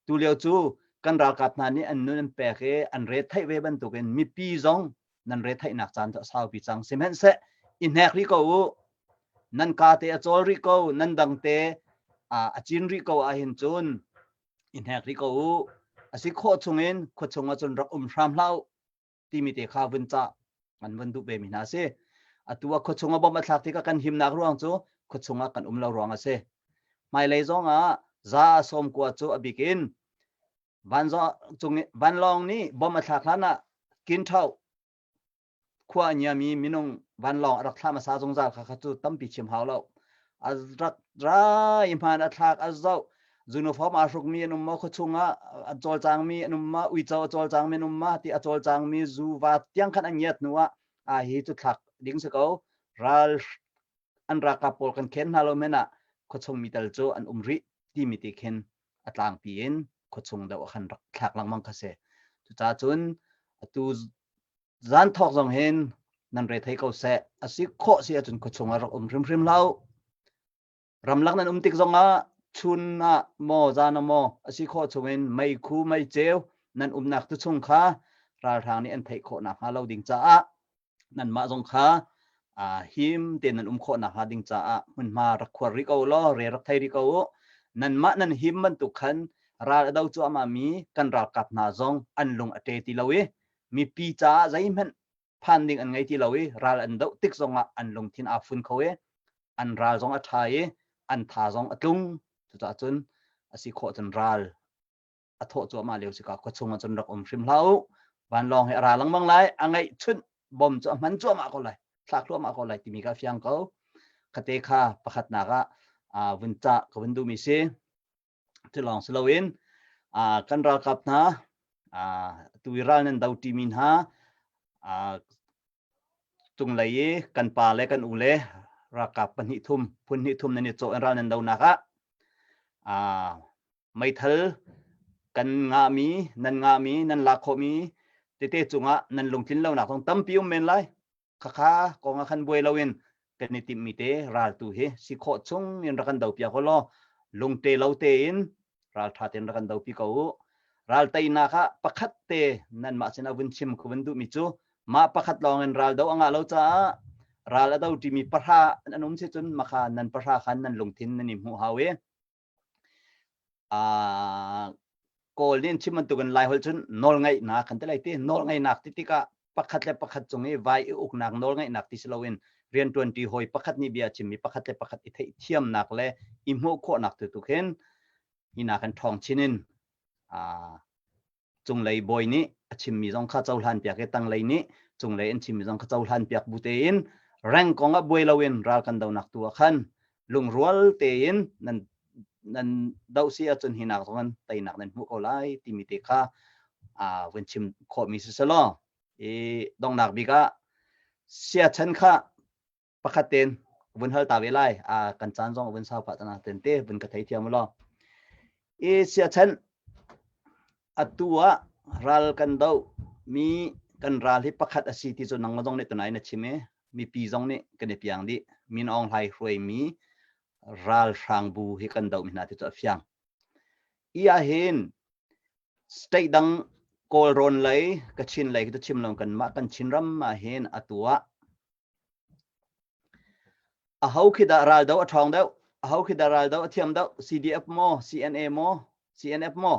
tulio cu kan ralkap hna nih an nun an pek i an re theih ve bantukin mipi zong nan retheihnak caan cu a saupi cang. Sihmanhseh i hnek rih ko u. Nan ka te a cawl rih ko, nan dang te a cin rih ko ahhin cun i hnek rih ko u. A si khawh chungin khua chung ahcun rak um hram hlah u timi te kha vun cah an vun duh ve mi hna a si. Atu ah khua chung a bom a thlak tikah kan himnak ruang cu khua chung ah kan um lo ruang a si. Hmailei zong ah za 90 cu a bik in Vanlawng nih bom a thlak hlan ah Kinṭhauh khua a ngiami minung vanlawng a rak thlah hmasa zungzal kha kha cu tampi chim hau lo. A rak ra i hmaan a thlak a zoh. Uniform aa hrukmi an um maw khuachung ah a cawlcangmi an um ma uico a cawlcangmi an um ma ti a cawlcangmi zuva tiang khan an ngiat hnu ah a hi cu thlak ding si ko. Ral an ralkap pawl kan khen hna lo men ah khuachung mi tal cu an um rih timi ti khin a tlangpi in khuachung deuh ah khan rak thlak lengmang kha si. Cucaah cun atu zan thawk zong hin nan re thei ko seh. A si khawh si ahcun khuachung ah rak um hrimhrim hlah u. Ramlak nan um tik zongah chun ah maw zan ah maw a si khawh chungin meikhu meiceu nan umnak tu chung kha ralhrang nih an theih khawh nakhnga lo ding caah nanmah zong kha him tein nan um khawh nakhnga ding caah hmunhma rak khuar rih ko law re rak thei rih ko u. Nanmah nan him bantuk khan ral a do cuahmah mi kan ralkap hna zong an lung a ṭe ti lo i mipi caah zeihmanh phan ding an ngei ti lo i ral an doh tik zongah an lungthin aa fun kho i an ral zong a ṭha i an tha zong a tlung. Cucaah cun a si khawh cun ral a thawh cuahmah lio si ka khua chung ah cun rak um hrim hlah u vanlawng hi a ra lengmang lai a ngeih chunh bom cu a hman cuahmah ko lai thlak thluahmah ko lai timi ka fiang ko khate kha pakhatnak ah vun cah ka vun duhmi si cu lawng si loin kan ralkap hna tu i ral nan do ṭimi hna. Cunglei i kan pa le kan u le ralkap pahnih thum phun hnih thum nan i cawh in ral nan donak ah aa meithal kan ngahmi nan ngahmi nan lak khawhmi tete cungah nan lungtlin lonak zong tampi um men lai. Khakha kong ah khan buai loin kan i timhmi te ral tu hi si khawh chung in rak kan do piak law lungte lo tein ralṭha tein rak kan dopi ko u. Ral teinak ah pakhat te nanmah sinah vun chim ka vun duhmi cu mah pakhat lawng in ral do a ngah lo caah ral a do ṭimi pahra an um si cun makha nan pahra khan nan lungthin nan i hmuh hau i Kawl nih an chim bantukin Laiholh cun nawlngaihnak kan ti lai ti. Nawlngaihnak ti tikah pakhat le pakhat cung i vai i uknak nawlngaihnak ti si loin rianṭuanṭi hawi pakhat nih bia a chimmi pakhat le pakhat i theihthiamnak le i hmuh khawhnak tu tu khin hi nakin ṭhawng chin in cunglei bawi nih a chimmi zong kha cohlan piak i tanglei nih cunglei an chimmi zong kha cohlan piak bu tein reng kong ah buai loin ral kan donak tu ah khan lungrual tein nan nan doh si ahcun hi nak zong teinak nan hmuh ko lai timi te kha aa vun chim khawhmi si selaw i donghnak bik ah siachan kha pakhat ten vun hal ta ve lai a kan caan zong vun sau pah tana ten te vun ka thei thiam law i siachan atu ah ral kan do mi kan ral hi pakhat a si ti cu nang zong nih tunai na chim i mipi zong nih kan i piang dih Min Aung Hlaing hruai mi ralhrang bu hi kan doh mi hna ti cu a fiang i ah hin state dang Kawlrawn lei Kachin lei khi tu chim lo kan mah kan Chinram ah hin atu ah Aho khi dah raldo a ṭhawng deuh? Aho khi dah raldo a thiam deuh? CDF maw? CNA maw? CNF maw?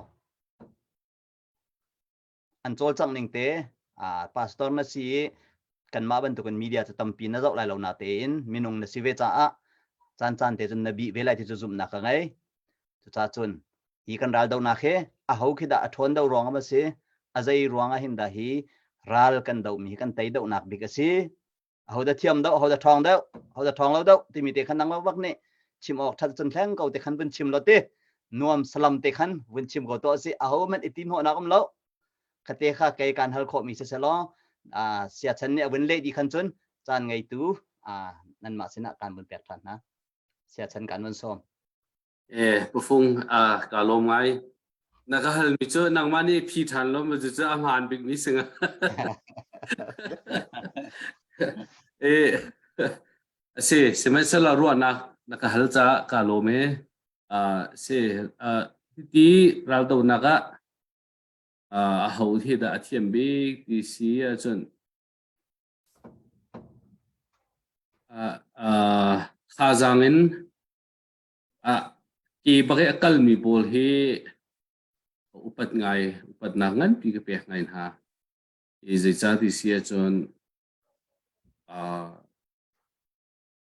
An cawlcangh ning te ah pastor na si i kanmah bantukin media cu tampi na zoh lai lo natein minung na si ve caah caan caan te cun na bih ve lai ti cu zumhnak ka ngei. Cucaah cun hi kan raldohnak hi aho khi dah a ṭhawn deuh ruang ah a si? A zei ruang ah hin dah hi ral kan dohmi hi kan tei dohnak bik a si? Ahodah thiam deuh, ahodah ṭhawng deuh, ahodah ṭhawng lo deuh timi te khan nangmah bak nih chim awk ṭhat cun thleng ko te khan vun chim lo ti nuam salam te khan vun chim ko tuah si aho hmanh i ti hnawhnak um lo khate kha kei kan hal khawhmi si selaw siachan nih a vun leh dih khan cun caan ngeitu nanmah sinah kan vun pek ṭhan hna siachan kan vun sawm Eh, pufung ah ka lawm ngai. Na ka halmi cu nangmah nih phi ṭhan lo ma cu a hmaan bikmi si nga. Eh, si, sihmanhsehlaw ruahnak na ka hal caah ka lawm e. Ah, si, ah, hiti raldohnak ah ah, a ho hi dah a thiam bik ti si ahcun ah, ah, thazaang in Ah ke bak i a kalmi pawl hi upat ngai upatnak nganpi ka pek ngai hna. I zeicah ti si ahcun uh,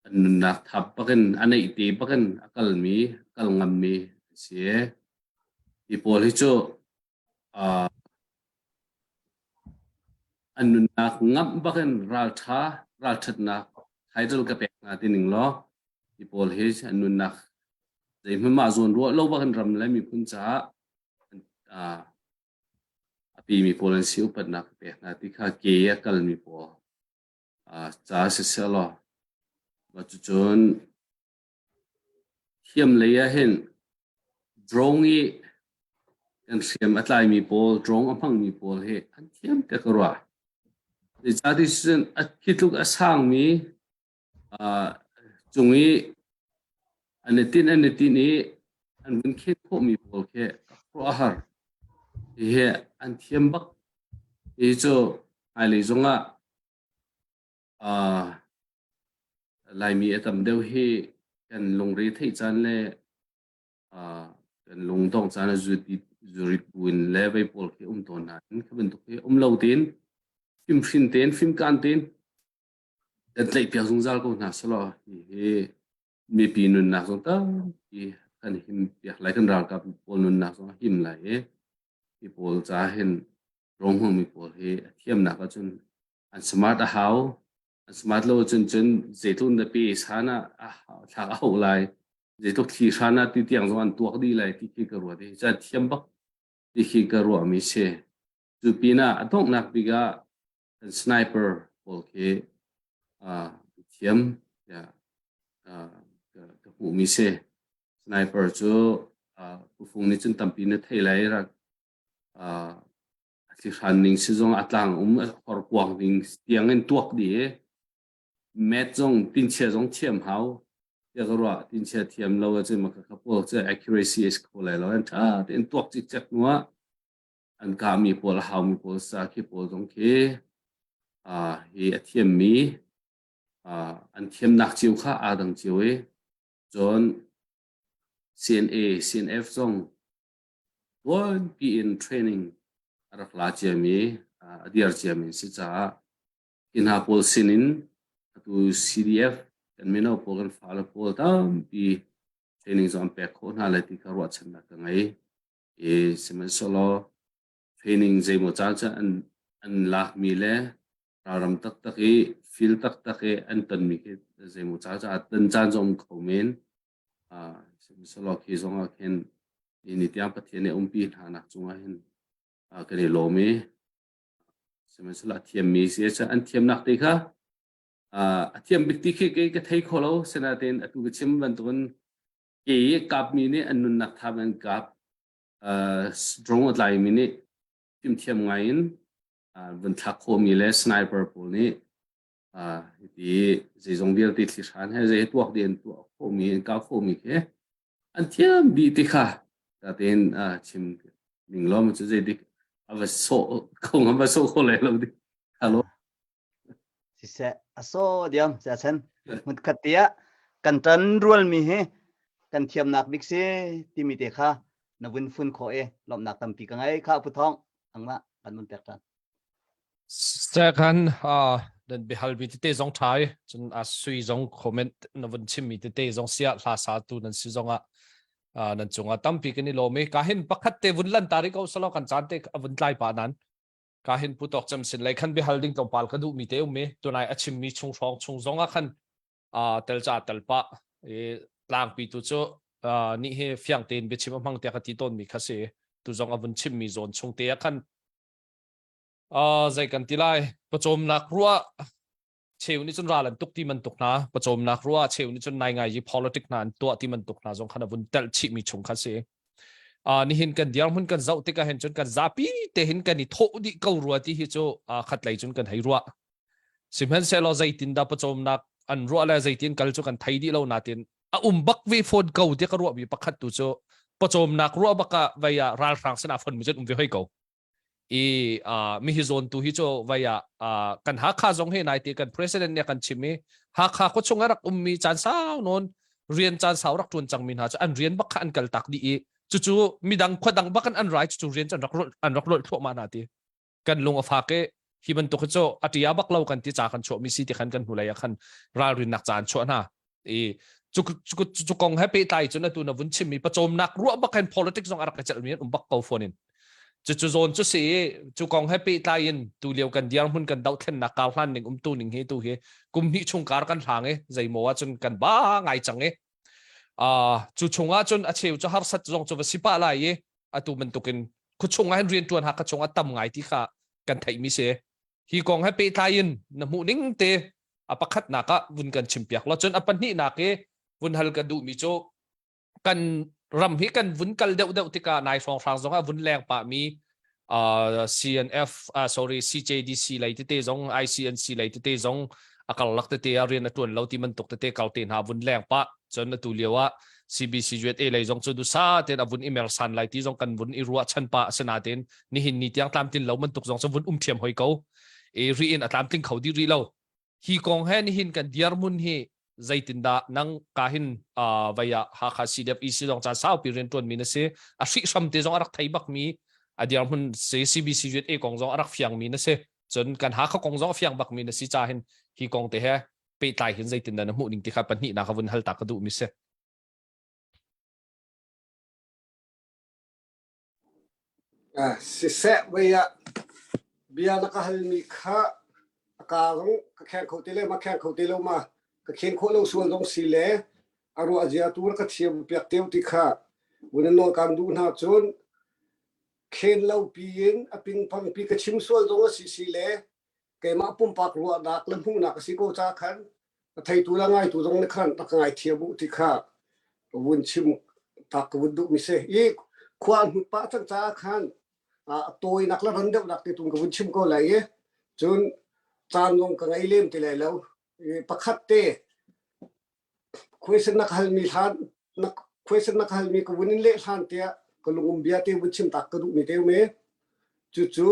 an nunnak thap bakin a neih te bakin a kalmi kal ngammi an si. Hi pawl hi cu uh, an nunnak ngamh bakin ralṭha ralṭhatnak title ka pek hna ti ning law hi pawl hi an nunnak zeihmanh mah zawn ruah lo bakin ram le miphun caah uh, a pimi pawl an si upatnak ka pek hna ti kha ke a kalmi pawl uh, ca siseh law cucun Thiam lei ah hin drone i kan hriam a tlaimi pawl, drone a hmangmi pawl hi an thiam tiah ka ruah. Zeicahtiah cun khi tluk a sangmi uh, cung i an i tinh an i tinh i an vun khen khawhmi pawl khi a khuaruah a har. Hihi an thiam bak. Hi cu hmailei zongah Uh, Laimi a tam deuh hi kan lungre theih caan le uh, kan lungdong caan a zurit buin le vei pawl khi um tawn nain khi bantuk hi um lo tein fimhrin tein fimkaan tein kan tlaih piak zungzal ko hna selaw hi hi mipi nunnak zong tampi kan him piak lai kan ralkap pawl nunnak zong a him lai i hi pawl ca hin rong hmangmi pawl hi a thiamnak ahcun an smart a hau an smart lo cun cun zeitluk na pe san ah thlak a hau lai zeitluk thli hran ah ti tiang zong an tuak dih lai ti khi ka ruat i ca thiam bak ti khi ka ruah mi si cu pinah a donghnak bik ah kan sniper pawl khi. thiam tiah ka hmuhmi si. Sniper cu Pufung nih cun tampi na thei lai rak a thlihran ning si zong a tlang um a horkuang ning tiang in tuak dih i Math zong tinchia zong thiam hau tiah ka ruah. Tinchia thiam lo ahcun maka kha pawl cu accuracy is kho lai lo. An ṭha tein tuak cikcek hnu ah an kahmi pawl a haumi pawl sa khi pawl zong khi uh, hi a thiammi uh, an thiamnak cio kha aa dang cio i cun CNA, CNF zong tuanpi in training a rak la ciami a dir ciami si caah hi hna pawl sin in atu CDF kan mino pawl kan fale pawl tampi training zong an pek khawh hna lai ti kha ruahchannak ka ngei. I sihmanhsehlaw training zeimaw caan cu an an lakmi le ralram taktak i feel taktak i an tonmi khi zeimaw caan cu tan caan zong um kho men. Uh, sihmanhsehlaw khi zong ah khin ni tiang Pathian nih umpi hna nak cungah hin uh, kan i lawm i sihmanhsehlaw a thiammi si ahcun an thiamnak te kha a thiam bik ti khi kei ka thei kho lo sinain atu ka chim bantukin ke i kapmi nih an nunnak thap an kap drone a tlaimi nih fimthiam ngai in vun thlak khawhmi le sniper pawl nih hiti zeizong vialte thli hran he zei tuak dih an tuah khawhmi an kah khawhmi khi an thiam dih ti kha tein chim ning lawm cu zei dik a va sawh kho ngam va sawh kho lai lo di hello Siseh a saw diam sia chen mut khat tiah kan tan rual mi hi kan thiamnak bik si timi te kha na vun fun kho e lawmhnak tampi ka ngei kha pu thong angmah kan mun pek tan Second, uh, nan bihal mi tete zong ṭha i cun a sui zong comment na vun chim mi tete zong sia hla sa tu nan si zong ah uh, nan cungah tampi kan i lawm i ka hin pakhat te vun lan ta ri ko salo kan caan te a vun tlai pa nan ka hin pu tok cem sin lei khan bihal ding tlawmpal ka duh mi te um i tunai a chim mi chung hrawng chung zong ah khan uh, tel cha tel pa i tlangpi tu cu uh, ni hi fiang tein biachim a hmang tiah ka ti tawn mi kha si tu zong a vun chim mi zawn chung te ah khan Uh, zei kan ti lai pawcawmnak ruah cheu nih cun ral an tuk ti man tuk hna pawcawmnak ruah cheu nih cun nai ngai yi politic hna an tuah ti man tuk hna zong khan a vun telh chih mi chung kha si uh, nihin kan dirhmun kan zoh tikah hin cun kan zapi te hin kan i thawh dih ko rua ti hi cu uh, khat lei cun kan hei ruah sihmanhsehlaw zeitin dah pawcawmnak an ruah le zeitin kal cu kan thei dih lo natin a um bak ve fawn ko ti ka ruah mi pakhat tu cu pawcawmnak ruah bak ah vei ah ralhrang sin ah fon mi cun um ve hoi ko i uh, mi hi zawn tu hi cu vai ah uh, kan Hakha zong hi nai ti kan president nih kan chim i Hakha khua chung a rak ummi caan sau nawn rian caan sau rak tuan cangmi hna cu an rian bak kha an kal tak dih i cucu midang khua dang bak an rai cucu rian cu an rak an rak rolh thluahmah hna ti kan lung a fak i hi bantuk hi cu a tia bak lo kan ti ca kan chuah mi si ti khan kan hnulei ah khan ralrinnak ca an chuah hna i cu cu cu kong he pehtlai cun atu na vun chimmi pawcawmnak ruah bak hin politics zong a rak i celhmi an um bak ko fawn in cu cu zawn cu si i cu kong he pehtlai in tu lio kan dirhmun kan dohthlennak kar hlan ning umtu ning hi tu hi kum hnih chung kar kan hlang i zeimaw ah cun kan ba ngai cang i uh, cu chung ah cun a cheu cu harsat zong cu va si pah lai i atu bantukin khuachung ah hin rian tuan hak chung a tam ngai ti kha kan theih mi si hi kong he pehtlai in na hmuh ning te a pakhatnak ah vun kan chimpiak lo cun a pahnihnak i vun hal ka duhmi cu kan ram hi kan vun kal deuh deuh tikah nai hrawnghrang zong ah vun leng pah mi uh, CNF uh, sorry CJDC lei tete zong ICNC lei tete zong a karlak tete ah rian a tuan lo ti bantuk tete kal te hna vun leng pah cun atu lio ah CBC USA lei zong cu dusa ten a vun i mersan lai ti zong kan vun i ruah chan pa asinain nihin ni tiang tlamtlin lo bantuk zong cu vun um thiam hoi ko i ri in a tlamtling kho dih rih lo hi kong he nihin kan dirhmun hi zeitindah nang ka hin uh, vei ah Hakha CDF EC zong caan saupi rian tuan mi na si a hrihhram te zong a rak thei bak mi a dirhmun si CBC USA kong zong a rak fiang mi na si cun kan Hakha kong zong a fiang bak mi na si ca hin hi kong te he pehtlai hin zeitindah na hmuh ning ti kha pahnih na ka vun hal ta ka duh mi si Ah, siseh wei ah bia na ka halmi kha a ka zong ka kheng kho ti le ma kheng kho ti lo ma ka khen khawh lo sual zong si le a ruah zia tu ka thiam piak teu ti kha vun in nawl kan duh hna cun khen lo pi in a pingpang pi ka chim sual zong a si si le. Keimah pumpak ruahnak le hmuhnak a si ko ca khan a theitu le ngaitu zong nih khan rak ngai thiam u ti kha vun chim tak ka vun duh mi si. I khua hnut pah cang caah khan a tawinak le ran deuhnak te tung ka vun chim ko lai i cun caan zong ka ngei lem ti lai lo. I pakhat te question na ka halmi hlan na question na ka halmi ka vun in leh hlan tiah ka lungum bia te vun chim tak ka duh mi te um i cucu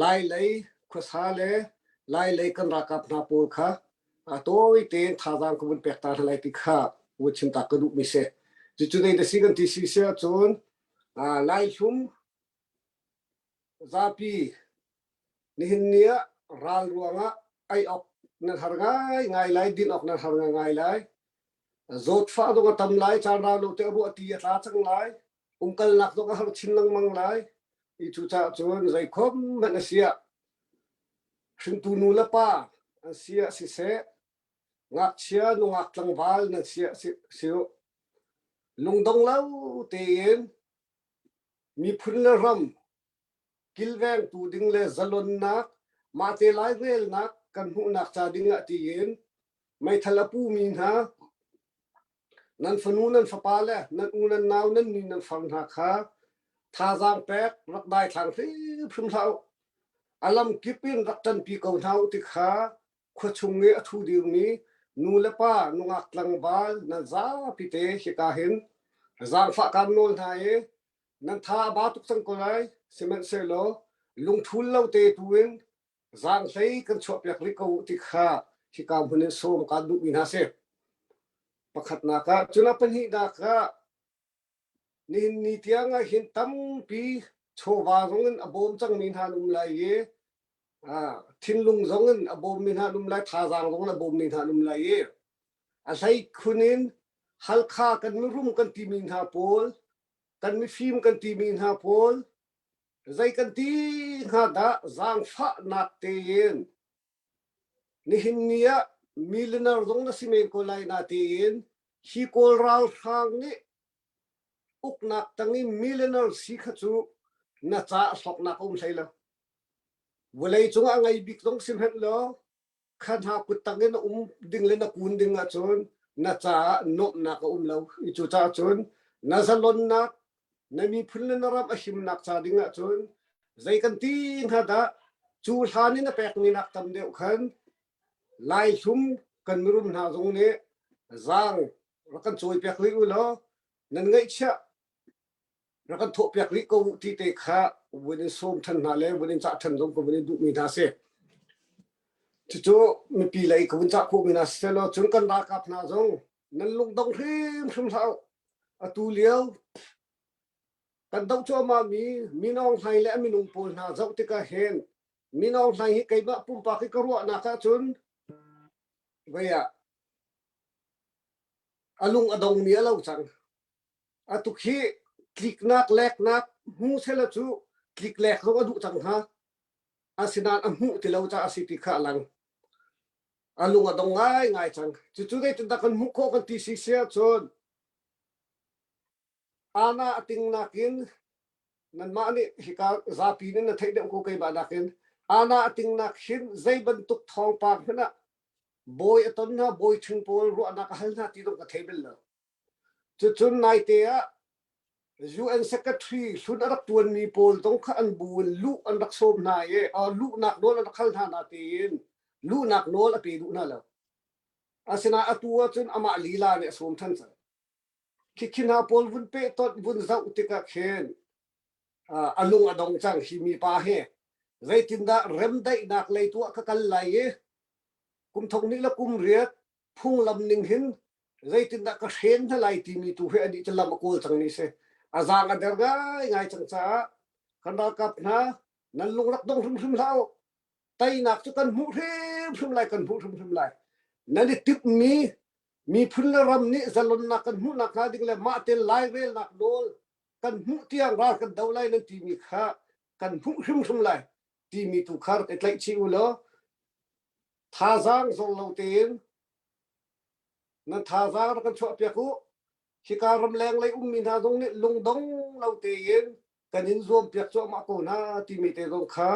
lai lei khuasa le lai lei kan ralkap hna pawl kha a tawi tein thazaang ka vun pek ta hna lai ti kha vun chim tak ka duh mi si. Cucu dei na si kan ti si si ahcun lai hlum zapi Nihin ni ah ral ruangah ei awk nan har ngaingai lai, din awk nan har ngaingai lai. Zawtfah zong a tam lai, caan rau lo te ruahti a tla cang lai. Umkalnak zong a har chin lengmang lai. I cucaah cun zeikhom hmanh a si ah hringtu nu le pa an si ah siseh, ngakchia nungak tlangval nan si ah si u, lungdong lo tein miphun le ram kilvengtu ding le zalonnak mahte lairelnak kan hmuhnak ca ding ah tiin meithal a pumi hna nan fanu nan fapa le nan u nan nau nan ni nan far hna kha thazaang pek rak daithlang hrimhrim hlah u. A lam kip in rak ṭanpi ko hna u ti kha khuachung i a ṭhu dirmi nu le pa nungak tlangval nan zapi te hika hin zaangfah kaan nawl hna i nan tha a ba tuk cang ko lai. Sihmanhsehlaw lungthul lo te tu in zaanghlei kan chuahpiak rih ko u ti kha hika hmun in sawm kaan duhmi hna si. Pakhatnak ah, cun a pahnihnak ah nihin ni tiang ah hin tampi chawva zong in a bawm cangmi hna an um lai i thinlung zong in a bawmmi hna an um lai, thazaang zong in a bawmmi hna an um lai i a hleikhun in Halkha kan mirum kan timi hna pawl, kan mifim kan timi hna pawl, zei kan ti hnga dah zaangfahnak tein nihin ni ah millionaire zong na si men ko lai na tiin hi Kawl ralhrang nih uknak tang i millionaire si kha cu na ca a hlawknak a um hlei lo. Vawlei cungah a ngei bik zong si hmanh law kha hna kuttang in na um ding le na kun ding ahcun na caah nuamhnak a um lo. I cucaah cun na zalonnak, na miphun le na ram a himnak ca ding ahcun zei kan ti hnga dah cu hlan in a pekmi nak tam deuh khan Laihlum kan mirum hna zong nih zaang rak kan cawipiak rih u law nan ngaihchiah rak kan thawhpiak rih ko u ti te kha vun in sawm than hna le vun in cah than zong ka vun in duhmi hna si. Cucu mipi lei ka vun cah khawhmi hna si law cun kan ralkap hna zong nan lungdong hrimhrim hlah u. Atu lio kan doh cuahmah mi Min Aung Hlaing le a minung pawl hna zoh tikah hin Min Aung Hlaing hi keimah pumpak i ka ruahnak ahcun vei ah a lung a dongmi a lo cang. Atuk hi tliknak leknak hmu sela cu tlik lek zong a duh cang hnga. Asinain a hmuh ti lo caah a si ti kha a lang. A lung a dong ngaingai cang. Cucu zeitindah kan hmuh khawh kan ti si si ahcun ana a ting nakin nanmah nih hika zapi nih na theih deuh ko keimah nakin ana a ting nak hin zei bantuk thawngpang hmanh ah bawi a ton hna bawi ṭhing pawl ruahnak a hal hna ti zong ka thei bal lo. Cucun naite ah UN Secretary hlun a rak ṭuanmi pawl zong kha an bu in luh an rak sawm hna i luhnak nawl an rak hal hna natein luhnak nawl a pe duh hna lo. Asinain atu ahcun amah lila nih a sawm ṭhan cang. Khikhi hna pawl vun pehtonh vun zoh tikah khin a lung a dong cang hi mipa hi zeitindah remdaihnak lei tu ah ka kal lai i kum thong nih le kum riat phunglam ning hin zeitindah ka hren hna lai timi tu hi anih cu lam a kawl cang ni si. A zaang a der ngaingai cang caah kan ralkap hna nan lung rak dong hrimhrim hlah u. Teinak cu kan hmuh hrimhrim lai, kan hmuh hrimhrim lai. Nan i timhmi miphun le ram nih zalonnak kan hmuhnak hnga ding le mah te lairelnak nawl kan hmuh tiang ral kan do lai nan timi kha kan hmuh hrimhrim lai timi tu kha rak i tlaih chih u law thazaang zor lo tein nan thazaang rak kan chuahpiak u. Hika ramleng lei ummi hna zong nih lungdong lo tein kan in zuampiak cuahmah ko hna timi te zong kha.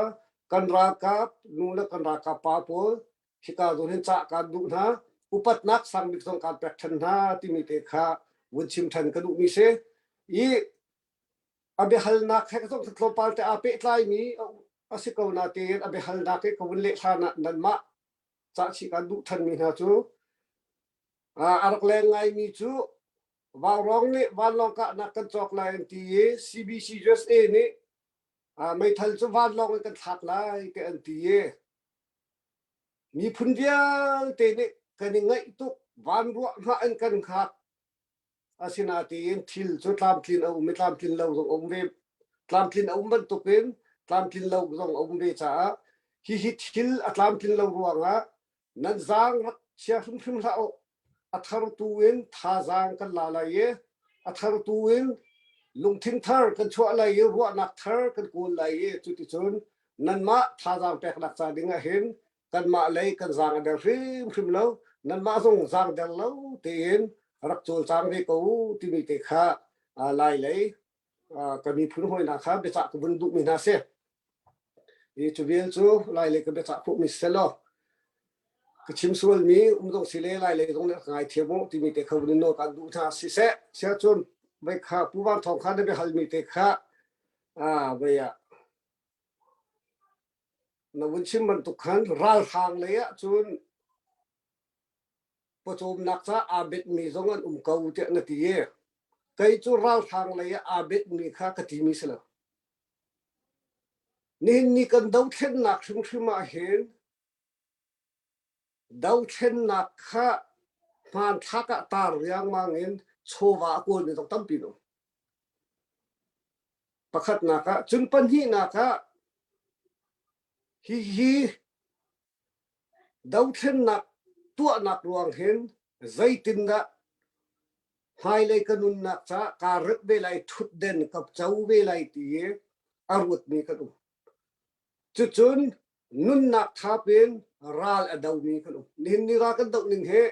Kan ralkap nu le kan ralkap pa pawl hika zawn hin cah kaan duh hna. Upatnak sangbik zong kaan pek ṭhan hna timi te kha vun chim ṭhan ka duhmi si. I a biahalnak he zong tlawmpal te aa pehtlaimi a si ko natein a biahalnak hi ka vun leh hlan ah nanmah cahchih kaan duh ṭhanmi hna cu a rak leng ngaimi cu Vaurawng nih vanlawng kahnak kan cawk lai an ti i CBC USA nih meithal cu vanlawng in kan thlak lai te an ti i miphun vialte nih kan i ngaih tuk van ruah hngah in kan hngak. Asinain thil cu tlamtlin a um i tlamtlin lo zong a um ve. Tlamtlin a um bantukin tlamtlin lo zong a um ve caah hihi thil a tlamtlin lo ruangah nan zaang rak chia hrimhrim hlah u. A thartu in thazaang kan la lai i a thartu in lungthin thar kan chuah lai i ruahnak thar kan kawl lai i cuticun nanmah thazaang peknak ca ding ah hin kanmah lei kan zaang a der hrimhrim lo nanmah zong zaang der lo tein rak cawlcang ve ko timi te kha lai lei ka miphun hawi hna kha biacah ka vun duhmi hna si i cu vial cu lai lei ka biacah khawhmi si law ka chim sualmi um zong si le lai lei zong nih ka ngaithiam u timi te kha vun in nawl kan duh hna siseh siahcun vei kha Pu Van Thawng kha na biahalmi te kha vei ah Na vun chim bantuk khan ralhrang lei ah cun pawcawmnak ca aa betmi zong an um ko tiah na ti i kei cu ralhrang lei ah aa betmi kha ka timi si lo. Nihin ni kan dothlennak hrimhrim ah hin dothlennak kha hmanthlak ah tar riangmang in chawva a kawlmi zong tampi an um. Pakhatnak ah, cun pahnihnak ah hihi dothlennak tuahnak ruang hin zeitindah hmailei ka nunnak caah kaa rep ve lai, ṭhutden ka co ve lai ti i a ruatmi kan um. Cucun nunnak thap in ral a domi kan um. Nihin ni ral kan doh ning hi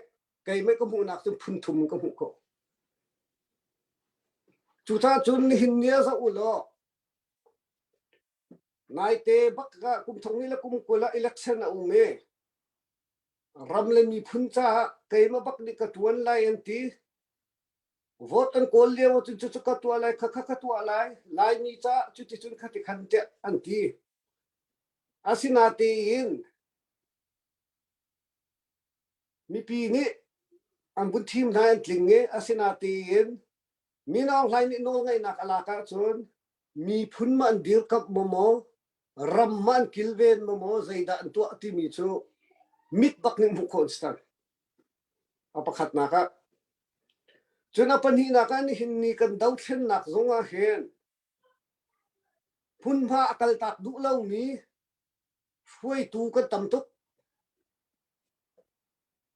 keimah ka hmuhnak cu phun thum in ka hmuh khawh. Cucaah cun nihin ni ah zoh u law naite bak ah kum thong ni le kum 20 ah election a um i ram le miphun caah keimah bak nih ka tuan lai an ti. Vote an kawl lio ahcun cucu ka tuah lai, khakha ka tuah lai, Laimi caah cuticun khati khan tiah an ti. Asinatein Mipi nih an vun thim hna an tling i asinatein Min Aung Hlaing nih nawlngeihnak a lak ahcun miphun ma an dirkamh maw maw ram ma an kilven maw maw zeidah an tuah timi cu mit bak nih hmuh khawh an si cang. A pakhatnak ah. Cun a pahnihnak ah nihin ni kan dothlennak zong ah hin hmunhma a kaltak duh lomi hruaitu kan tam tuk.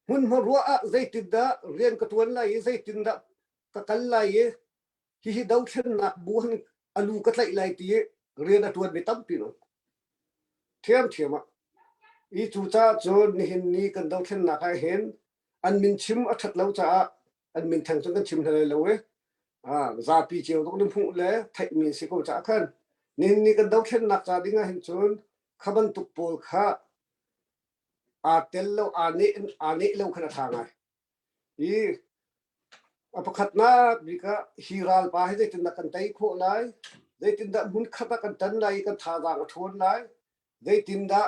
Hmunhma ruah ah zeitindah rian ka ṭuan lai i zeitindah ka kal lai i hihi dothlennak bu han a lu ka tlaih lai ti i rian a ṭuanmi tampi an um. Ṭhiamṭhiam ah. I cucaah cun nihin ni kan dothlennak ah hin an min chim a ṭhat lo caah an min theng cun kan chim hna lai lo i zapi cio zong nih hmuh le theihmi a si ko caah khan nihin ni kan dothlennak ca ding ah hin cun kha bantuk pawl kha aa tel lo aa neh aa neh lo khan a ṭha ngai. I a pakhatnak bik ah hi ralpa hi zeitindah kan tei khawh lai, zeitindah hmunkhat ah kan ṭan lai i kan thazaang a ṭhawn lai, zeitindah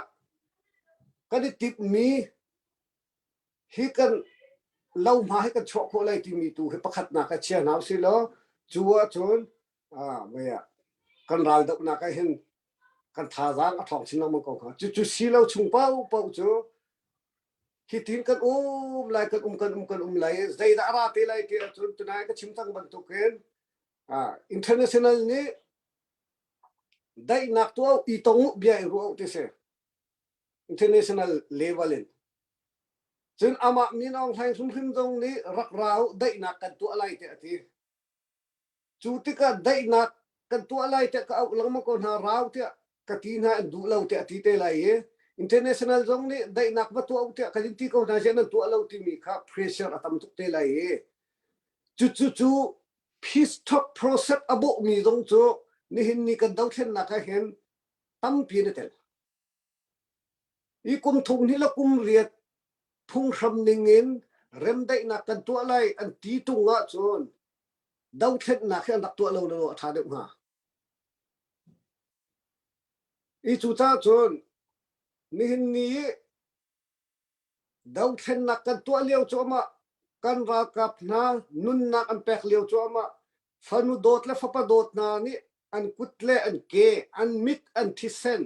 kan i timhmi hi kan lohma hi kan chuah khawh lai timi tu hi pakhatnak ah chia hna usih law cu ahcun ah kan ral dohnak ah hin kan thazaang a ṭhawng chin lengmang ko hnga. Cucu si lo chung paohpaoh cu hitin kan um lai kan um kan um kan um lai zeidah a ra te lai ti ahcun tunai ka chim cang bantukin international nih daihnak tuah i tong bia i ruah ti si international level in cun amah Min Aung Hlaing hrimhrim zong nih rak ra u daihnak kan tuah lai tiah a ti Cu tikah daihnak kan tuah lai tiah ka auh lengmang ko hna rau tiah ka ti hna an duh lo tiah a ti te lai i international zong nih daihnak va tuah u tiah kan in ti ko hna siah nan tuah lo timi kha pressure a tam tuk te lai i cucu cu peace talk process a bawhmi zong cu nihin ni kan dothlennak ah hin tampi na tel. I kum thum hnih le kum riat phunghram ning in remdaihnak kan tuah lai an ti tung ahcun dothlennak hi an rak tuah lo lo a ṭha deuh hnga. I cucaah cun nihin ni i dothlennak kan tuah lio cuahmah kan ralkap hna nunnak an pek lio cuahmah fanu dawt le fapa dawt hna nih an kut le an ke an mit an thisen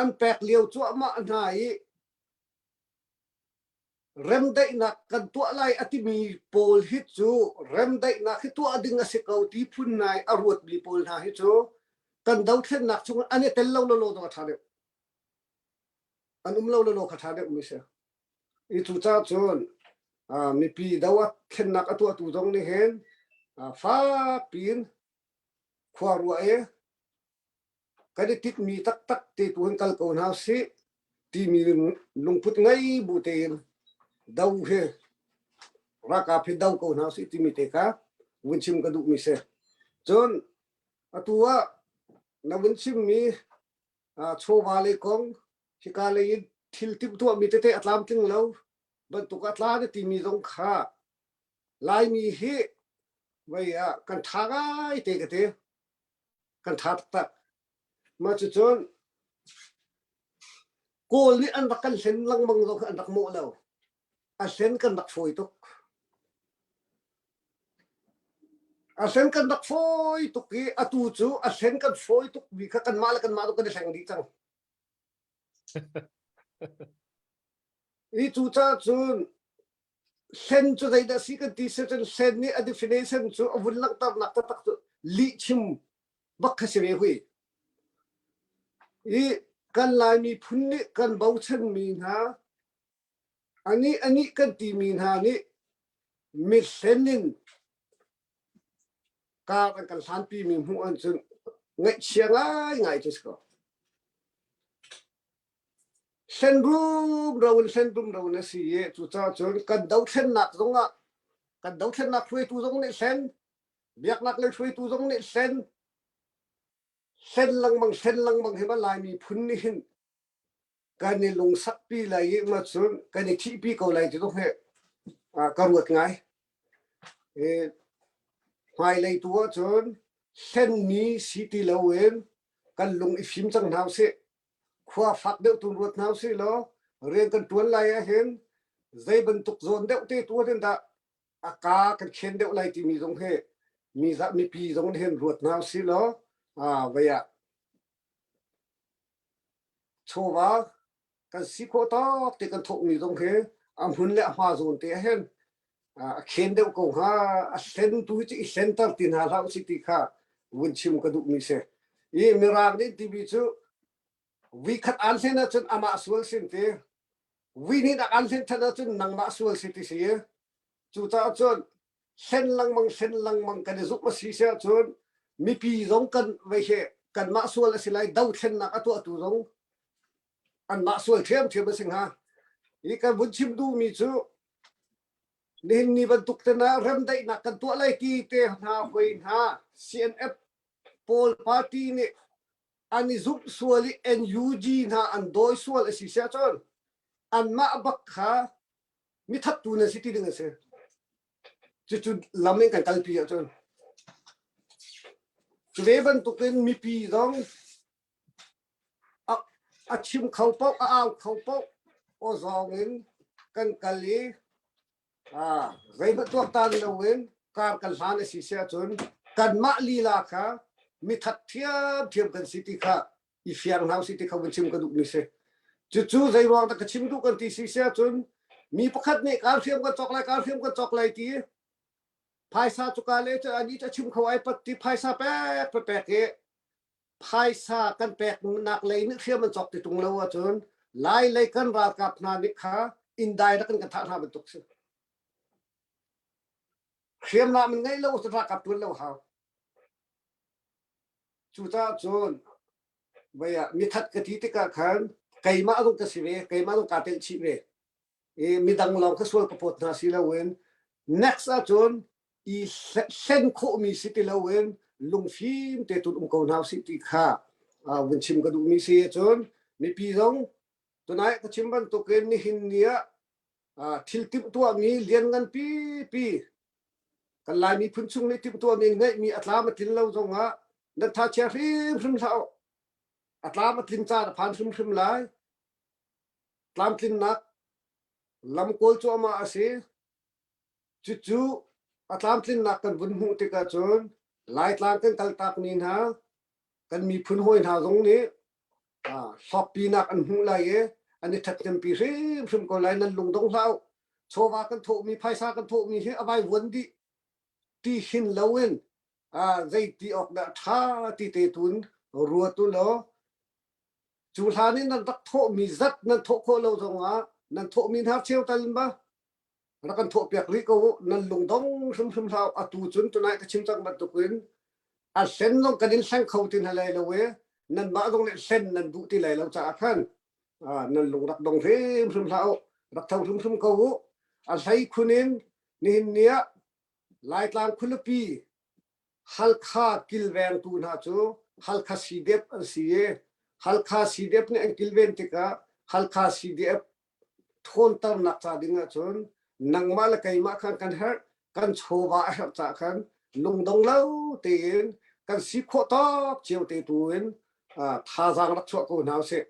an pek lio cuahmah hna i remdaihnak kan tuah lai a timi pawl hi cu remdaihnak hi tuah ding a si ko ti phun nai a ruatmi pawl hna hi cu kan dothlennak chung an i tel lo lo lo a ṭha deuh. An um lo lo lo kha ṭha deuh mi si. I cucaah cun mipi do a thlennak a tuahtu zong nih hin fak piin khua ruah i kan i tinhmi taktak te tu hin kal ko hna usih timi lungput ngei bu tein do hi ralkap hi do ko hna usih timi te kha vun chim ka duhmi si. Cun atu ah na vun chimmi chawva lei kong hika lei in thil timhtuahmi tete a tlamtling lo bantuk a tla na timi zong kha Laimi hi vei ah kan ṭha ngai te ka ti. Kan ṭha taktak. Mah cucun Kawl nih an rak kan hlen lengmang zong an rak mawh lo. A hlen kan rak fawi tuk. A hlen kan rak fawi tuk i atu cu a hlen kan fawi tuk mi kha kanmah le kanmah tu kan i hleng dih cang. I cucaah cun hlen cu zeidah si kan ti si cun hlen nih a definition cu a vun langhternak taktak cu lihchim bak kha si ve hui. I kan Lai miphun nih kan bochanmi hna anih anih kan timi hna nih mihlen in kar an kan hlanpi mi hmuh an cun ngaihchia ngaingai cu si ko. Hlen rumro in hlen rumro in a si i cucaah cun kan dothlennak zongah kan dothlennak hruaitu zong nih hlen, biaknak lei hruaitu zong nih hlen, hlen lengmang hlen lengmang hi ma Laimi phun nih hin kan i lungsakpi lai i ma cun kan i thihpi ko lai ti zong hi ka ruat ngai. I hmailei tu ahcun hlenmi si ti loin kan lung i fim cang hna usih. Khua fak deuh tu ruat hna usih law rian kan ṭuan lai ahhin zei bantuk zawn deuh te tu ahhin dah a ka kan khen deuh lai timi zong hi mi mipi zong nih hin ruat hna usih law vei ah chawva kan si khawh tawk te kan thawkmi zong hi a hmun le a hma zawn te ahhin a khen deuh ko hnga a hlen tu hi cu i hlenter ti hna hlah usih ti kha vun chim ka duhmi si i mirang nih timi cu vi khat an hlen ahcun amah sual sin ti vi nih nak an hlen than ahcun nangmah sual si ti si cucaah cun hlen lengmang hlen lengmang kan i zumh a si si ahcun mipi zong kan vei he kanmah sual a si lai dothlennak a tuahtu zong anmah sual ṭhiamṭhiam a si hnga hi kan vun chim duhmi cu nihin ni bantuk te na remdaihnak kan tuah lai ti te hna hoi hna CNF pawl party nih an i zumh sual i NUG hna an dawi sual a si si ahcun anmah bak kha mithattu nan si ti ding a si. Cucu lam in kan kalpi ahcun cu ve bantukin mipi zong a chim kho paoh a au kho paoh aw zawng in kan kal i zeihmanh tuaktan loin kar kan hlan a si si ahcun kanmah lila kha mithat thiamthiam kan si ti kha i fiang hna usih ti kha vun chim ka duhmi si. Cucu zei ruang dah ka chim duh kan ti si si ahcun mi pakhat nih kar hriam kan cawk lai kar hriam kan cawk lai ti phaisa cu ka le cu ani cu a chim kho ai pat ti phaisa pek pe pek i phaisa kan peknak lei nih hriam an cawk ti tung lo ahcun lai lei kan ralkap hna nih kha indirect in kan thah hna bantuk si. Hriamnam in ngeih lo cu ralkap tuan lo hau. Cucaah cun vei ah mithat ka ti tikah khan keimah zong ka si ve, keimah zong kaa telh chih ve. I midang lawng ka sual ka phawt hna si loin next ahcun i hlen khawhmi si ti loin lungfim te tun um ko hna usih ti kha vun chim ka duhmi si. Cun mipi zong. Tunai ka chim bantukin nihin ni ah thil timhtuahmi lianngan pipi kan Lai miphun chung nih timhtuahmi ngeihmi a tlam a tlin lo zongah nan tha chia hrimhrim hlah u. A tlam a tlin caan a phan hrimhrim lai. Tlamtlinnak lam kawl cuahmah a si. Cucu a tlamtlinnak kan vun hmuh tikah cun Laitlang kan kaltakmi hna kan miphun hawi hna zong nih hlawkpinak an hmuh lai i an i ṭhathnempi hrimhrim ko lai. Nan lungdong hlah u. Chawva kan thawhmi, phaisa kan thawhmi hi a vaivuan dih ti hin loin zei ti awk dah ṭha ti te tun ruat u law cu hlan in nan rak thawhmi zat nan thawh khawh lo zongah nan thawhmi hnarcheu tal in ba rak kan thawhpiak rih ko u. Nan lungdong hrimhrim hlah u. Atu cun tunai ka chim cang bantukin a hlen zong kan in hleng kho ti hna lai lo i nanmah zong nih hlen nan duh ti lai lo caah khan nan lung rak dong hrimhrim hlah u. Rak tho hrimhrim ko u. A hlei khun in nihin ni ah Laitlang khualipi Halkha kilvengtu hna cu Halkha CDF an si i Halkha CDF nih an kilven tikah Halkha CDF ṭhawnternak ca ding ahcun nangmah le keimah khan kan herh kan chawva a herh caah khan lungdong lo tein kan si khawh tawk cio te tu in thazaang rak chuah ko hna usih.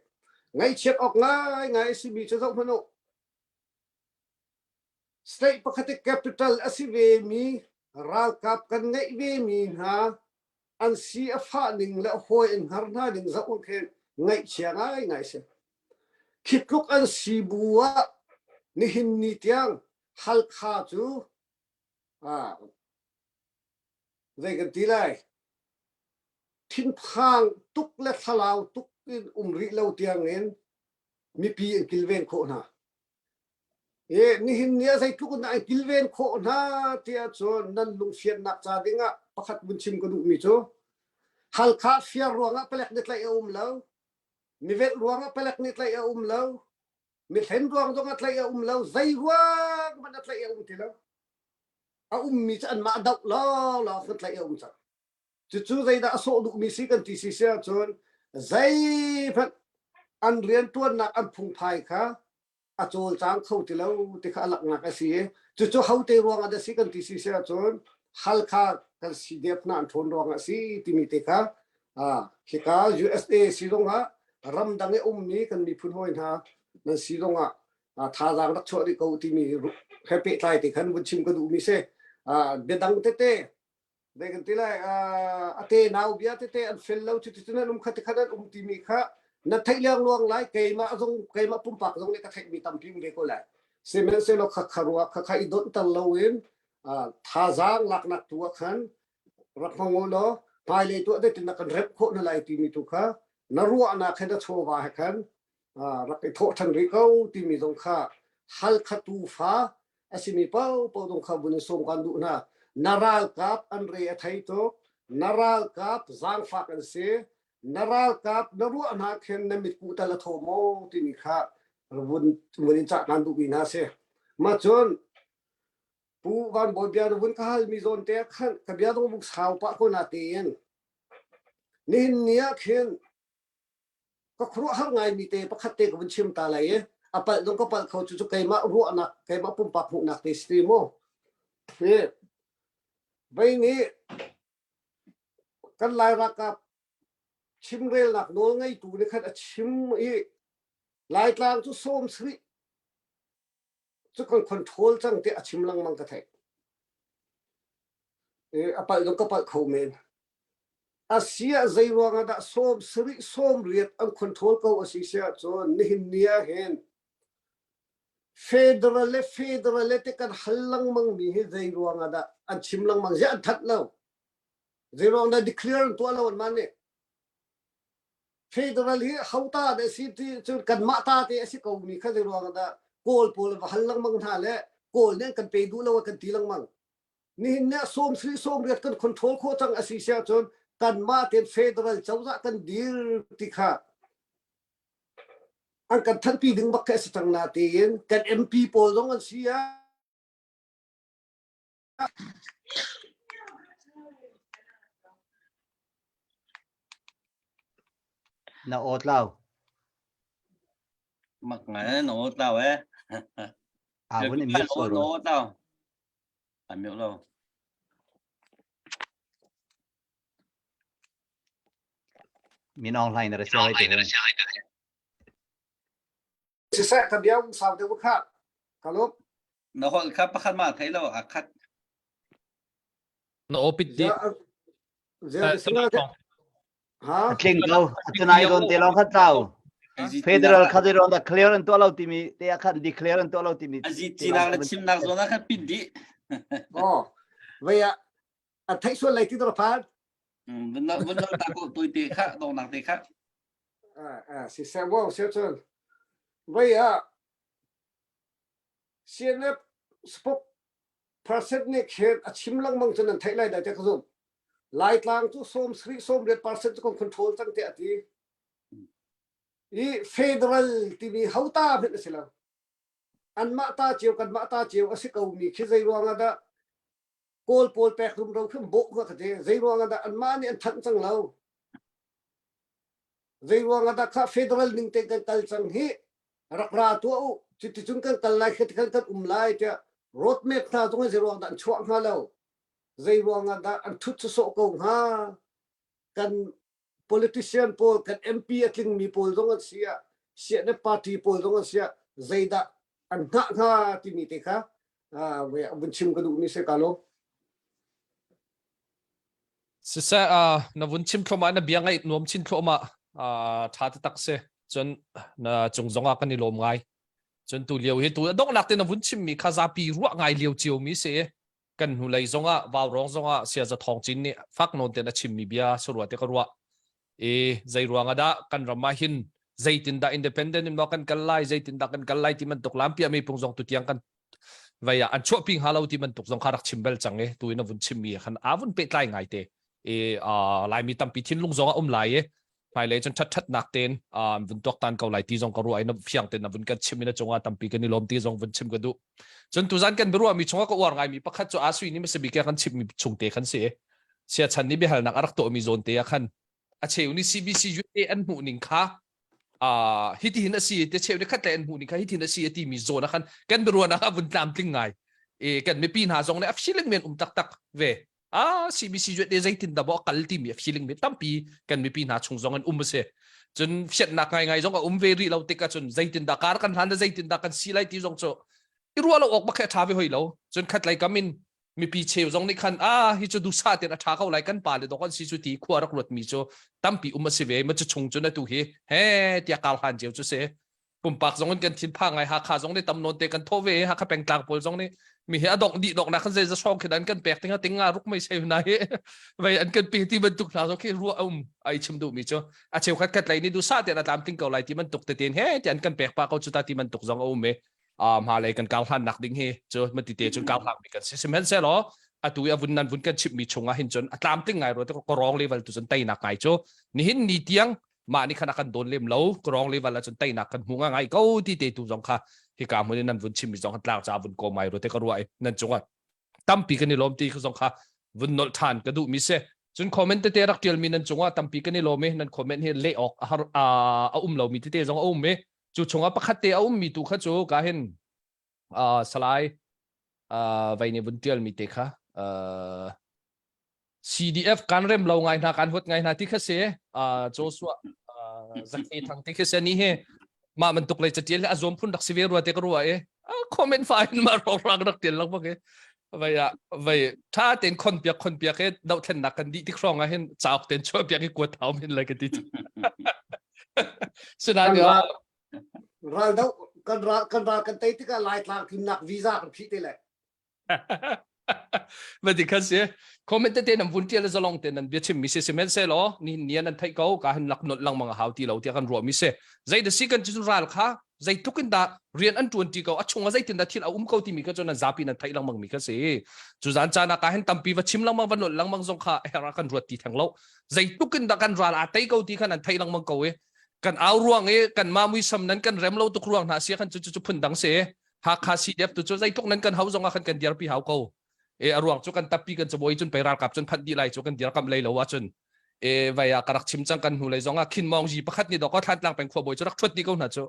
Ngaihchiat awk ngaingai a simi cu zoh hmanh u. State pakhat i capital a si ve mi ralkap kan ngeih ve mi hna an si a fah ning le hawi an hngar hna ning zoh khi ngaihchia ngaingai si. Khi tluk an si bu ah nihin ni tiang Halkha cu ah, zei kan ti lai thinphang tuk le thlalau tuk in um rih lo tiang in mipi an kilven khawh hna. E, nihin ni ah zeitluk in an kilven khawh hna tiah cun nan lungfiannak ca dingah pakhat vun chim ka duhmi cu Halkha fiar ruangah palek nih tlaih a um lo mivelh ruangah palek nih tlaih a um lo mihlen ruang zongah tlaih a um lo zei ruang hmanh a tlaih a um ti lo a ummi cu anmah doh law kan tlaih a um cang cucu zeidah a sawh duhmi si kan ti si si ahcun zeihmanh an rianṭuannak an phungphai kha a cawlcang kho ti lo ti kha a laknak a si i cucu hote ruangah dah si kan ti si si ahcun Halkha kan CDF hna an ṭhawn ruangah a si timi te kha hika USA si zongah ramdang i ummi kan miphun hawi hna nan si zongah thazaang rak chuah rih ko timi he pehtlai te khan vun chim ka duhmi si biadang tete Zei kan ti lai a te nau bia tete an fel lo cuti cun an um kha ti khan an um timi kha na theih liangluang lai keimah zong keimah pumpak zong nih ka theihmi tampi um ve ko lai sihmanhsehlaw kha kha rua kha kha i donhter loin thazaang laknak tu ah khan rak hmang u law hmailei tuah zeitin dah kan remh khawh na lai timi tu kha na ruahnak he na chawva he khan rak i thawh ṭhan rih ko timi zong kha Halkha tufa a simi paohpaoh zong kha vun i sawm kan duh hna. Na ralkap an re a thei tuk. Na ralkap zaangfak an si. Na ralkap na ruah hna khin na mitkuh tal a thaw maw timi kha vun vun in cah kan duhmi hna si. Mah cun Pu Van Bawi bia na vun ka halmi zawn te ah khan ka bia dong buk sau pah ko na tein nihin ni ah khin ka khuaruahhar ngaimi te pakhat te ka vun chim ta lai i a palh zong ka palh kho cu cu keimah ruahnak keimah pumpak hmuhnak te si mu hi vei nih kan lai ralkap chimrelnak nawl ngeitu nih khan a chim i laitlang cu sawm sarih cu kan control cang ti a chim lengmang ka theih a palh zong ka palh kho men Asiah zeiruang ah dah sawm sarih sawm riat an control ko a si si ahcun nihin ni ah hin federal le federal le te kan hal lengmang mi hi zeiruang ah dah an chim lengmang ziah an that lo zeiruang dah declare an tuah lo an mah nih federal hi hota dah si ti cun kanmah ta te a si ko mi kha zeiruang ah dah kawl pawl va hal lengmang hna le kawl nih an kan pe duh lo kan ti lengmang nihin ni ah sawmsarih sawmriat kan control khawh cang a si si ahcun kanmah tein federal cozah kan dir ti kha an kan thanpi ding bak khi a si cang na tiin kan MP pawl zong an si ah Na aw tlau. Mak ngai no tlau eh. A vun i mute sual No tlau. A mute lo. Min Aung Hlaing na ra sia hoi te hin. Siseh ka bia um sau deuh kha. Ka lop. Na holh kha pakhat ma thei lo a khat. Na opit di. A tling ko. A tunai don te long khat tlau. Federal kha ron da clear an tuah lo timi te a khan declare an tuah lo timi. Azi tinak le chimnak zawn ah khan pin di. Oh. Vaya a theih sual lai ti dor phan. Vun vun ta ko toi te kha dong nak te kha. Ah ah si se wo se chun. Vaya CNF spoke percent nih khin a chim lengmang cun nan theih lai dai te ka zumh. Laitlang cu sawm sarih sawm riat percent cu kan control cang tiah a ti. I federal timi hota hmanh a si lo. Anmah ta cio kanmah ta cio a si ko mi khi zei ruang ah dah Kawl pawl pek rumro khi bawh hnga ka ti. Zei ruang ah dah anmah nih an thanh cang lo. Zei ruang ah dah kha federal ning te kan kal cang hi rak ra tuah u cuticun kan kal lai khi kan kan um lai tiah roadmap hna zong zei ruang dah an chuah hnga lo zei ruang ah dah an thut sawsawh ko hnga kan politician pawl kan MP a tlingmi pawl zong an si ah siane party pawl zong an si ah zeidah an hngah hnga timi te kha vun chim ka duhmi si ka lo Siseh na vun chim thluahmah na bia ngaih nuam chin thluahmah ṭha taktak si. Cun na cung zongah kan i lawm ngai. Cun tu lio hi tu donghnak te na vun chimmi kha zapi ruah ngai lio cio mi si. Kan hnulei zongah vaurawng zongah siaza thawng cin nih fak nawn ten a chimmi bia sarua te ka ruah. I zei ruang ah dah kan ram ah hin zeitindah independent in maw kan kal lai zeitindah kan kal lai ti bantuk lampi mi pung zong tutiang kan vei ah an chuahpi hnga lo ti bantuk zong kha rak chim bel cang i tu in a vun chimmi khan aa vun pehtlai ngai te i laimi tampi thinlung zong a um lai i hmailei cun ṭhat-ṭhatnak tein vun tuaktan ko lai ti zong ka ruah i na fiang tein na vun kan chim i na cungah tampi kan i lawm ti zong vun chim ka duh. Cun tuzan kan biaruahmi chungah ka uar ngaimi pakhat cu Asui nih masabik kan chimmi chung te khan si. Siachan nih biahalnak a rak tuahmi zawn te ah khan a cheu nih CBC USA an hmuh ning kha uh, hitihin a si te cheu nih khat le an hmuh ning kha hitihin a si a timi zawn ah khan kan biaruahnak a vun tlamtling ngai. E, kan mipi hna zong nih a feeling men um taktak ve. Ah CBC USA zeitin dah maw a kal timi a feeling mi tampi kan mipi hna chung zong an um a si. Cun fiannak ngaingai zong a um ve rih lo tik ahcun zeitin dah kar kan hlan le zeitin dah kan si lai ti zong cu i ruah lo awk bak khi a ṭha ve hoi lo. Cun khat lei kam in mipi cheu zong nih khan ah hi cu duhsah tein a ṭha ko lai kan pa le dawk an si cu ti khua rak ruat mi cu tampi um a si ve ma cu chung cun atu hi he tiah kar hlan cio cu si pumpak zong in kan thinphang ngai Hakha zong nih tam nawn te kan thawh ve Hakha pengtlang pawl zong nih mi hi a dongh dih dok nak kan zei za hrawng khi an kan pek tinga tinga ruk mei sei na hi vei an kan pe ti bantuk hna zo khi ruah um ai chim duh mi cu a cheu khat khat lei nih duhsah te na tlam ting ko lai ti bantuk te ten he ti an kan pek pa ko chu ta ti bantuk zong a um e a ma lei kan kau hlan nak ding hi cu mati te cun kau hlang mi kan si sihmanhsehlaw atu i a vun nan vun kan chip mi chungah hin cun a tlam ting ngai ro te ko rong level tu cun teinak ngai cu nihin ni tiang mah nih khan a kan dawn lem lo krong level ah cun teinak kan hmu ngai ko ti te tu zong kha hika hmun in nan vun chim mi zong tlang ca vun ko mai ro te ka ruah i nan cungah tampi kan i lawm ti zong kha vun nolh than ka duh mi si cun comment tete rak tial mi nan cungah tampi kan i lawm i nan comment hi leh awk a har a um lo mi tete zong a um i cu chungah pakhat te a um mi tu kha cu ka hin salai vai nih vun tial mi te kha CDF kan rem lo ngai hna kan huat ngai hna ti kha si Joshua Zakhe Thang ti kha si ni hi mah bantuk lei catial hi a zuam phun rak si ve rua te ka rua i comment fa in ma rong rang rak tial lak bak i vai ah vai tha ten khon piak khon piak e dohthlennak kan dih tik hrawng ah hin cauk ten chuah piak i kuat thau min lai ka ti sinain ral do kan ral kan ral kan tei tikah laitlang thimnak visa kan phih te le Va ti kha si comment te nan vun tial zalong te nan bia chim mi si sihmanhsehlaw ni ni nan theih ko ka han lak nolh lengmang a hau ti lo tiah kan ruah mi si zei da si kan cu ral kha zeitluk in dah rian an tuan ti ko a chung ah zeitin dah thil a um ko timi kha cu nan zapi nan theih lengmang mi kha si cu zan caan ah ka hin tampi va chim lengmang va nolh lengmang zong kha her ah kan ruat ti theng lo zeitluk in dah kan ral a tei ko ti kha nan theih lengmang ko i kan au ruang i kan ma muisam nan kan rem lo tuk ruang hna sia khan cu cu phun dang si Hakha CDF tu cu zeitluk nan kan hau zong ah khan kan dirpi hau ko. E a ruang cu kan tappi kan cabuai cun pei ralkap cun phanh dih lai cu kan dirkamh lei lo ahcun e vai ah ka rak chim cang kan hnu lei zong ah khin mawng ji pakhat nih dawk thlan tlang peng khua bawi cu rak thuat dih ko hna cu.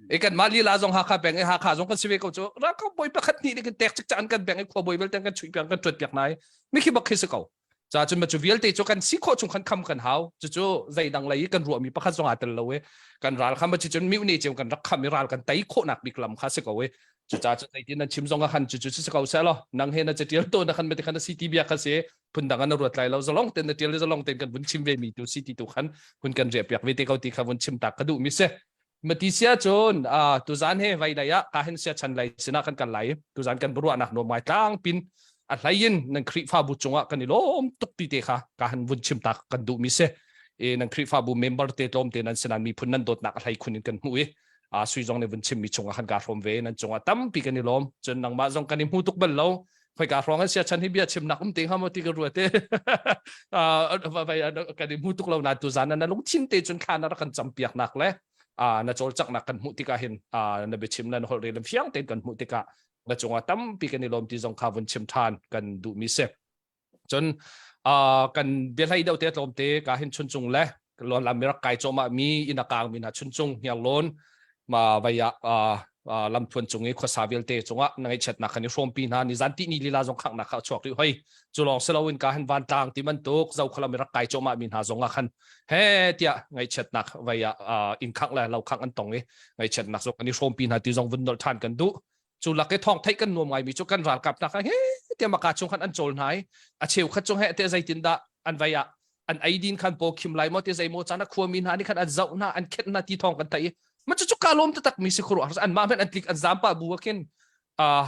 E kan mah lila zong Hakha peng i Hakha zong kan si ve ko cu ralkap bawi pakhat hnih nih kan tek cik caan kan peng i khua bawi vialte kan chuih piak kan tuat piak nai mi khi bak khi si ko. Ca cun ma cu vialte cu kan si khawh chung khan kham kan hau. Cucu zeidang lei i kan ruahmi pakhat zong aa tel lo i kan ral kham cu cun mihne ceu kan rak kham i ral kan tei khawhnak bik lam kha si ko i cucaah cu zeitin nan chim zong ah khan cucu si ko seh law nang he na catial to na khan mete khan a si ti bia kha si phundang an ruat lai lo zalong ten na tial zalong ten kan vun chim ve mi tu si ti tu khan hun kan riah piak ve te ko ti kha vun chim tak ka duh mi si mati sia cun a tuzan he vai lai ah ka hin sia chan lai sinah kan kal lai tuzan kan ruahnak nuam ngai tlang pin a hlei in nan Khrihfabu cungah kan i lawm tuk ti te kha ka han vun chim tak kan duh mi si e nan Khrihfabu member te tlawm te nan sinan miphun nan dawtnak a hlei khun in kan hmuh i a sui zong nih vun chim mi chungah khan ka hrawm ve nan cungah tampi kan i lawm cun nangmah zong kan i hmu tuk bal lo khoika hrawng an sia chan hi bia chimnak um te hnga maw ti ka ruat te kan i hmu tuk lo na tu zan na lungthin te cun thla na rak kan campiak nak le na cawlcanghnak kan hmuh tikah hin na biachim na holh rel fiang tein kan hmuh tikah na cungah tampi kan i lawm ti zong kha vun chim than kan duhmi si Cun uh, kan biahlei deuh te tlawmte ka hin chuncung le lon lam rak kai cawma mi inn a kang mi hna chuncung hniarlawn ma vai ah uh, uh, lamthuan cung i khuasa vialte cungah na ngaihchiatnak kan i hrawmpi hna ni zan ti ni lila zong khangnak kha chuak rih hoi cu lawng si loin ka hin vantlang ti bantuk zo khalam rak kai cawma mi hna zong ah khan he tiah ngaihchiatnak vai ah uh, inn khang le lo khang an tong i ngaihchiatnak zong kan i hrawmpi hna ti zong vun nolh than kan duh cu lak i thawng theih kan nuam ngaimi cu kan ralkap hna kha he tiah maka chung khan an cawl hna i a cheu khat chung he te zeitin dah an vai ah an eidin khan paw khim lai maw te zei maw caan a khuami hna nih khan an zoh hna an khet hna ti thawng kan theih i ma cu cu ka lawm taktak mi si khuru an mah men an tlik an zam pa bu khin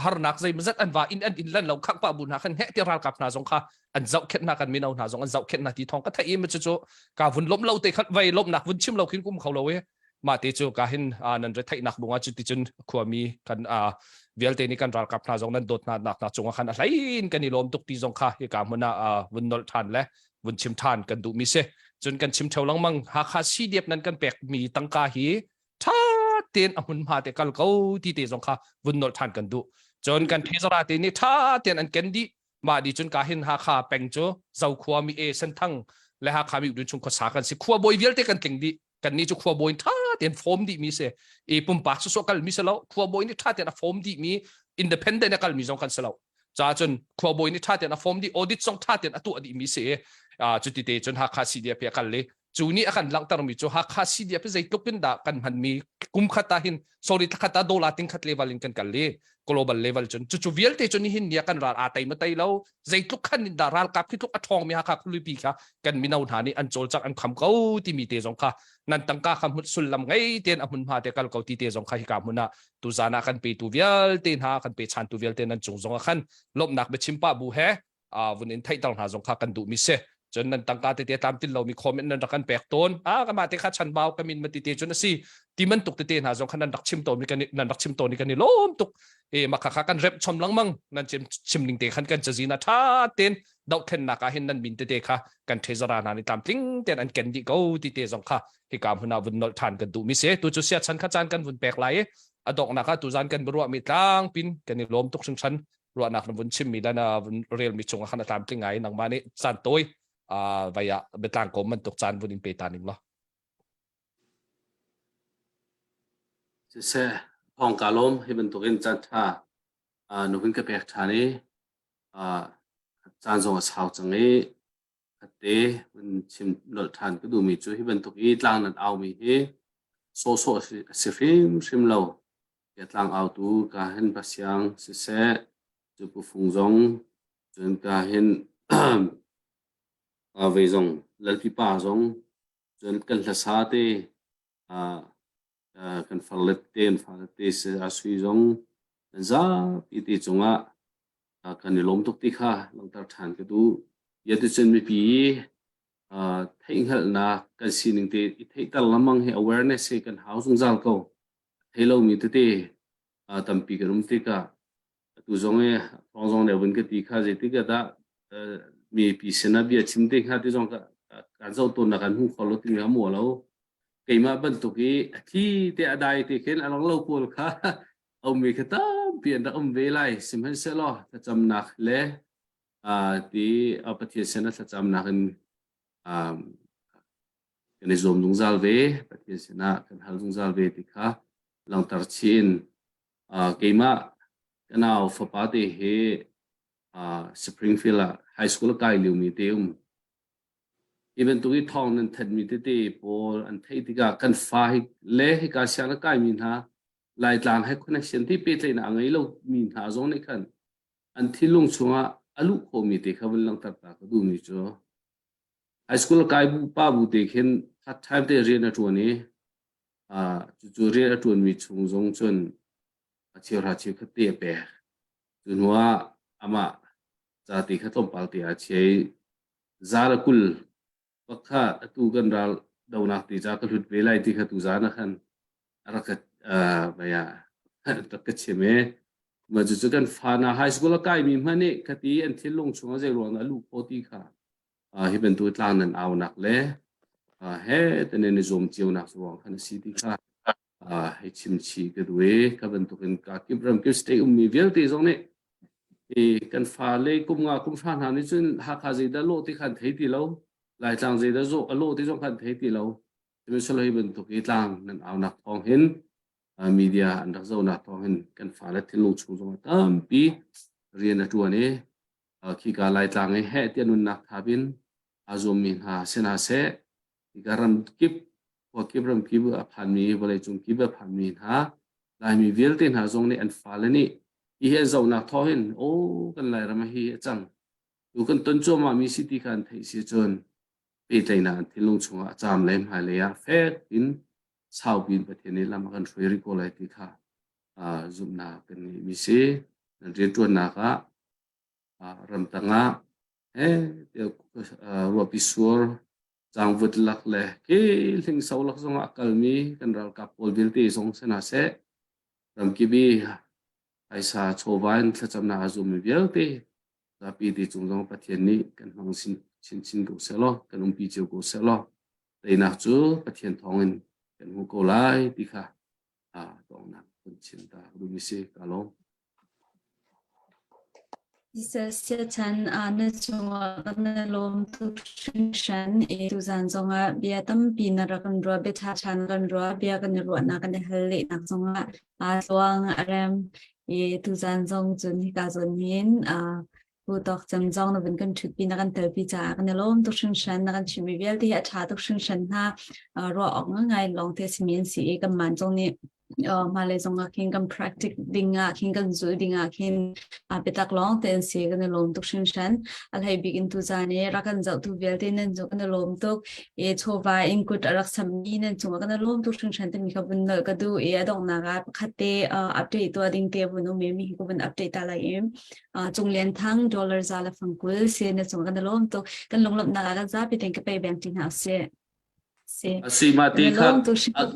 harnak zei mazat an va in an in lan lo khak pa bu hna khan he ti ralkap hna zong kha an zoh khet hna kan mino hna zong an zoh khet hna ti thawng ka theih i ma cu cu ka vun lom lo te khat vai lomnak vun chim lo khin kum kho lo i mah te cu ka hin nan retheihnak bungah cu ticun khuami kan vialte nih kan ralkap hna zong nan dawt hna nak hna cungah khan a hlein kan i lawm tuk ti zong kha hika hmun ah vun nolh ṭhan le vun chim ṭhan kan duhmi si cun kan chim ṭheo lengmang Hakha CDF nan kan pekmi tangka hi ṭha tein a hmunhma te kal ko ti te zong kha vun nolh ṭhan kan duh cun kan thezara te nih ṭha tein an ken dih mah di cun ka hin Hakha peng cu Zokhua mi e Senthang le Hakha mi udun chung khuasa kan si khua bawi vialte kan tling dih kannih cu khuabawi ṭha tein form dihmi si i pumpak sawsawh kalmi si lo khuabawi nih ṭha tein a form dihmi independent a kalmi zong kan si lo ca cun khuabawi nih ṭha tein a form dih audit zong ṭha tein a tuah dihmi si i cuti te cun Hakha CDF a kal i cu nih a kan langhtermi cu Hakha CDF zeitluk in dah kan hmanmi kum khat ah hin sorry thlakhat ah dollar ting khat level in kan kal i global level cun cucu vialte cu nihin ni ah kan ral aa tei ma tei lo zeitluk khan in dah ralkap khi tluk a ṭhawngmi Hakha khualipi kha kan mino hna nih an cawlcangh an kham ko timi te zong kha nan tangka kha hmun sullam ngei tein a hmunhma te kal ko ti te zong kha hika hmun ah tuzan ah kan petu vialte hna kan pechantu vialte nan cung zong ah khan lawmhnak biachim pah bu he vun in theihter hna zong kha kan duhmi si cun nan tangka tete tlamtlin lomi comment nan rak kan pek tawn ah ka mah te kha chanbau ka min ma ti te cun a si ti bantuk tete hna zong kha nan rak chim tawn kan nan rak chim tawn i kan i lawm tuk e mah kha kan rep chom lengmang nan chim chim ning te khan kan cazin a tha ten dohthlennak ah hin nan min tete kha kan thezara hna nih tlamtling ten an ken dih ko ti te zong kha hika hmun ah vun nolh than kan duh mi si tu cu sia chan kha caan kan vun pek lai i a donghnak ah tuzan kan biaruah mi tlang pin kan i lawm tuk hringhran ruahnak na vun chimmi le na vun relmi cungah khan a tlamtling ngai nangmah nih caan tawi vai ah biatlang kom bantuk caan vun in pe ta ning law Siseh, thawng ka lawm hi bantukin caan ṭha nu hun ka pek ṭhan i caan zong a sau cang i khatte hun chim nolh ṭhan ka duhmi cu hi bantuk i tlang nan aumi hi sawhsawh a si hrimhrim lo. Tlang autu ka hin pasiang siseh, cu pufung zong cun ka hin vei zong lalpi pa zong cun kan hlasa te kan farle te an fale te si a sui zong kan zapi te cungah kan i lawm tuk ti kha langhter ṭhan ka duh. Yaticun mipi theihhngalhnak kan sining te i theihter lengmang hi awareness hi kan hau zungzal ko. Thei lomi tete tampi kan um tikah atu zong i thawng zong ne vun ka ti kha zeitik ah dah mipi sinah bia chim te hnga ti zong kan zoh tawn na kan hmu kho lo timi a mua lo. Keimah bantuk i a thli te a dai te khin a lang lo pawl kha ummi kha tampi an rak um ve lai. Sihmanhsehlaw thlacamnak le ti Pathian sinah thlacamnak in kan i zuam zungzal ve. Pathian sinah kan hal zungzal ve ti kha. langhter chin. Keimah ka nau fapa te hi Springfield ah high school a kai liomi te um. Hi bantuk i thawng nan thanhmi tete pawl an theih tikah kan fa hi le hika sianginn a kaimi hna Laitlang he connection ti pehtlaihnak a ngei lomi hna zong nih khan an thinlung chungah a luh khawhmi te kha vun langhter ta ka duhmi cu high school kai bu pa bu te khin part time te rian a ṭuan i cucu rian a ṭuanmi chung zong cun a cheuhra cheukhat te a pek. Cu hnu ah amah ca te kha tlawmpal te aa chia i za le 20 bak kha atu kan ral donak te ca ka hlut ve lai ti kha tu zan ah khan a rak ka baya rak ka chim i mah cucu kan fa na high school a kaimi hmanh nih khati an thinlung chungah zei ruang dah a luh khawh ti kha hi bantuk tlang nan aunak le he tenen i zuam cionak ruang khan a si ti kha hei chim chih ka duh i ka bantukin ka kip ram kip state ummi vialte zong nih i kan fale kum nga kum hra hna nih cun Hakha zeidah lawh ti khan thei ti lo Laitlang zeidah zawh a lawh ti zong khan thei ti lo sihmanhsehlaw hi bantuk i tlang nan aunak thawng hin media an rak zohnak thawng hin kan fale thinlung chung zong ah tampi rian a ṭuan i khika Laitlang i heh tiah nunnak thap in aa zuammi hna si hna seh Hika ramkip, khuakip ramkip a phanmi, vawleicung kip a phanmi hna, Laimi vialte hna zong nih an fale nih hi an zohnak thawng hin aw kan Lairam ah hi a cang. Tu kan ton cuahmah mi si ti kha an theih si cun pehtlaihnak an thinlung chungah a caam le hmailei ah fek in saupi in Pathian nih lam a kan hruai rih ko lai ti kha zumhnak kan ngeihmi si. Nan rianṭuannak ah ramtang ah ruahpi sur cangvut lak le ke hlingso lak zongah a kalmi kan ralkap pawl vialte zong si hna seh ramkip i phaisa chawva in thlacamnak a zummi vialte zapi ti cung zong Pathian nih kan hmang chin chin ko seh law kan umpi cio ko seh law teinak cu Pathian thawngin kan hmu ko lai ti kha tawngnak kan chim ta duhmi si ka lawm. Siachan na cungah kan i lawm tuk hringhran i tuzaan zongah bia tampi na rak kan ruah, bia ṭhaṭha na kan ruah, bia kan i ruahnak kan i hal lehnak zongah aa tluang a rem i tuzaan zong cun hika zawn hin Pu Tawk Cem zong na vun kan ṭhutpi na kan telpi caah kan i lawm tuk hringhran na kan chimmi vialte hi a ṭha tuk hringhran hna ruah awk ngai lawng te simi an si i kanmah zong nih hmailei zong ah khin kan practice ding ah khin kan zulh ding ah khin biatak lawng te an si kan i lawm tuk hringhran a hlei bik in tuzaan i rak kan zohtu vialte nan cu kan i lawm tuk i chawva in kut a rak sammi nan cungah kan i lawm tuk hringhran timi kha vun nolh ka duh i a donghnak ah pakhat te update tuah ding te vun um i mi hi ka vun update ta lai i Cung Lian Thang dollar za le fang 20 si na cungah kan i lawm tuk kan lunglawmhnak ah kan zapi tein ka pe beng ti hna usih. Si. Asi mah te kha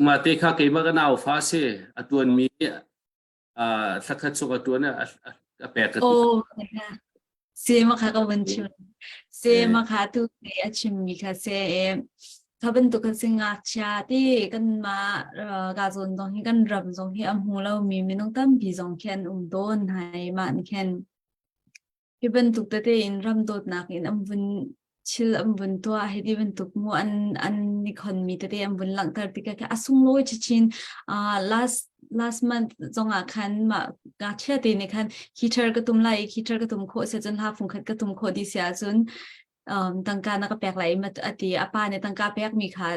mah te kha keimah ka nau fa si a tuan mi thlakhat chung a tuan a pek ka ti. Oh, se ma kha ka vun chim. Se ma kha tu te a chim mi kha se e kha bantuk kan si ngakchia ti kan ma ga zon zong hi kan ram zong hi a hmu lo mi minung tampi zong khi an um tawn hai ma ni khen Hi bantuk tete in ram dawtnak in an vun thil an vun tuah hiti bantuk mu an an i khonmi tete an vun langhter tikah khin a sunglawi chinchin. Uh, last last month zongah khan mah ngakchia te nih khan heater ka tum lai i heater ka tum khawh si ahcun hla fungkhat ka tum khawh dih si ahcun um, tangka na ka pek lai i ma a ti. A pa nih tangka pekmi kha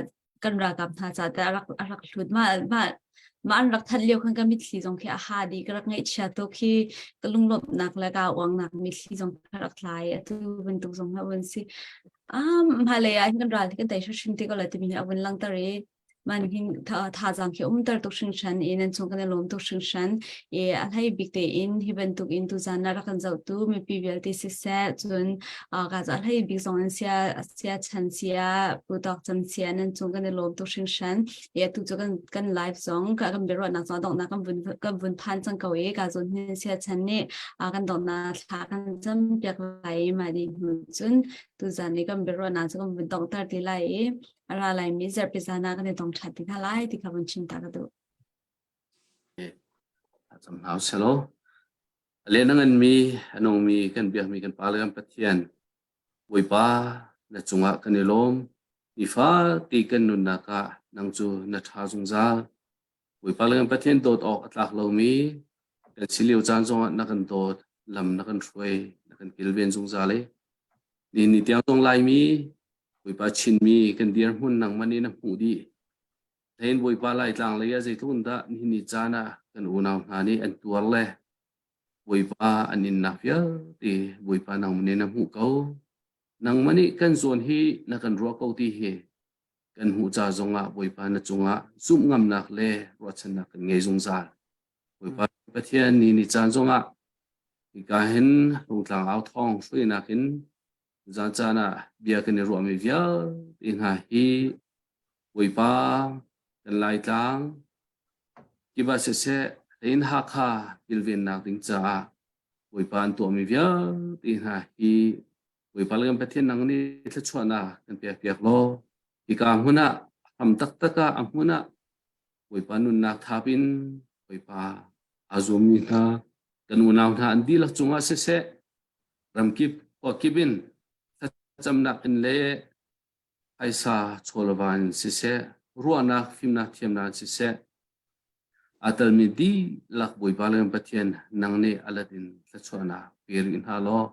kan ralkap hna ca te a rak a rak hlut mah mah mah an rak that lio khan ka mitthli zong khi a ha dih ka rak ngaihchia tuk khi ka lunglawmhnak le ka uangnak mitthli zong ka rak tlai atu bantuk zong ha vun si um hmailei ah hin kan ral hi kan tei hrim te ko lai timi hi a vun langter i man hin thazaang khi umter tuk hringhran i nan chung kan i lawm tuk hringhran i a hlei bik tein hi bantuk in tuzan na rak kan zohtu mipi vialte siseh cun ka za hlei bik zong in sia sia chan sia pu tawk cam sia nan cung kan i lawm tuk hringhran i atu cu kan kan live zong ka kan biaruahnak zong donghnak kan vun kan vun phan cang ko i ka zawn hin sia chan nih kan donghnak thla kan cam piak lai i mah dih hnu cun tuzan i kan biaruahnak cu kan vun donghter ti lai i a ra laimi zarhpi zan ah kan i tong ṭhan ti hna lai ti kha vun chim ta ka duh. Cam hna selaw a len a nganmi a nungmi kan biakmi kan Pa le kan Pathian Bawipa na cungah kan i lawm. Nifate kan nunnak ah nang cu na ṭha zungzal. Bawipa le kan Pathian dawt awk a tlak lomi kan si lio caan zongah na kan dawt, lam na kan hruai, na kan kilven zungzal i ni ni tiang zong Laimi Bawipa Chinmi kan dirhmun nangmah nih na hmuh dih. Thein Bawipa Laitlang lei ah zeitluk in dah nihin ni caan ah kan unau hna nih an tuar le Bawipa an innak vialte Bawipa nangmah nih na hmuh ko. Nangmah nih kan zawn hi na kan ruah ko ti hi kan hmuh ca zongah Bawipa na cungah zumh ngamnak le ruahchannak kan ngei zungzal. Bawipa Pathian ni ni caan zongah hika hin Rungtlang au thawng hruainak in zan caan ah bia kan i ruahmi vialte hna hi Bawipa kan Laitlang kiba siseh hein Hakha kilvennak ding caah Bawipa an tuahmi vialte hna hi Bawipa le kan Pathian nang nih thluachuahnak kan pek piak law hika hmun ah hram taktak ah a hmun ah Bawipa nunnak thap in Bawipa aa zuammi hna kan unau hna an dihlak cungah siseh ramkip khua kip in thlacamnak in le phaisa chawlva in siseh ruahnak fimnak thiamnak in siseh aa telmi dihlak Bawipa le kan Pathian nang nih a let in thluachuahnak pe rih hna law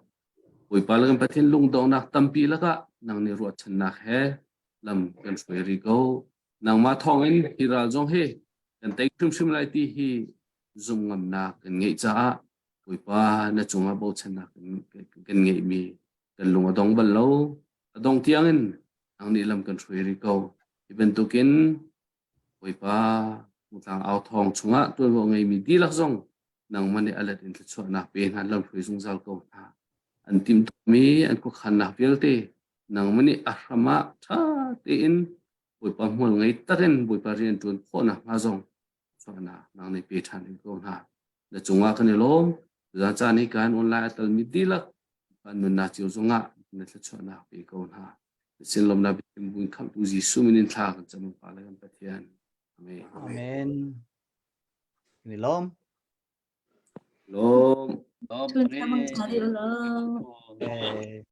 Bawipa le kan Pathian lungdonghnak tampi lakah nang nih ruahchannak he lam kan hruai rih ko. Nangmah thawngin hi ral zong hi kan tei hrimhrim lai ti hi zumh ngamnak kan ngeih caah Bawipa na cungah bochannak kan ngeihmi kan lung a dong bal lo. A dong tiangin nang nih lam kan hruai rih ko. Hi bantukin Bawipa tlang au thawng chungah tuanvo ngeimi dihlak zong nangmah nih a let in thluachuahnak pe hna lam hruai zungzal ko hna. An timhtuahmi an khuakhannak vialte nangmah nih a hram ah ṭha tein Bawipa hmual ngei takin Bawipa rian ṭuan khawhnak hnga zong chuahnak nang nih pe ṭhan in ko hna. Na cungah kan i lawm. Zan caan hi kan online a talmi dihlak kan nunnak cio zongah na thluachuahnak pe ko hna. Na sin lawmnak biachim buin khamhtu Jesuh min in thla kan cam pa le kan Pathian. Amen. Amen. Ni lawm. Lawm. Lawm. Chun thamang chari ulo. Eh.